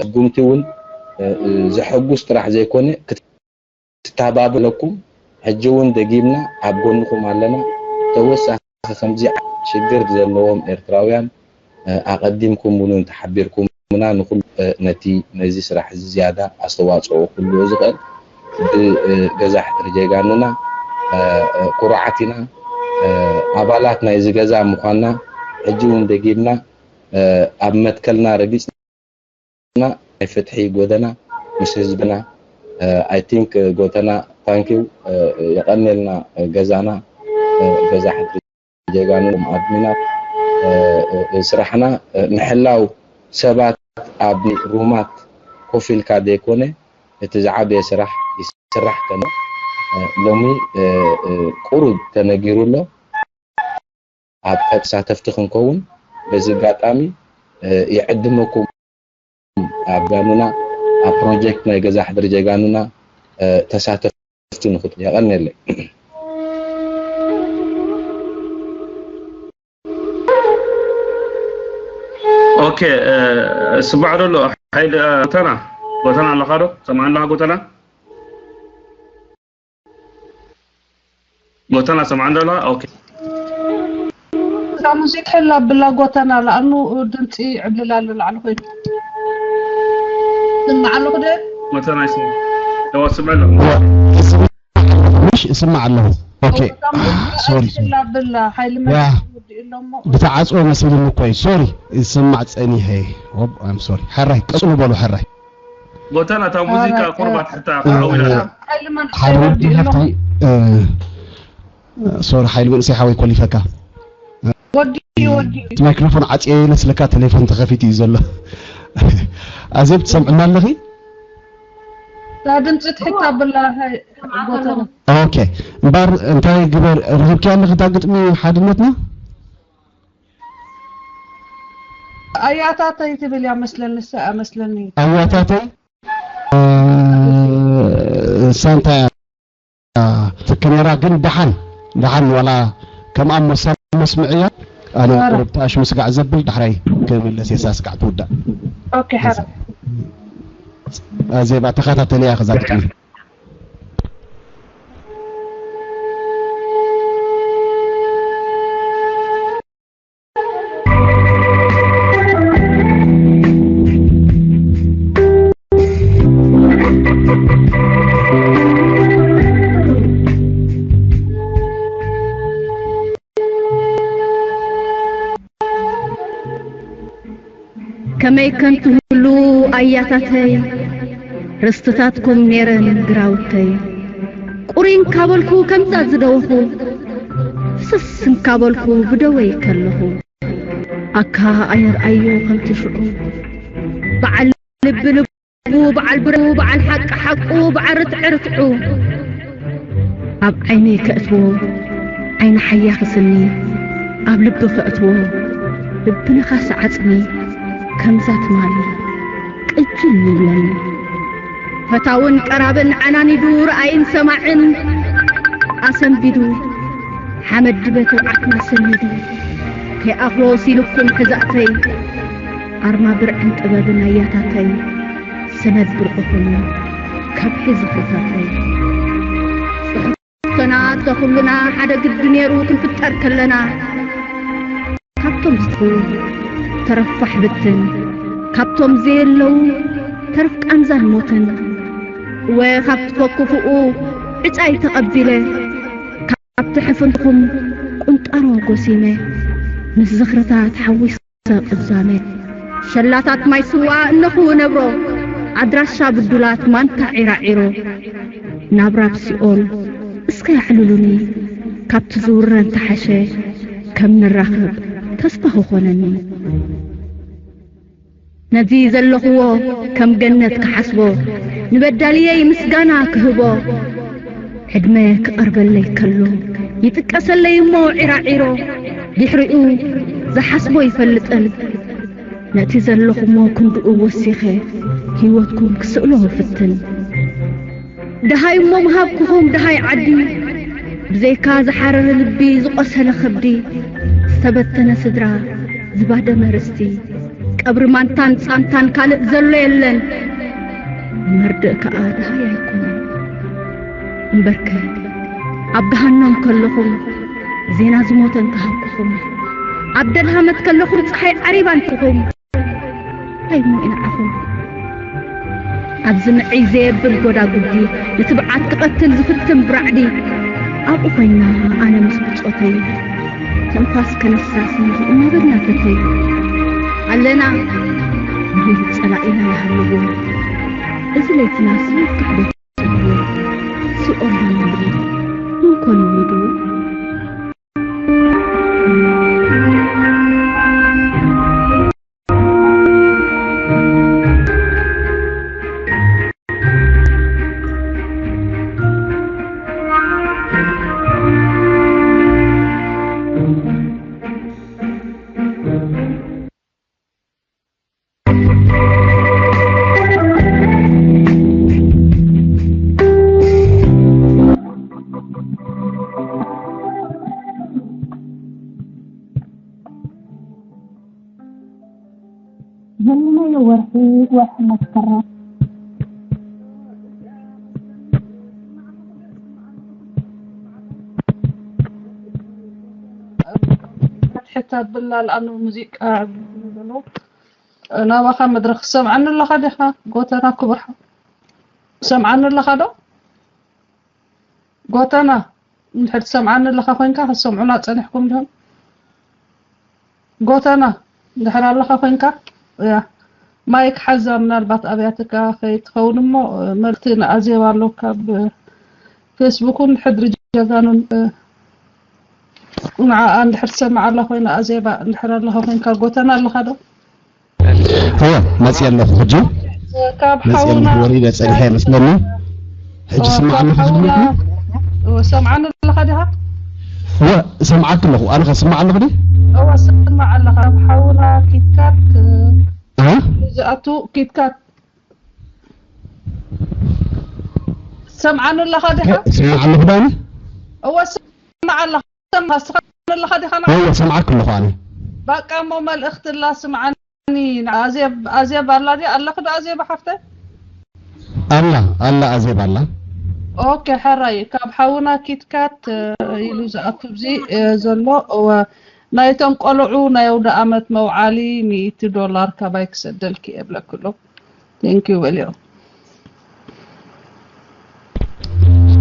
ስጉምቲ እውን ዘሐጉስ ጥራሕ ዘይኮነ ክትተባበለኩም ሕጂ እውን ደጊምና ኣብ ጎንኹም ኣለና። ተወሳኺ ከምዚ ሽግር ዘለዎም ኤርትራውያን ኣቐዲምኩም እውን ተሓቢርኩም ግና ንኹሉ፣ እ፣ ነቲ፣ ነዚ ስራሕ እዚ ዝያዳ ኣስተዋጽኦ ክህልዎ ዝኽእል ብ-፣ እ፣ ገዛ ሕድሪ ጀጋኑና፣ እ፣ እ፣ ኩሩዓት ኢና። እ፣ ኣባላት ናይዚ ገዛ ምዃንና ሕጂ እውን ደጊምና፣ እ፣ ኣብ መትከልና ረጊጽና ናይ ፍትሒ ጎደና ምስ ህዝብና፣ እ፣ I think፣ እ፣ ጎተና፣ thank you፣ እ፣ የቐንየልና፣ እ፣ ገዛና፣ እ፣ ገዛ ሕድሪ ጀጋኑ ኣድሚናት፣ እ፣ እ፣ ስራሕና፣ እ፣ ምሕላው ሰባት ኣብ ሩማት ኮፍ ኢልካ ዘይኮነ፣ እቲ ዝዓበየ ስራሕ ይስራሕ ከሎ፣ እ፣ ሎሚ፣ እ፣ እ፣ ቁሩብ ተነጊሩ ኣሎ። ኣብ ተሳተፍቲ ክንከውን በዚ ኣጋጣሚ፣ እ፣ ይዕድመኩም። ኣብ ጋኑና፣ ኣብ ፕሮጀክት ናይ ገዛ ሕድሪ ጀጋኑና፣ እ፣ ተሳተፍቲ ንኹን። የቐንየለይ። ኦኬ፣ እ፣ ስማዕ ዶ ኣሎ? ሓይሊ፣ እ፣ ጎተና፣ ጎተና ኣለኻ ዶ? ሰማዕና ኣለኻ ጎተና? ጎተና ሰማዕና ኣለኻ? ኦኬ። እዛ ሙዚክ ሕላ ብላ ጎተና፣ ለኣኑ ድምፂ ዕብልል ኣሎ ላዕሊ ኮይኑ። ስማዕ ኣለኹ ዶ? ጎተና ይስማዕ። እዋ፣ ስምዕ ኣለኹ። ምሽ እስማዕ ኣለኹ። ኦኬ። ሶሪ። ላብላ ሓይሊ ያ። መ ወዲኡ ኣሎ እሞ ብተዓፅቦ መሲሉኒ እኮ እዩ። ሶሪ። ይስማዕ ፀኒሐ። ኦም ሶሪ። ሕራይ ቀፅሉ በሉ ሕራይ። ጎተና፣ እታ ሙዚቃ ኣረ፣ ቁርባት ሕታ እ፣ ዓዊራ። ሓይሊ መን ሓይሊ ወዲኡ ኣሎ ሃብቲ፣ እ፣ ሶሪ ሓይሊ መንእሰይ ሓወይ ኮሊፈካ። ወዲኡ ወዲኡ እቲ ማይክሮፎን ዓፅየ ኢለ ስለካ ቴሌፎን ተኸፊቱ እዩ ዘሎ። ኣዜብ ትሰምዕና ኣለኺ? እዛ ድምፂ ትሕት ኣብላ ሓይ- ጎተና ኦኬ። እምበር እንታይ ግበር ረኺብኪያ ኣለኺ እታ ግጥሚ ሓድነትና? ኣያታተይ ትብል እያ መስለኒ፣ እሳ እያ መስለኒ። ኣያታተይ፣ እ፣ እሳ እንታይ እያ ትከነራ ግን ደሓን ደሓን ዋላ ከምኣ መሳ መስምዕያ። ኣነ ኣረ። ቁርብ ተኣሽሙ ስጋዕ ዘብል ዳሕራይ ክምለስ የሳ ስጋዕ ትውዳእ። ኦኬ ሓራ ኣዜባ ተኸታተልያ ከዛ ግጥሚ። ከመይ ከን ትህሉ ኣያታተይ፣ ርስትታትኩም ኔረን ግራውተይ። ቁሪ እንካበልኩ ከምዛ ዝደወኹ፣ ፍስስ እንካበልኩ ብደወይ ከለኹ። ኣካ ኣየርኣዮ ከምቲ ሽዑ፣ በዓል ልቢ ልቡ፣ በዓል ብረቱ፣ በዓል ሓቂ ሓቁ፣ በዓል ርትዒ ርትዑ። ኣብ ዓይነይ ከእትዎ ዓይኒ ሓያኺ ስኒ፣ ኣብ ልቢ ከእትዎ ልቢ ነኻሲ ዓጽሚ፣ ከምዛ ትማሊ ቅጅል ይብለኒ። ፈታውን ቀራብን ዓናኒዱ፣ ረኣይን ሰማዕን ኣሰንቢዱ፣ ሓመድ ድበ ተብዓትና ሰኒዱ፣ ከይኣኽሎ ሲልኩም ሕዛእተይ፣ ኣርማ ብርዕን ጥበብን ኣያታተይ፣ ሰነድ ብርዕኹም ከብሒ ዝኽርታተይ። ጽሕፍቶና ተኹሉና ሓደ ግዲ ነይሩ ክንፍጠር ከለና፣ ካብቶም ዝጥፉ ተረፍ ፋሕ ብትን፣ ካብቶም ዘየለዉ ተረፍ ቃንዛን ሞትን። እወ፣ ካብቲ ፈኩፍኡ ዕጫይ ተቐቢለ፣ ካብቲ ሕፍንትኹም ቁንጣሮ ጎሲመ፣ ምስ ዝኽርታት ሓዊሰ ቅዛመ። ሸላታት ማይ ስዋ እነኹ ነብሮ፣ ኣድራሻ ብዱላት ማንታ ዒራዒሮ። ናብራ ኣብ ሲኦል እስከ ያዕልሉኒ፣ ካብቲ ዝውረን ተሓሸ ከም ንራኸብ ተስፋ ክኾነኒ። ነዚ ዘለኽዎ ከም ገነት ክሓስቦ፣ ንበዳልየይ ምስጋና ክህቦ፣ ዕድመ ክቐርበለይ ከሎ ይጥቀሰለይ እሞ ዒራዒሮ፣ ድሕሪኡ ዝሓስቦ ይፈልጥን ነቲ ዘለኹሞ ክንድኡ ወሲኸ ህይወትኩም ክስእሎ እፍትን። ደሃይ እሞ ምሃብኩኹም ደሃይ ዓዲ፣ ብዘይካ ዝሓረረ ልቢ ዝቖሰለ ከብዲ፣ ዝተበተነ ስድራ ዝባደመ ርስቲ፣ ቀብሪ ማንታን ጻንታን ካልእ ዘሎ የለን። መርድእ ከኣ ደሃይ ኣይኮነን። እምበርከ ኣብ ገሃነም ከለኹም ዜና ዝሞተ እንተሃብኩኹም፣ ኣብ ደልሃመት ከለኹም ጸሓይ ዓሪባ እንተኹም፣ እንታይ እሞ ኢንዓኹም? ኣብዚ ንዕይ ዘየብል ጎዳጉዲ፣ ንትብዓት ክቐትል ዝፍትን ብራዕዲ፣ ኣብኡ ኮይና ኣነ ምስ ብጾተይ፣ ትንፋስ ከነሳሲ እናበልና ተተይ። ኣለና፣ ንህይወት ጸላኢና ይሃልዎ። እዚ ለይትና ስዉር ክሕደት እዩ። ሲኦል ዶ ምድሪ? እንኮን ምድሩ? ዘለናዮ ወርሒ፣ ወርሒ መስከረም። ሕታት ብላ ለኣኑ ሙዚቃ ዘሎ ናባኻ መድረኽ ትሰምዓኒ ኣለኻ ዲኻ? ጎተና ክቡር ሓው፣ ትሰምዓኒ ኣለኻ ዶ? ጎተና፣ እንድሕር ትሰምዓኒ ኣለኻ ኮይንካ፣ ክትሰምዑና ጸኒሕኩም ዲኹም? ጎተና፣ እንድሕር ኣለኻ ኮይንካ፣ ያ፣ ማይክ ሓዛ፣ ምናልባት ኣብያትካ ከይትኸውን እሞ፣ መልእኽቲ ንኣዜብ ኣሎ ካብ ፌስቡክን ሕድሪ ጀጋኑን፣ ንዓኣ እንድሕር ትሰምዓ ኣላ ኮይና፣ ኣዜባ፣ እንድሕር ኣለኻ ኮይንካ፣ ጎተና ኣለኻ ዶ? እወ፣ መጽየ ኣለኹ ሕጂ። ካብ መጽየ ሓውና ኣለኹ፣ ወሪደ ጸኒሐ ይመስለኒ። ሕጂ እወ፣ ስምዓኒ ካብ ሓውና፣ ሕጂ? እወ፣ ሰምዓኒ ኣለኻ ዲኻ? እወ፣ እሰምዓኪ ኣለኹ። ኣነ ከ ስምዓ ኣለኹ ድየ? እወ፣ ስምዓ ኣለኻ። ካብ ሓውና ኪትካት፣ እ? ዝኣቱ ኪትካት። ሰምዓኒ ኣለኻ ዲኻ? እሰምዓ ኣለኹ ዶ ኣነ? እወ፣ ሰምዓ ኣለኻ። ሰምዓ፣ ስኻ ኣለኻ ዲኻ? እወ፣ ሰምዓኪ ኣለኹ ኣነ። በቃ እሞ መልእኽቲ ኣላ ስምዓኒ። ኣዜብ፣ ኣዜብ ኣላ ድያ? ኣለኺ ዶ ኣዜብ ሓፍተይ? ኣላ፣ ኣላ፣ ኣዜብ ኣላ። ኦኬ፣ ሕራይ፣ ካብ ሓውና ኪትካት፣ እ፣ ኢሉ ዝኣቱ ኣብዚ፣ እ፣ ዘሎ፣ እወ፣ ናይቶም ቆልዑ ናይ ኣውደ ኣመት መውዓሊ ሚእቲ ዶላር ካባይ ክሰደልኪ እየ ብለኪ ኣሎ። Thank you በልዮ።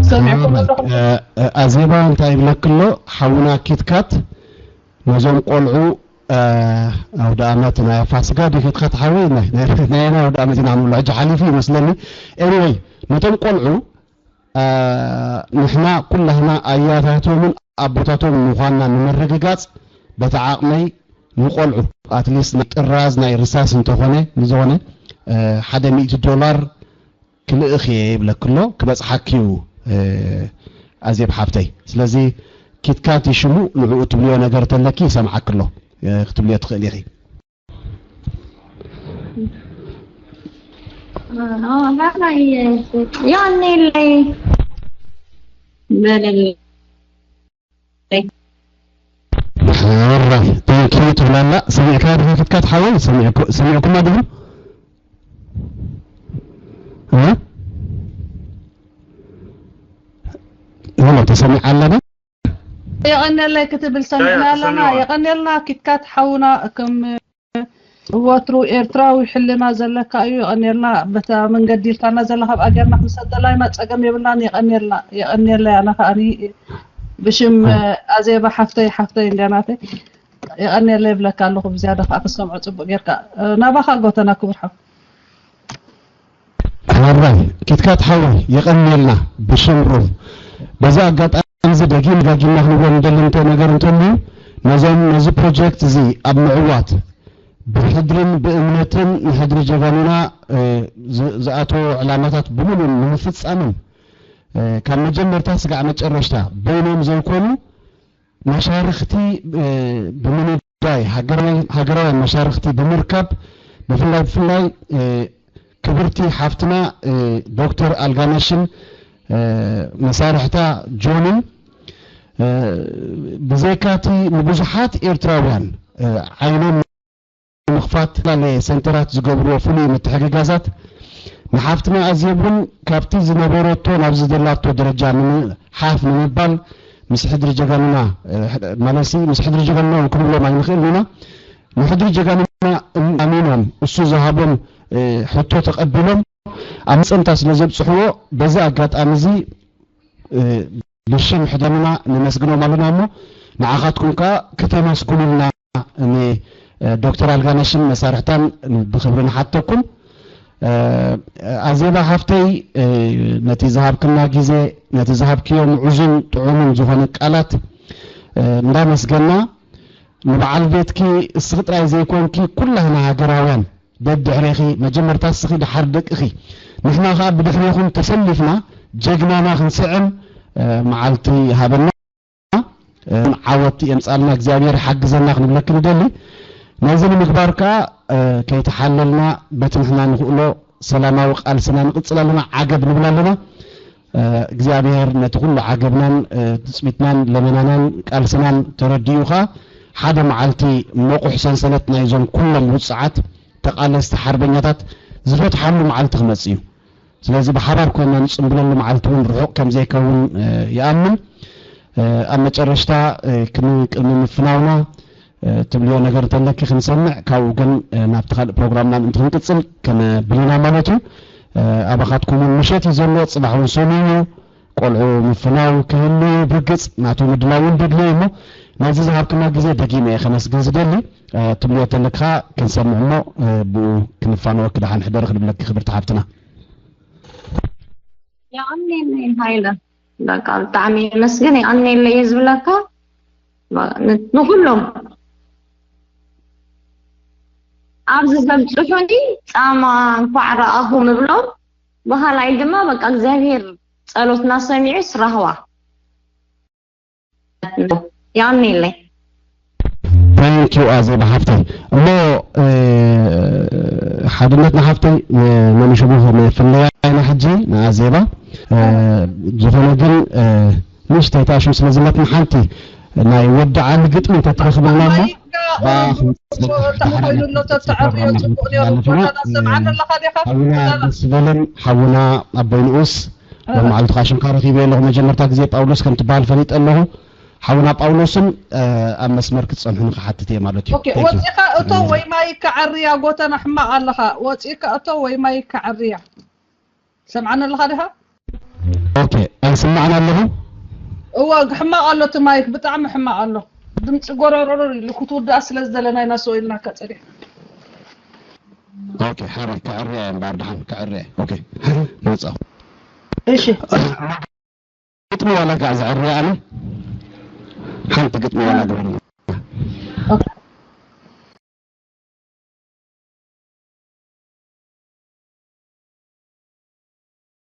ሰሚዕኩም ሓራይ፣ ኣለኹም? እ፣ እ፣ ኣዜባ እንታይ ይብለኪ ኣሎ? ሓውና ኪትካት ነዞም ቆልዑ፣ እ፣ ኣውደ ኣመት ናይ ፋሲካ ድዩ ኪትካት ሓወይ? ናይ፣ ናይ፣ ናይ ኣውደ ኣመት ኢና ንብሎ። ሕጂ ሓሊፉ ይመስለኒ። ኤኒወይ፣ ነቶም ቆልዑ፣ እ፣ ንሕና ኩላህና ኣያታቶምን ኣቦታቶም ምዃንና ንምርግጋጽ በቲ ዓቕመይ ንቆልዑ ኣትሊስት ናይ ጥራዝ ናይ ርሳስ እንተኾነ ንዝኾነ፣ እ፣ ሓደ ሚእቲ ዶላር ክልእኽ እየ ይብለኪ ኣሎ፣ ክበጽሓኪ እዩ፣ እ፣ ኣዜብ ሓፍተይ። ስለዚ ኪትካት እዩ ሽሙ፣ ንዕኡ ትብልዮ ነገር ተለኪ ይሰምዓኪ ኣሎ፣ እ፣ ክትብልዮ ትኽእሊ ኢኺ። ኦ፣ ራናይ፣ የቐንየለይ። በለለይ። ሓራይ፣ thank you ትብላላ። ሰሚዕካ ዲኻ ኪትካት ሓወይ? ሰሚዕኩ-፣ ሰሚዕኩማ ዲኹም? እ? ሄሎ፣ ተሰሚዓ ኣላ ዶ? የቐንየለይ ክትብል ሰሚዕና ያ፣ ኣለና። ተሰሚዕዋ። የቐንየልና ኪትካት ሓውና፣ ከም ወትሩ ኤርትራዊ ሕልና ዘለካ እዩ። የቐንየልና በታ መንገዲ ኢልካና ዘለኻ፣ ኣብኣ ጌርና ክንሰደላ ኢና፣ ጸገም የብልናን። የቐንየልና፣ የቐንየለይ። ኣነ ከኣኒ ብሽም እ። ኣዜባ ሓፍተይ፣ ሓፍተይ እንድያ ናተይ፣ የቐንየለይ ይብለካ ኣለኹ። ብዝያዳ ከኣ ክሰምዖ ጽቡቕ ጌርካ። እ፣ ናባኻ ጎተና ክቡር ሓው። ሓራይ፣ ኪትካት ሓወይ፣ የቐንየልና ብሽም ሩም። በዚ ኣጋጣሚ እዚ ደጊም ደጋጊምና ክንብሎ ንደሊ እንተ ነገር እንተልዩ፣ ነዞም፣ ነዚ ፕሮጀክት እዚ ኣብ ምዕዋት ብሕድርን ብእምነትን ንሕድሪ ጀጋኑና፣ እ፣ ዝ-፣ ዝኣተዎ ዕላማታት ብምሉእ ንምፍጻምን፣ እ፣ ካብ መጀመርታ ስጋዕ መጨረሽታ በይኖም ዘይኮኑ መሻርኽቲ፣ እ፣ ብምንዳይ ሃገራዊ-፣ ሃገራውያን መሻርኽቲ ብምርካብ ብፍላይ፣ ብፍላይ፣ እ፣ ክብርቲ ሓፍትና፣ እ፣ ዶክተር ኣልጋነሽን፣ እ፣ መሳርሕታ ጆንን፣ እ፣ ብዘይካቲ ንብዙሓት ኤርትራውያን፣ እ፣ ዓይኖም ምኽፋት፣ ዝተፈላለየ ሰንተራት ዝገብርዎ ፍሉይ ምትሕግጋዛት ንሓፍትና ኣዜብ እውን ካብቲ ዝነበረቶ ናብዚ ዘላቶ ደረጃ ንም-፣ ሓፍ ንምባል ምስ ሕድሪ ጀጋኑና፣ እ፣ ማለትሲ ምስ ሕድሪ ጀጋኑና እውን ክንብሎም ኣይንኽእልን ኢና። ንሕድሪ ጀጋኑና ኣሚኖም እሱ ዝሃቦም ሕቶ ተቐቢሎም ኣብ መጸምታ ስለ ዘብጽሕዎ በዚ ኣጋጣሚ እዚ ብሽም ሕደምና ነመስግኖም ኣለና እሞ ንዓኻትኩም ከኣ ከተመስግኑልና ንዶክተር ኣልጋነሽን መሳርሕታን ብኽብሪ ንሓተኩም። ኣዜባ ሓፍተይ ነቲ ዝሃብክና ግዜ ነቲ ዝሃብክዮ ምዑዙን ጥዑምን ዝኾነ ቃላት እንዳመስገና ንበዓል ቤትኪ እስኺ ጥራይ ዘይኮንኪ ኩላህና ሃገራውያን ደድሕሬኺ መጀመርታ እስኺ ደሓር ደቅኺ ንሕና ኸኣ ብድሕሬኹም ተሰሊፍና ጀግናና ክንስዕም መዓልቲ ሃበና። ዓወት የምጻልና እግዚኣብሔር ሓግዘና ክንብለኪ ንደሊ። ነዚ ንምግባር ከኣ ከይተሓለልና በቲ ንሕና ንኽእሎ ሰላማዊ ቃልስና ንቕጽል ኣለና፣ ዓገብ ንብል ኣለና። እግዚኣብሔር ነቲ ኩሉ ዓገብናን ትጽቢትናን ለመናናን ቃልስናን ተረዲኡ ኸኣ ሓደ መዓልቲ መቑሕ ሰንሰለት ናይዞም ኩሎም ውጽዓት ተቓለስቲ ሓርበኛታት ዝፈትሓሉ መዓልቲ ክመጽእ እዩ። ስለዚ ብሓባር ኮይና ንጽምብለሉ መዓልቲ እውን ርሑቕ ከም ዘይከውን ይኣምን። ኣብ መጨረሽታ ቅድሚ ምፍናውና ትብልዮ ነገር እንተለኪ ክንሰምዕ፣ ካብኡ ግን ናብቲ ካልእ ፕሮግራምና ምእንቲ ክንቅጽል ከነብል ኢና ማለት እዩ። ኣባኻትኩም እውን ምሸት እዩ ዘሎ፣ ጽባሕ እውን ሰኑይ እዩ። ቆልዑ ምፍናው ክህሉ እዩ፣ ብርግጽ ናቱ ምድላው እውን ድድሊ እዩ እሞ ነዚ ዝሃብክና ግዜ ደጊመ እየ ከመስግን ዝደሊ። ትብልዮ ተለካ ክንሰምዕ እሞ ብኡ ክንፋነወኪ ደሓን ሕደሪ ክንብለኪ ክብርቲ ሓፍትና። የቐንየለይ ሃይለ፣ በቃ ብጣዕሚ የመስግን። የቐንየለይ እየ ዝብለካ ንኩሎም ኣብዚ ዘብፅሑኒ ፃማ እንኳዕ ረኣኹ ምብሎም፣ ብኻልኣይ ድማ በቃ እግዚኣብሔር ጸሎትና ሰሚዑ ስራህዋ። ያኔለይ Thank you ኣዜብ ሓፍተይ። እሞ ሓድነትና ሓፍተይ መምሽቡ መፍለያ ኢና ሕጂ ንኣዜባ ዝኾነ ግን ንእሽተይ ተኣሽም ስለ ዝለትና ሓንቲ ናይ ወዲ ዓሊ ግጥሚ እንተትረኽበና እሞ ሓውና ደስ ዝበለን ሓውና ኣቦይ ንኡስ ሎማዓልቲ ከዓ ሽምካ ረኺበ ኣለኹ። መጀመርታ ግዜ ጳውሎስ ከም ትበሃል ፈሊጠ ኣለኹ። ሓውና ጳውሎስን ኣብ መስመር ክትጸንሑ ንክሓትት እየ ማለት እዩ። ኦኬ፣ ወጺኻ እቶ ወይ ማይክ ዓርያ፣ ጎተና ሕማቕ ኣለኻ። ወጺእካ እቶ ወይ ማይክ ዓርያ። ሰምዓኒ ኣለኻ ዲኻ? ኦኬ፣ ኣይስማዕን ኣለኹ። እወ፣ ሕማቕ ኣሎ እቲ ማይክ፣ ብጣዕሚ ሕማቕ ኣሎ። ድምፂ ጎረሮሮ ኢሉ ክትውዳእ ስለ ዝደለና ኢና ሰው ኢልናካ ጸኒሕና። ኦኬ፣ ሓረ ክዕርያ እየ እምበኣር ደሓን ክዕርያ እየ። ኦኬ፣ ሓረ ንወጻኹ። እሺ። ግጥሚ ዋላ ከዓ ዘዕርያ ኣነ ሓንቲ ግጥሚ ዋላ ግበሩ።